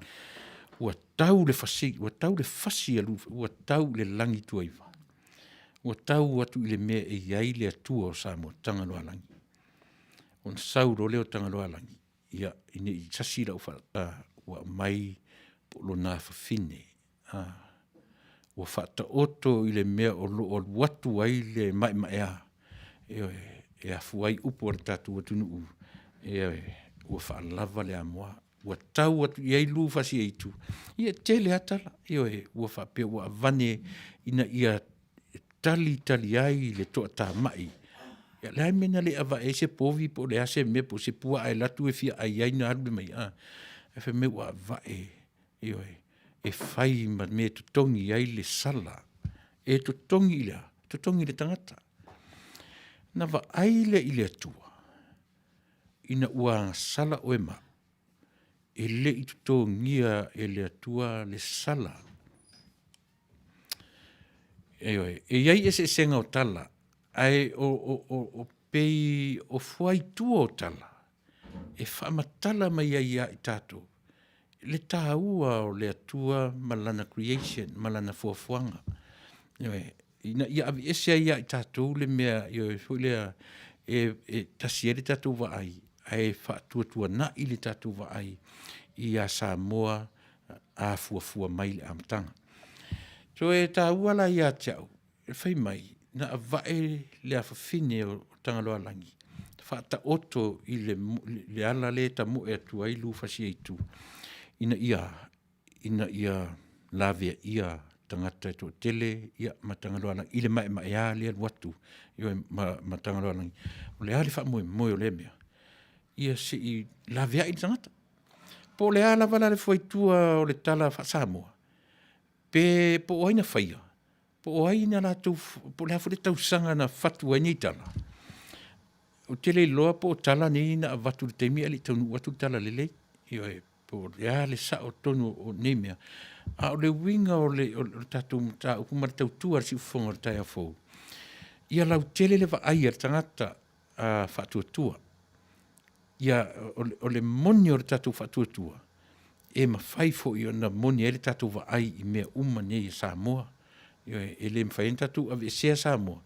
Ua tau le fasi, ua tau le fasi a Lufa, ua tau i le lagi tuaiva. Ua tau atu i le mea e i ai le Atua o Samoa, Tagaloalagi. Ona sau loa lea o Tagaloalagi, ia, ina i sasi lau faa, ua aumai po o lona afafine, a, ua faataoto i le mea o lo o alu atu ai le maemaea, ioe, e afua ai upu a le tatou atunuu, ioe, ua faalava le amoa, ua tau atu i ai lu fasiaitu, ia e tele lava tala, ioe, ua faapea ua avane ina ia e talitali ai le toatamai. Ia, le a le mea na le avae ai se povi po o le a se mea po o se puaa e alu atu e fia ai ai na alu le mai, a. Ae fai mai ua avae, ioe, e fai ma mea e totogi ai le sala. E totogi i le a? Totogi i le tagata. Na vaai lea i le Atua, ina ua agasala oe ma au, e le i totogia e le Atua le sala. Ioe, e i ai eseesega o tala, ae o, o, o, o pei o fuaitua o tala, e faamatala mai ai ia i tatou le taua o le Atua ma lana creation, ma lana foafoaga. Ioe, ina ia aveese ai ia i tatou le mea, ioe, foi lea, e, e tasi ai le tatou vaai, ae faatuatuanai le tatou vaai ia Samoa afuafua mai le amataga. So e taua la ia te au, e fai mai, na avae le afafine o Tagaloalagi, faataoto i le, le ala le tamoe atu ai Lufasiaitu, ina ia, ina ia laveaia tagata e toatele ia, ma Tagaloalagi i le maemaea le alu atu ioe, ma, ma Tagaloalagi. O le a le faamoemoe o lea mea? Ia se i laveai le tagata. Po o le a lava la le fuaitua o le tala faa-Samoa, pe po o ai na faia, po o ai na latou, po o le a foi le tausaga na fatu ai nei tala, ou te le iloa po o tala nei na avatu i le taimi ae le i taunuu atu le talalelei. Ioe, po o le a le sao tonu o nei mea. A o le uiga o le, o le tatou mataupu ma le tautua a le siufofoga o le taeao fou, ia lautele le vaai a le tagata a faatuatua. Ia, o, o le moni o le tatou faatuatua, e mafai foi ona moni ai le tatou vaai i mea uma nei e Samoa. E le mafai ona tatou aveesea Samoa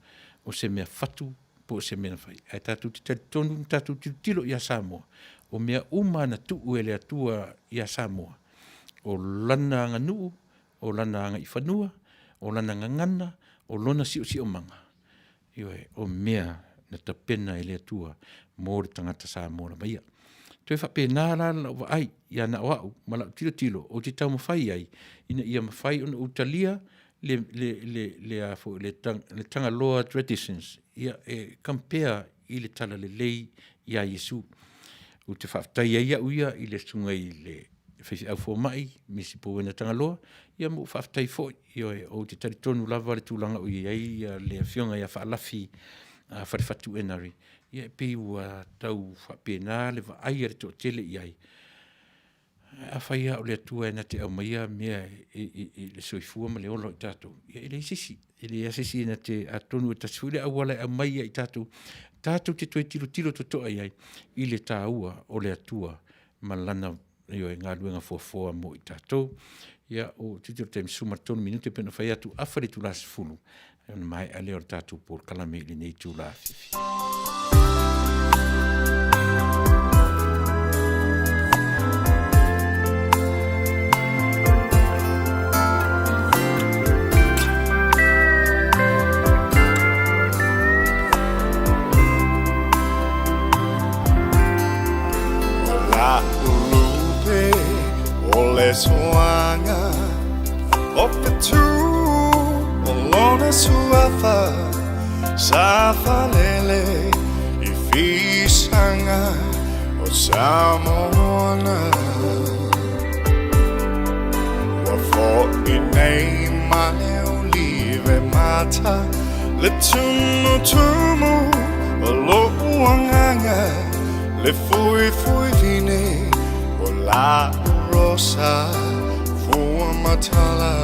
o se mea fatu po o se mea na fai. Ae tatou te talitonu ma tatou tilotilo ia Samoa, o mea uma na tuu e le Atua ia Samoa, o lana aganuu, o lana agaifanua, O lana gagana, o lona siosiomaga, ioe, o mea na tapena e le Atua mo le tagata Samoa lava ia. Toe faapena la lau vaai ia na o au ma lau tilotilo ou te taumafai ai ina ia mafai ona ou talia le, le, le, le, a foi, le, tang, le Tagaloa traditions, ia e compare i le talalelei iā Iesu. Ou te faafetai ai au ia i le susuga i le faifeau fomai, Misi Powena Tagaloa, ia ma ou faafetai foi, ioe, ou te talitonu lava le tulaga o i ai ia le afioga ia Faalafi Falefatu Enari, ia e pei ua tau faapena le vaai a le toatele i ai. Afai lava o le Atua e na te aumaia mea i le soifua ma le ola o i tatou, ia e leai se isi, e leai lava se isi e na te, atonu e tasi foi le auala e aumai ai i tatou, tatou te toe tilotilo totoa i ai i le taua o le Atua ma lana ioe, galuega fuafua mo i tatou. Ia, o tilotilo taimi suma 3 minute pe na fai atu afa le itula 10, ona maea lea o le tatou polokalame i lenei itula afiafi. O le soaga o fetu o lona suafa sa falele i fisaga o Samoana. Ua fo'i nei ma le olive mata le tumutumu o lo'u agaga le fuifui vine o la'u rosa fua matala.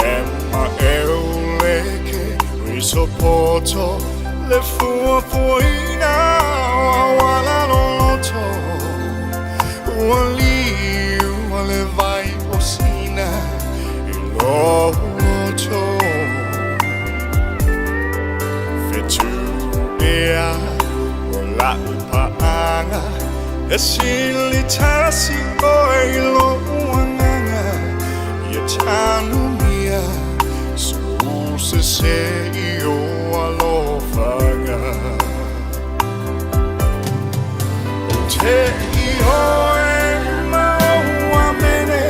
E ma euleke risopoto le fuafuaina o auala loloto ua liu a le vai o sina i lou loto. Fetu ea o la'u paaga e sili tasi oe i lo'u agaga ia tanumia sou sese i o alofaga. Ou te ioe ma ou amene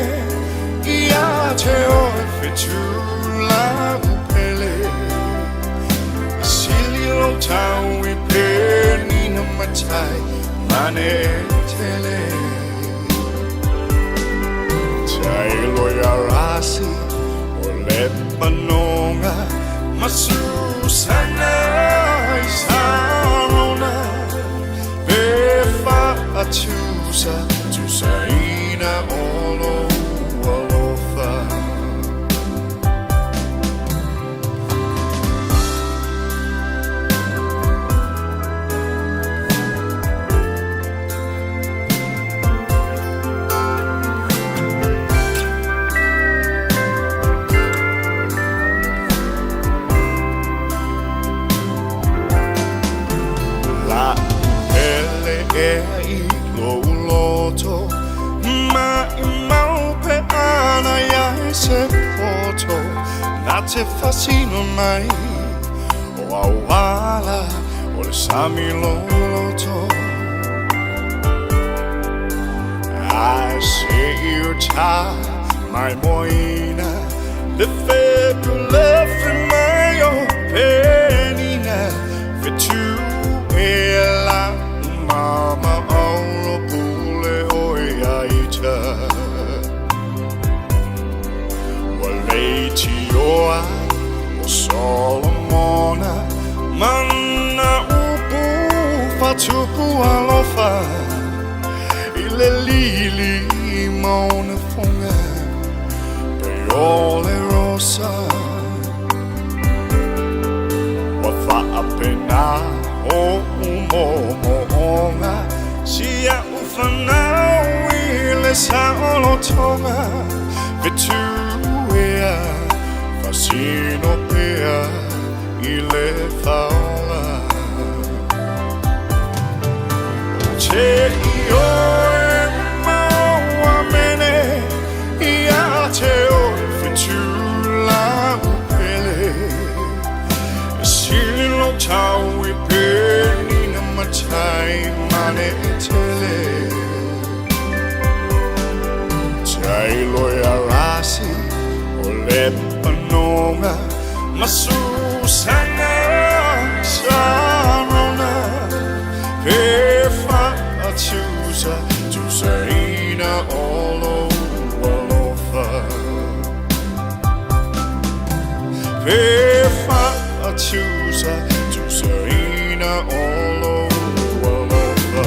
ia te oe fetu la'u pele. E sili lou tau i penina matai mane tele. Tailo ia rasi o le manoga ma Susana i Sarona pe faatusa tusaina o lou alofa. La pele ea i lou loto maʻimau pe ana ia e se poto na te fasino mai o auala o le sami loloto. I see you ta mai moina le fepu le mai o penina fetu e la mama auro pule o ia ita. Ua leitioa o Solomona mana upu fatupu alofa i le lili maona foga pe o le rosa. Ua faapena o umomooga si a'u fanau i le saolotoga fetu ea fasino pea i le faola. Ou te ioe ma ou amene ia Sili lou tau i penina matai mane e tele Tai loe arasi o le panoga Masusana sarona Pe faatusa tusaina o lou alofa Pe faatusa tusaina o lou alofa.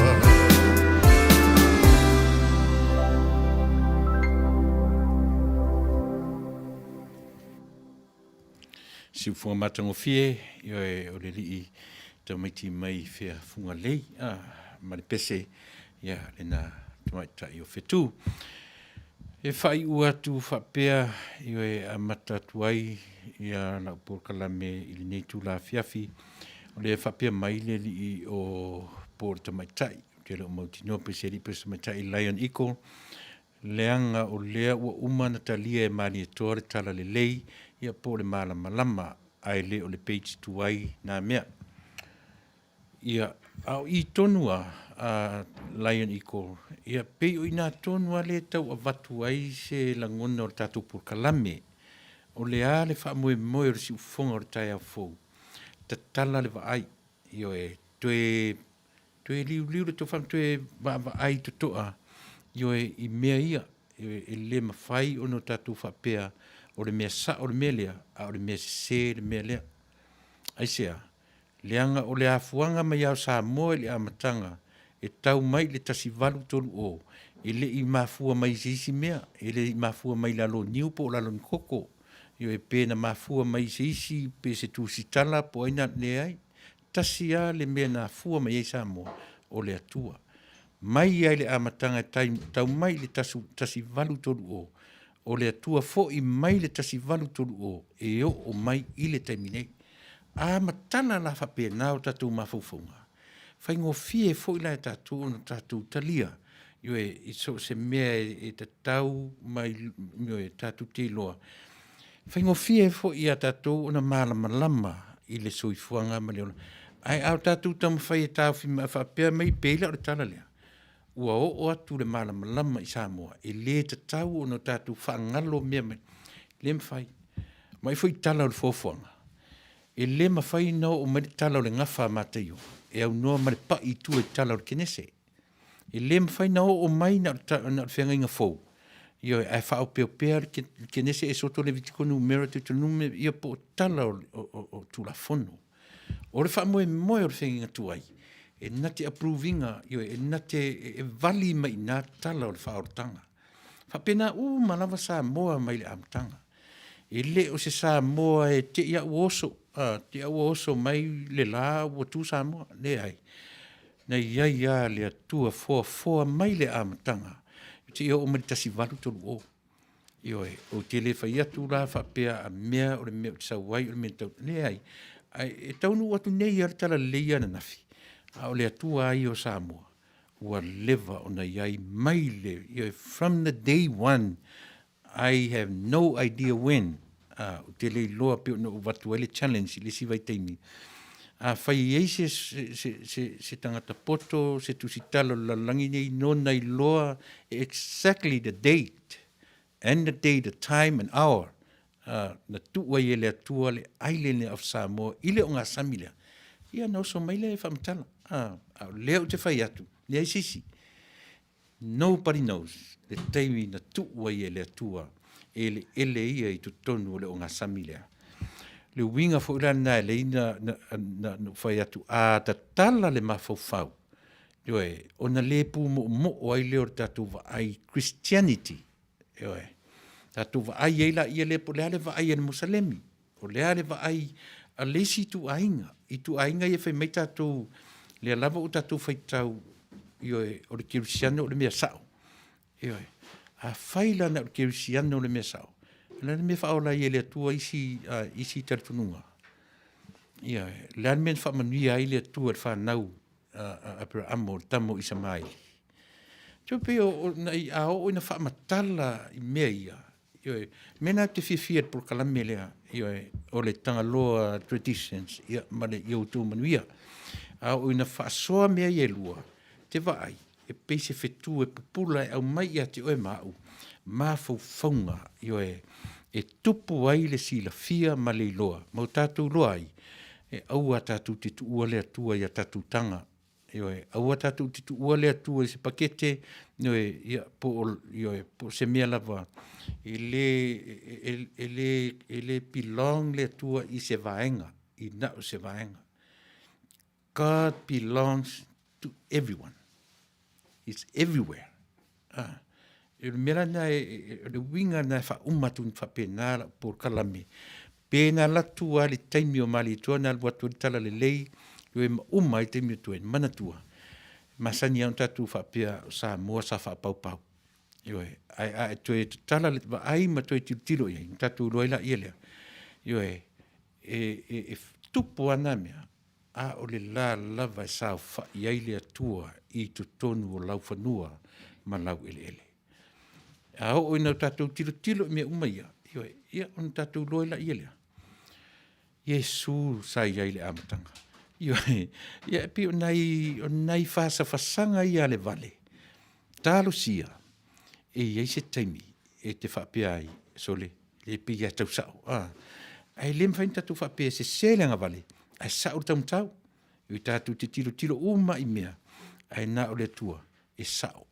Siufuga matagofie, ioe o le lii tamaiti mai fea Fugalei, a, ma le pese, ia, lena tamaitai o Fetu. E faaiu atu faapea, ioe, amata atu ai ia lau polokalame i lenei itula afiafi, o lea e faapea mai le alii o po o le tamaitai, ou te le o mautinoa pe se alii pe se tamaitai, Lion Eagle, leaga o lea ua uma ona talia e Malietoa le talalelei, ia po o le malamalama, ae le o le page tuai na mea. Ia, a o i tonu lava a Lion Eagle, ia pei o i ina tonu lava lea e tau avatu ai se lagona o le tatou polokalame. O le a le faamoemoe o le siufofoga o le taeao fou? Tatala le vaai, ioe, toe, toe liuliu le tofa ma toe vaavaai totoa, ioe, i mea ia. Ioe, e le mafai ona tatou faapea o le mea sao le mea lea, a o le mea sese le mea lea. Aisea? Leaga o le afuaga mai lava o Samoa i le amataga e tau mai i le 1830, e le i mafua mai i se isi mea, e le i mafua mai i lalo o niu po o lalo o ni koko, ioe, pe na mafua mai i se isi, pe se tusitala po o ai na, leai. Tasi lava le mea na afua mai ai Samoa, o le Atua. Mai lava i le amataga e tau mai i le 1830, o le Atua foi mai le 1830 e oo mai i le taimi nei. A matala la faapena o tatou mafaufauga, faigofie foi la e tatou ona tatou talia, ioe, i so o se mea e tatau ma ioe, tatou te iloa. Faigofie foi ia tatou ona malamalama i le soifuaga ma le ola. Ae a o tatou taumafai e taofi faapea mai pei la o le tala lea, ua oo atu le malamalama i Samoa, e le tatau ona tatou faagalo mea mai. E le mafai. Vaai foi i tala o le foafoaga, e le mafai ona oo mai le tala o le gafa a Mataio e aunoa ma le pai i tua i tala o le Kenese. E le mafai ona oo mai na o le feagaiga fou, ioe, ae faaopeopea le Kenese e soto Levitiko numera Deuteronomi, ia po o tala o Tulafono. O le faamoemoe o le feagaiga tuai, e na te approve ina, ioe, e na te e vali mai i ina tala o le faaolataga. Faapena uma lava Samoa mai le amataga. E le o se Samoa e te i a ua oso, a, te i a ua oso mai le la ua tu Samoa. Leai. Na i ai lava le Atua foafoa mai le amataga seia oo mai le 1830. Ioe, ou te le fai atu la faapea a mea o le mea ou te sau ai o le mea tau, leai. Ae e taunuu atu nei lava le talalelei ia ananafi, a o le Atua lava ia o Samoa, ua leva ona i ai mai le, ioe, from the day one, I have no idea when, a, ou te le iloa pei ona ou avatu ai le challenge i le isi vaitaimi, afai e i ai se, se, se, se, se tagata poto, se tusitala o le lalolagi nei nona iloa exactly the date and the day, the time and hour, a, na tuu ai e le Atua le Island of Samoa i le ogasami lea, ia ona oso mai lea e faamatala. A, a o lea ou te fai atu, leai se isi. Nobody knows le taimi na tuu ai e le Atua eleele ia i totonu o le ogasami lea. Le uiga foi la lena e lei na, na, na, na fai atu, a tatala le mafaufau, ioe, ona le pumoomoo ai lea o le tatou vaai Christianity, ioe. Tatou vaai ai laia lea po o le a le vaai a le Musalemi, O le a le vaai a le isi ituaiga, ituaiga ia fai mai tatou, lea lava ua tatou faitau, ioe, o le kerisiano o le mea sao. Ioe. Afai la na o le kerisiano le mea sao, o le a le mea e faaola ai e le Atua isi, isi talitonuga? Ioe. O le a le mea na faamanuia ai le Atua i le fanau a Aperaamo, le tama o Isamaeli? Tau pei o, o, a oo ina faamatala i mea ia, Ioe, mea na te fiafia i le polokalame lea, ioe, o le Tagaloa Traditions, ia, ma le ia outou manuia. A oo ina faasoa mea ia e lua, te vaai, e pei se fetu e pupula e aumai ia te oe ma au, mafaufauga, ioe, e tupu ai le silafia ma le iloa, ma o tatou iloa ai, e aua tatou te tuua le Atua i a tatou taga, ioe, aua tatou te tuua le Atua i se pakete, ioe, ia, po o, ioe, po o se mea lava, e le, e, e le, e le belong le Atua i se vaega, i na o se vaega. God belongs to everyone. It's everywhere. Ah, e le mea la lena, e, le uiga lena e faauma atu faapena lau polokalame. Pe na alu atu lava le taimi o Malietoa na alu atu ai le talalelei, ioe ma uma ai taimi o totoe, manatua, e masani lava ona tatou faapea o Samoa sa faapaupau. Ioe, ae a e toe tatala le vaai ma toe tilotilo i ai, ona tatou iloa ai laia lea, ioe, e, e, e tupu lava na mea, a o le la lava e saofai ai le Atua i totonu o lau fanua ma lau eleele. A oo ina tatou tilotilo i mea uma ia, ioe, ia ona tatou iloa ai laia lea, Iesu sa i ai i le amataga. Ioe, ia e pei o nai, o nai fasafasaga ia a le vale, talosia e i ai se taimi e te faapea ai, sole, le pei lava e tau sao, a. Ae le mafai ona tatou faapea e sese le agavale, ae sao le taumatau. E tatou te tilotilo uma i mea, ae na o le Atua e sao.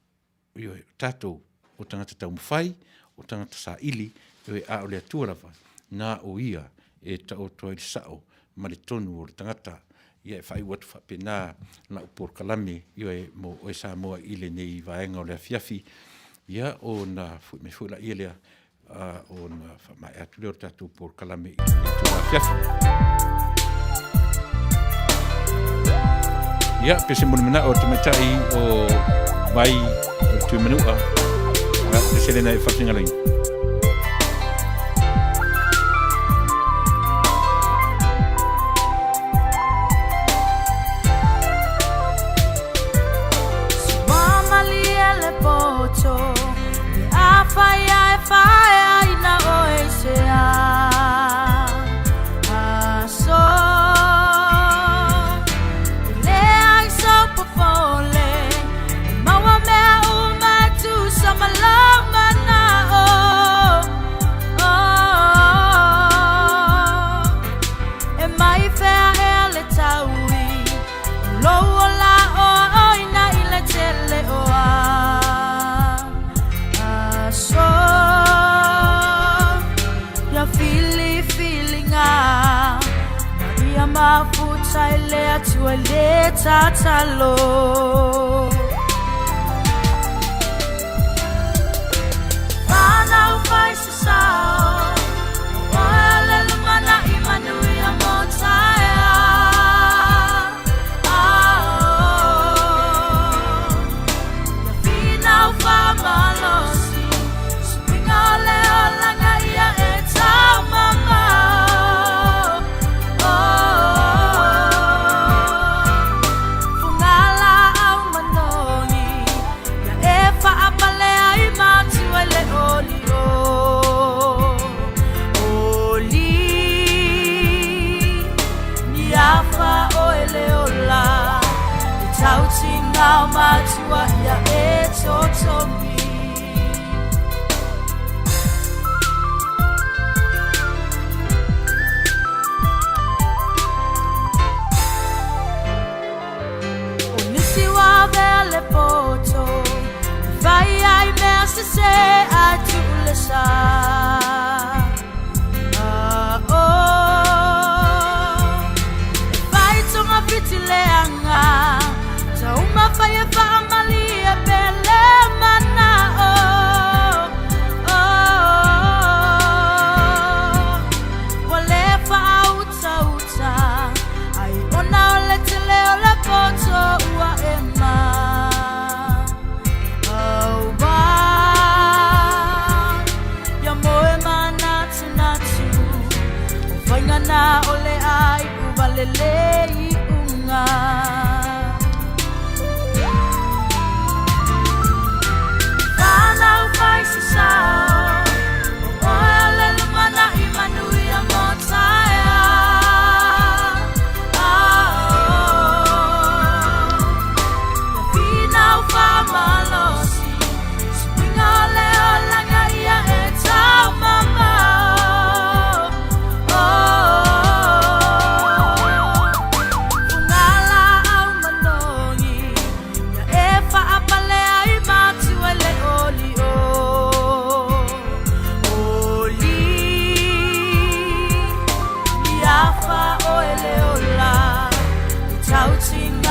Ioe, o tatou o tagata taumafai, o tagata saili, ioe, a o le Atua lava, na o Ia e taoto ai le sao ma le tonu o le tagata. Ia e faaiu atu faapena lau polokalame, ioe, mo oe Samoa i lenei vaega o le afiafi, ia ona foi mai foi laia lea, ona faamaea atu lea o le tatou polokalame i lenei itula afiafi. Ia, pe se mulimanao o le tamaitai o vai o le Tuimanua, ia, se lena e faafeagaloina.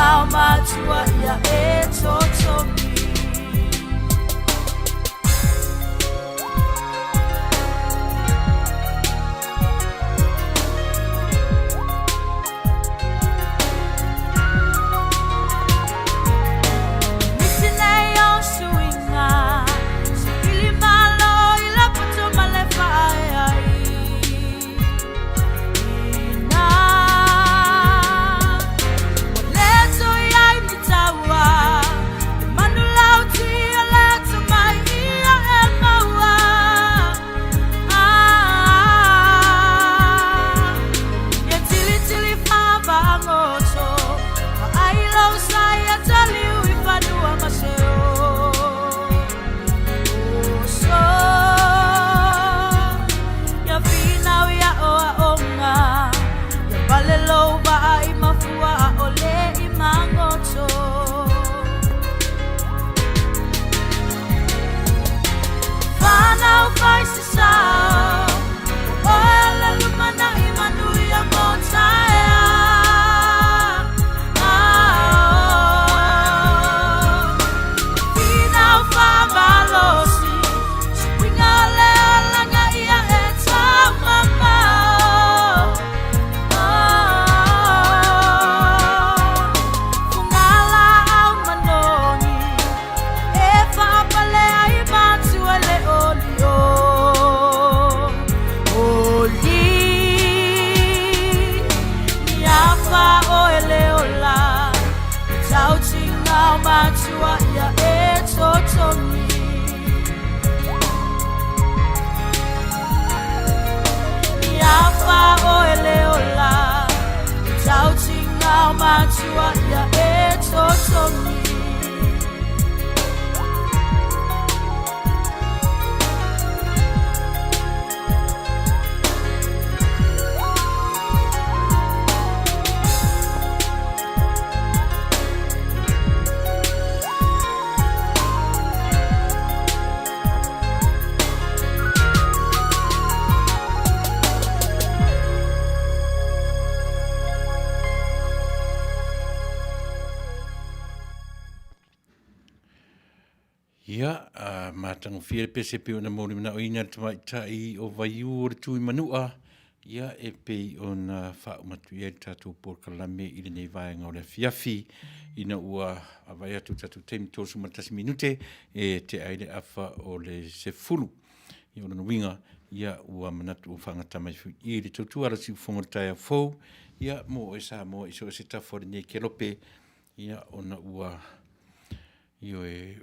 tautiga o matua ia e totogi. Miti nei o suiga, Sipili malo i le poto ma le faaeai. Ina ua le toe i ai ni taua, E manu lauti o le atamai ia e maua. Ah, ia tilitili faavagoto, Vaai lou sa ia taliu i fanua ma se oso. Ia finau ia oaoga, Ia pale lou vaa i mafua ʻaʻole i magoto. Whānau whai se sao, O oe le lumanaʻi manuia mo taeao. Finau whamalosi, Suiga o le olaga ia e taumamao. Fugala au manogi, E faapale ai matua le oli o Oli Ni afa oe le ola, I tautiga o matua ia e totogi. Ni afa oe le ola, I tautiga o matua ia e totogi. Ia, a matagofie le pese pei ona molimanaoina le tamaitai o Vaiū o le Tuimanua, ia e pei ona faauma atu i ai le tatou polokalame i lenei vaega o le afiafi, ina ua vaavaai atu i le tatou taimi 31 minute e tea ai le afa o le 10. Ia o lona uiga, ia ua manatu ua faagata mai foi i le tautua a le siufofoga o le taeao fou, ia mo oe Samoa i so o se tafa o lenei kelope, ia ona ua Ioe,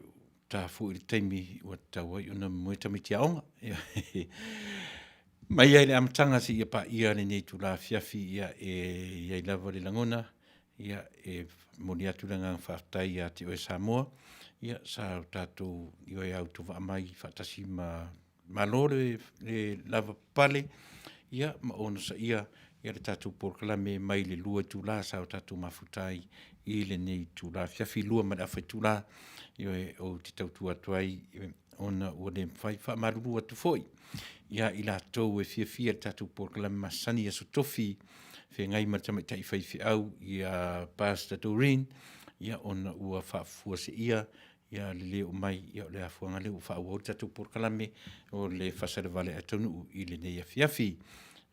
ta foi i le taimi ua tatau ai ona moe tamaiti aoga. Mai ai le amataga seia paia lenei itula afiafi, ia e i ai lava le lagona, ia e momoli atu le agaga faafetai ia te oe Samoa, ia sa o tatou ioe autovaa mai faatasi ma Malo le lavapapale, ia ma onosaia ia le tatou polokalame mai le 2 itula sa o tatou mafuta ai i lenei itula afiafi, 2 ma le afa itula, ioe, ou te tautua atu ai ona ua le mafai. Faamalulu atu foi ia i latou e fiafia i le tatou polokalame masani i Aso Tofi, feagai ma le tamaitai faifeau ia Pastor Doreen, ia ona ua faafuaseia ia le le oo mai, ia o le afuaga lea ua faaauau le tatou polokalame o le faasalavalea ae taunuu i lenei afiafi.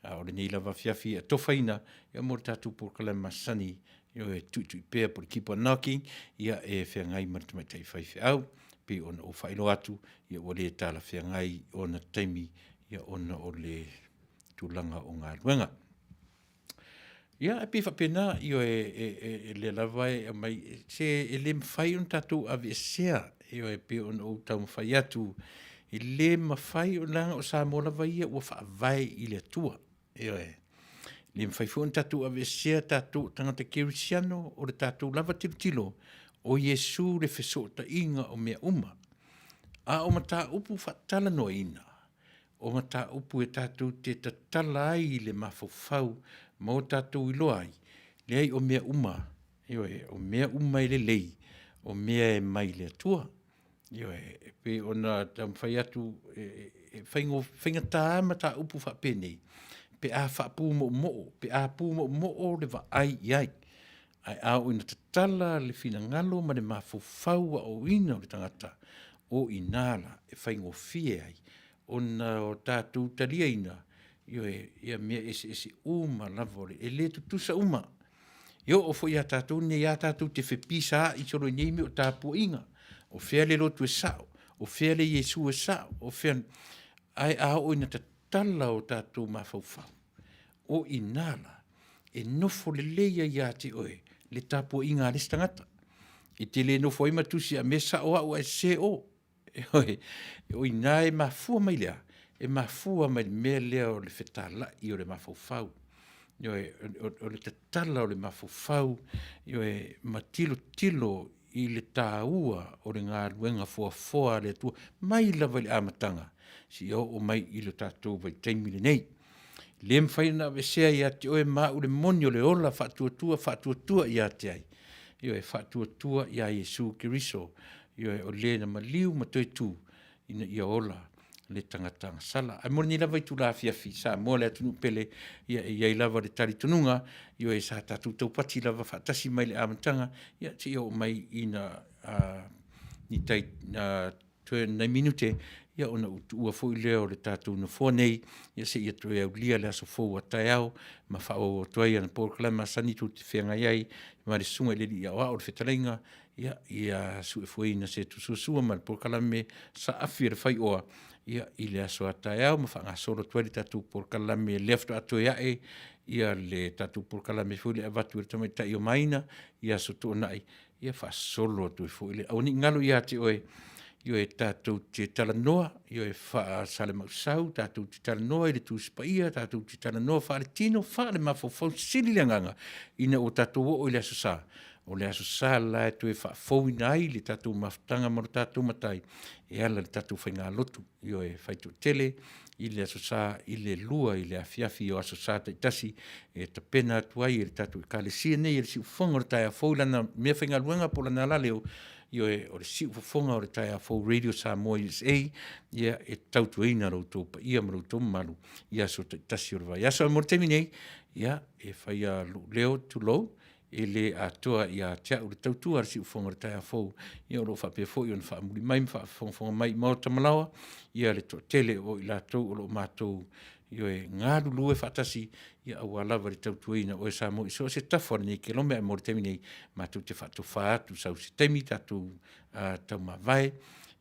A o lenei lava afiafi e atofaina ia mo le tatou polokalame masani e tuitui pea po o le keep on knocking, ia e feagai ma le tamaitai faifeau. Pei ona ou faailoa atu, ia ua le talafeagai ona taimi ia ona o le tulaga o galuega. Ia, e pei faapena, ioe, e lea lava e aumai, se e le mafai ona tatou aveesea, ioe, e pei ona ou taumafai atu, e le mafai, leaga o Samoa lava ia ua faavae i le Atua, ioe. E le mafai foi ona tatou aveesea tatou o tagata kerisiano, o le tatou lava tilotilo, o Iesu le fesootaiga o mea uma. A o mataupu faatalanoaina, o mataupu e tatou te tatala ai i le mafaufau ma o tatou iloa ai, leai o mea uma, ioe, o mea uma e lelei, o mea e mai le Atua. Ioe, e pei ona taumafai atu, e faigata lava mataupu faapenei pe a faapumoomoo, pe a pumoomoo le vaai i ai. Ae a oo ina tatala le finagalo ma le mafaufau aoaoina o le tagata, o i ina la e faigofie ai ona o tatou taliaina, ioe, ia mea eseese uma lava o le, e le tutusa uma. E oo foi ia tatou nei lava tatou te fepisaai solo i nei mea o tapuaiga, o fea le lotu e sao, o fea le Iesu e sao, o fea, ae a oo ina tatala o tatou mafaufau, o i ina la e nofo lelei ai ia te oe le tapuaiga a le isi tagata. E te le nofo ai ma tusi a mea e sao au ae sese o. Ioe, o i ina e mafua mai le a? E mafua mai le mea lea o le fetalai o le mafaufau. Ioe, o le tatala o le mafaufau, ioe, ma tilotilo i le taua o le galuega foafoa a le Atua mai lava i le amataga seia oo mai i lo tatou vaitaimi lenei. E le mafai ona aveesea ia te oe ma au le moni o le ola faatuatua, faatuatua ia te ai? Ioe, faatuatua ia Iesu Keriso, ioe, o le na maliu ma toe tu ina ia ola le tagata agasala. Ae mo lenei lava itula afiafi, Samoa le atunuu pele, ia e i ai lava le talitonuga, ioe, sa tatou taupati lava faatasi mai le amataga, ia seia oo mai ina ni tai toe nai minute, ia ona ou tuua foi lea o le tatou nofoa nei, ia seia toe aulia le aso fou a taeao ma faaauau atu ai ana polokalame masani tou te feagai ai ma le Susuga i le Alii Aoao le Fetalaiga, ia, ia suefueina se tusua ma le polokalame saafi a le faioa, ia, i le aso a taeao ma faagasolo atu ai le tatou polokalame lea faatoa toe ae ia le tatou polokalame foi lea e avatu e le tamaitai o Maina i Aso Toonai, ia faasolo atu ai foi le aua ne i galo ia te oe, ioe, tatou te talanoa, ioe, faasalamausau, tatou te talanoa i le Tusi Paia, tatou te talanoa faaletino, faalemafaufau, sili le agaga ina ua tatou oo i le Aso Sa. O le Aso Sa la e toe faafouina ai le tatou mafutaga ma lo tatou Matai e ala i le tatou faigalotu, ioe, faitoatele i le Aso Sa i le 2 i le afiafi o Aso Sa taitasi e tapena atu ai e le tatou Ekalesia nei e le Siufofoga o le Taeao Fou i lana meafaigaluega po o lana alaleo, ioe, o le Siufofoga o le Taeao Fou Radio Samoa USA, ia, e tautuaina lo outou paia ma lo outou mamalu i aso taitasi o le vaiaso. Ae mo le taimi nei, ia, e faia lou leo, tulou, e le atoa ia te au le tautua a le Siufofoga o le Taeao Fou, ia o lo o faapea foi ona faamuli mai ma faafogafoga mai i maota ma laoa, ia le toatele o i latou o lo o matou, ioe, galulue faatasi, ia aua lava le tautuaina o oe Samoa i so o se tafa o lenei kelome. Ae mo le taimi nei, matou te faatofa atu sau se taimi tatou taumavae,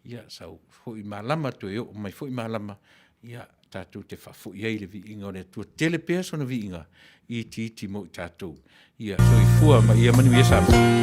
ia sau foi malama toe oo mai foi malama, ia tatou te faafoi ai le viiga o le Atua. Tele pea sona viiga, itiiti mo i tatou. Ia soifua ma ia manuia Samoa.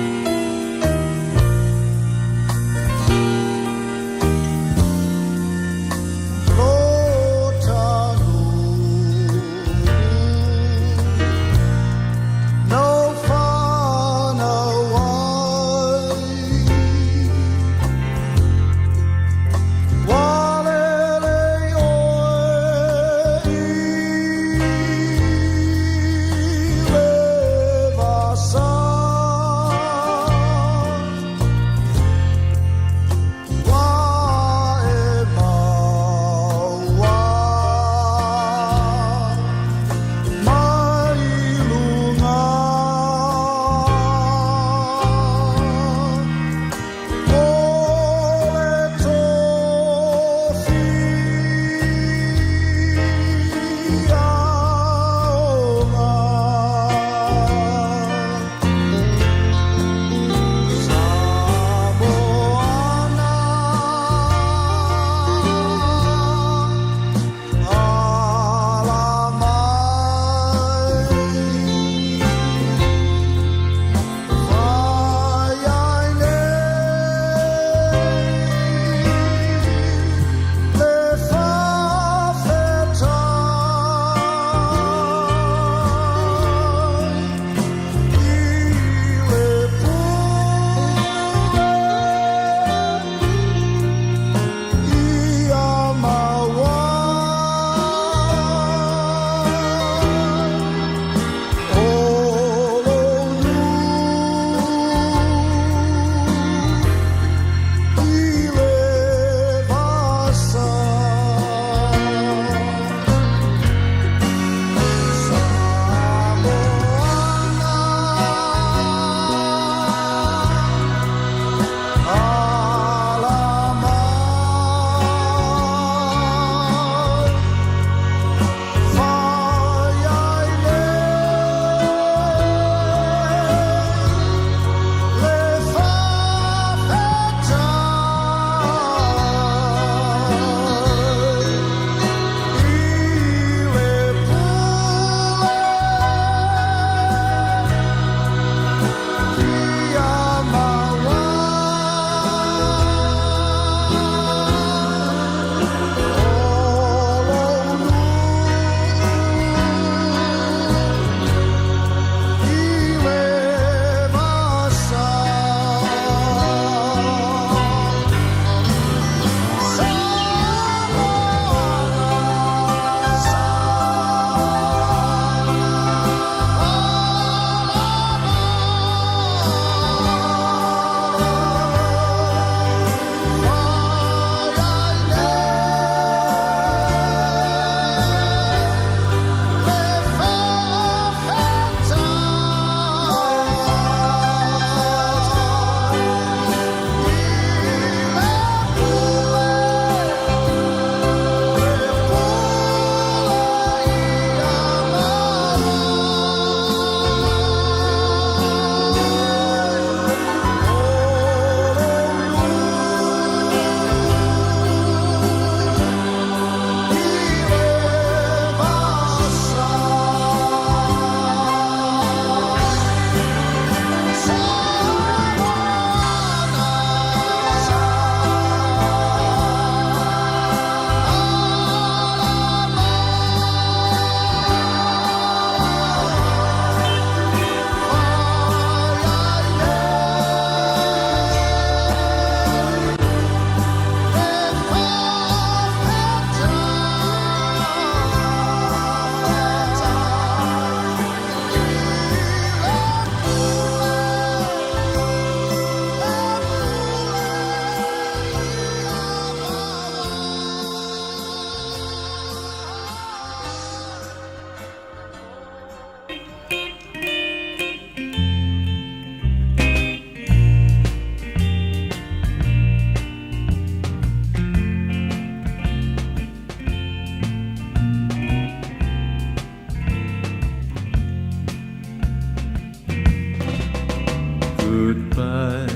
Goodbye.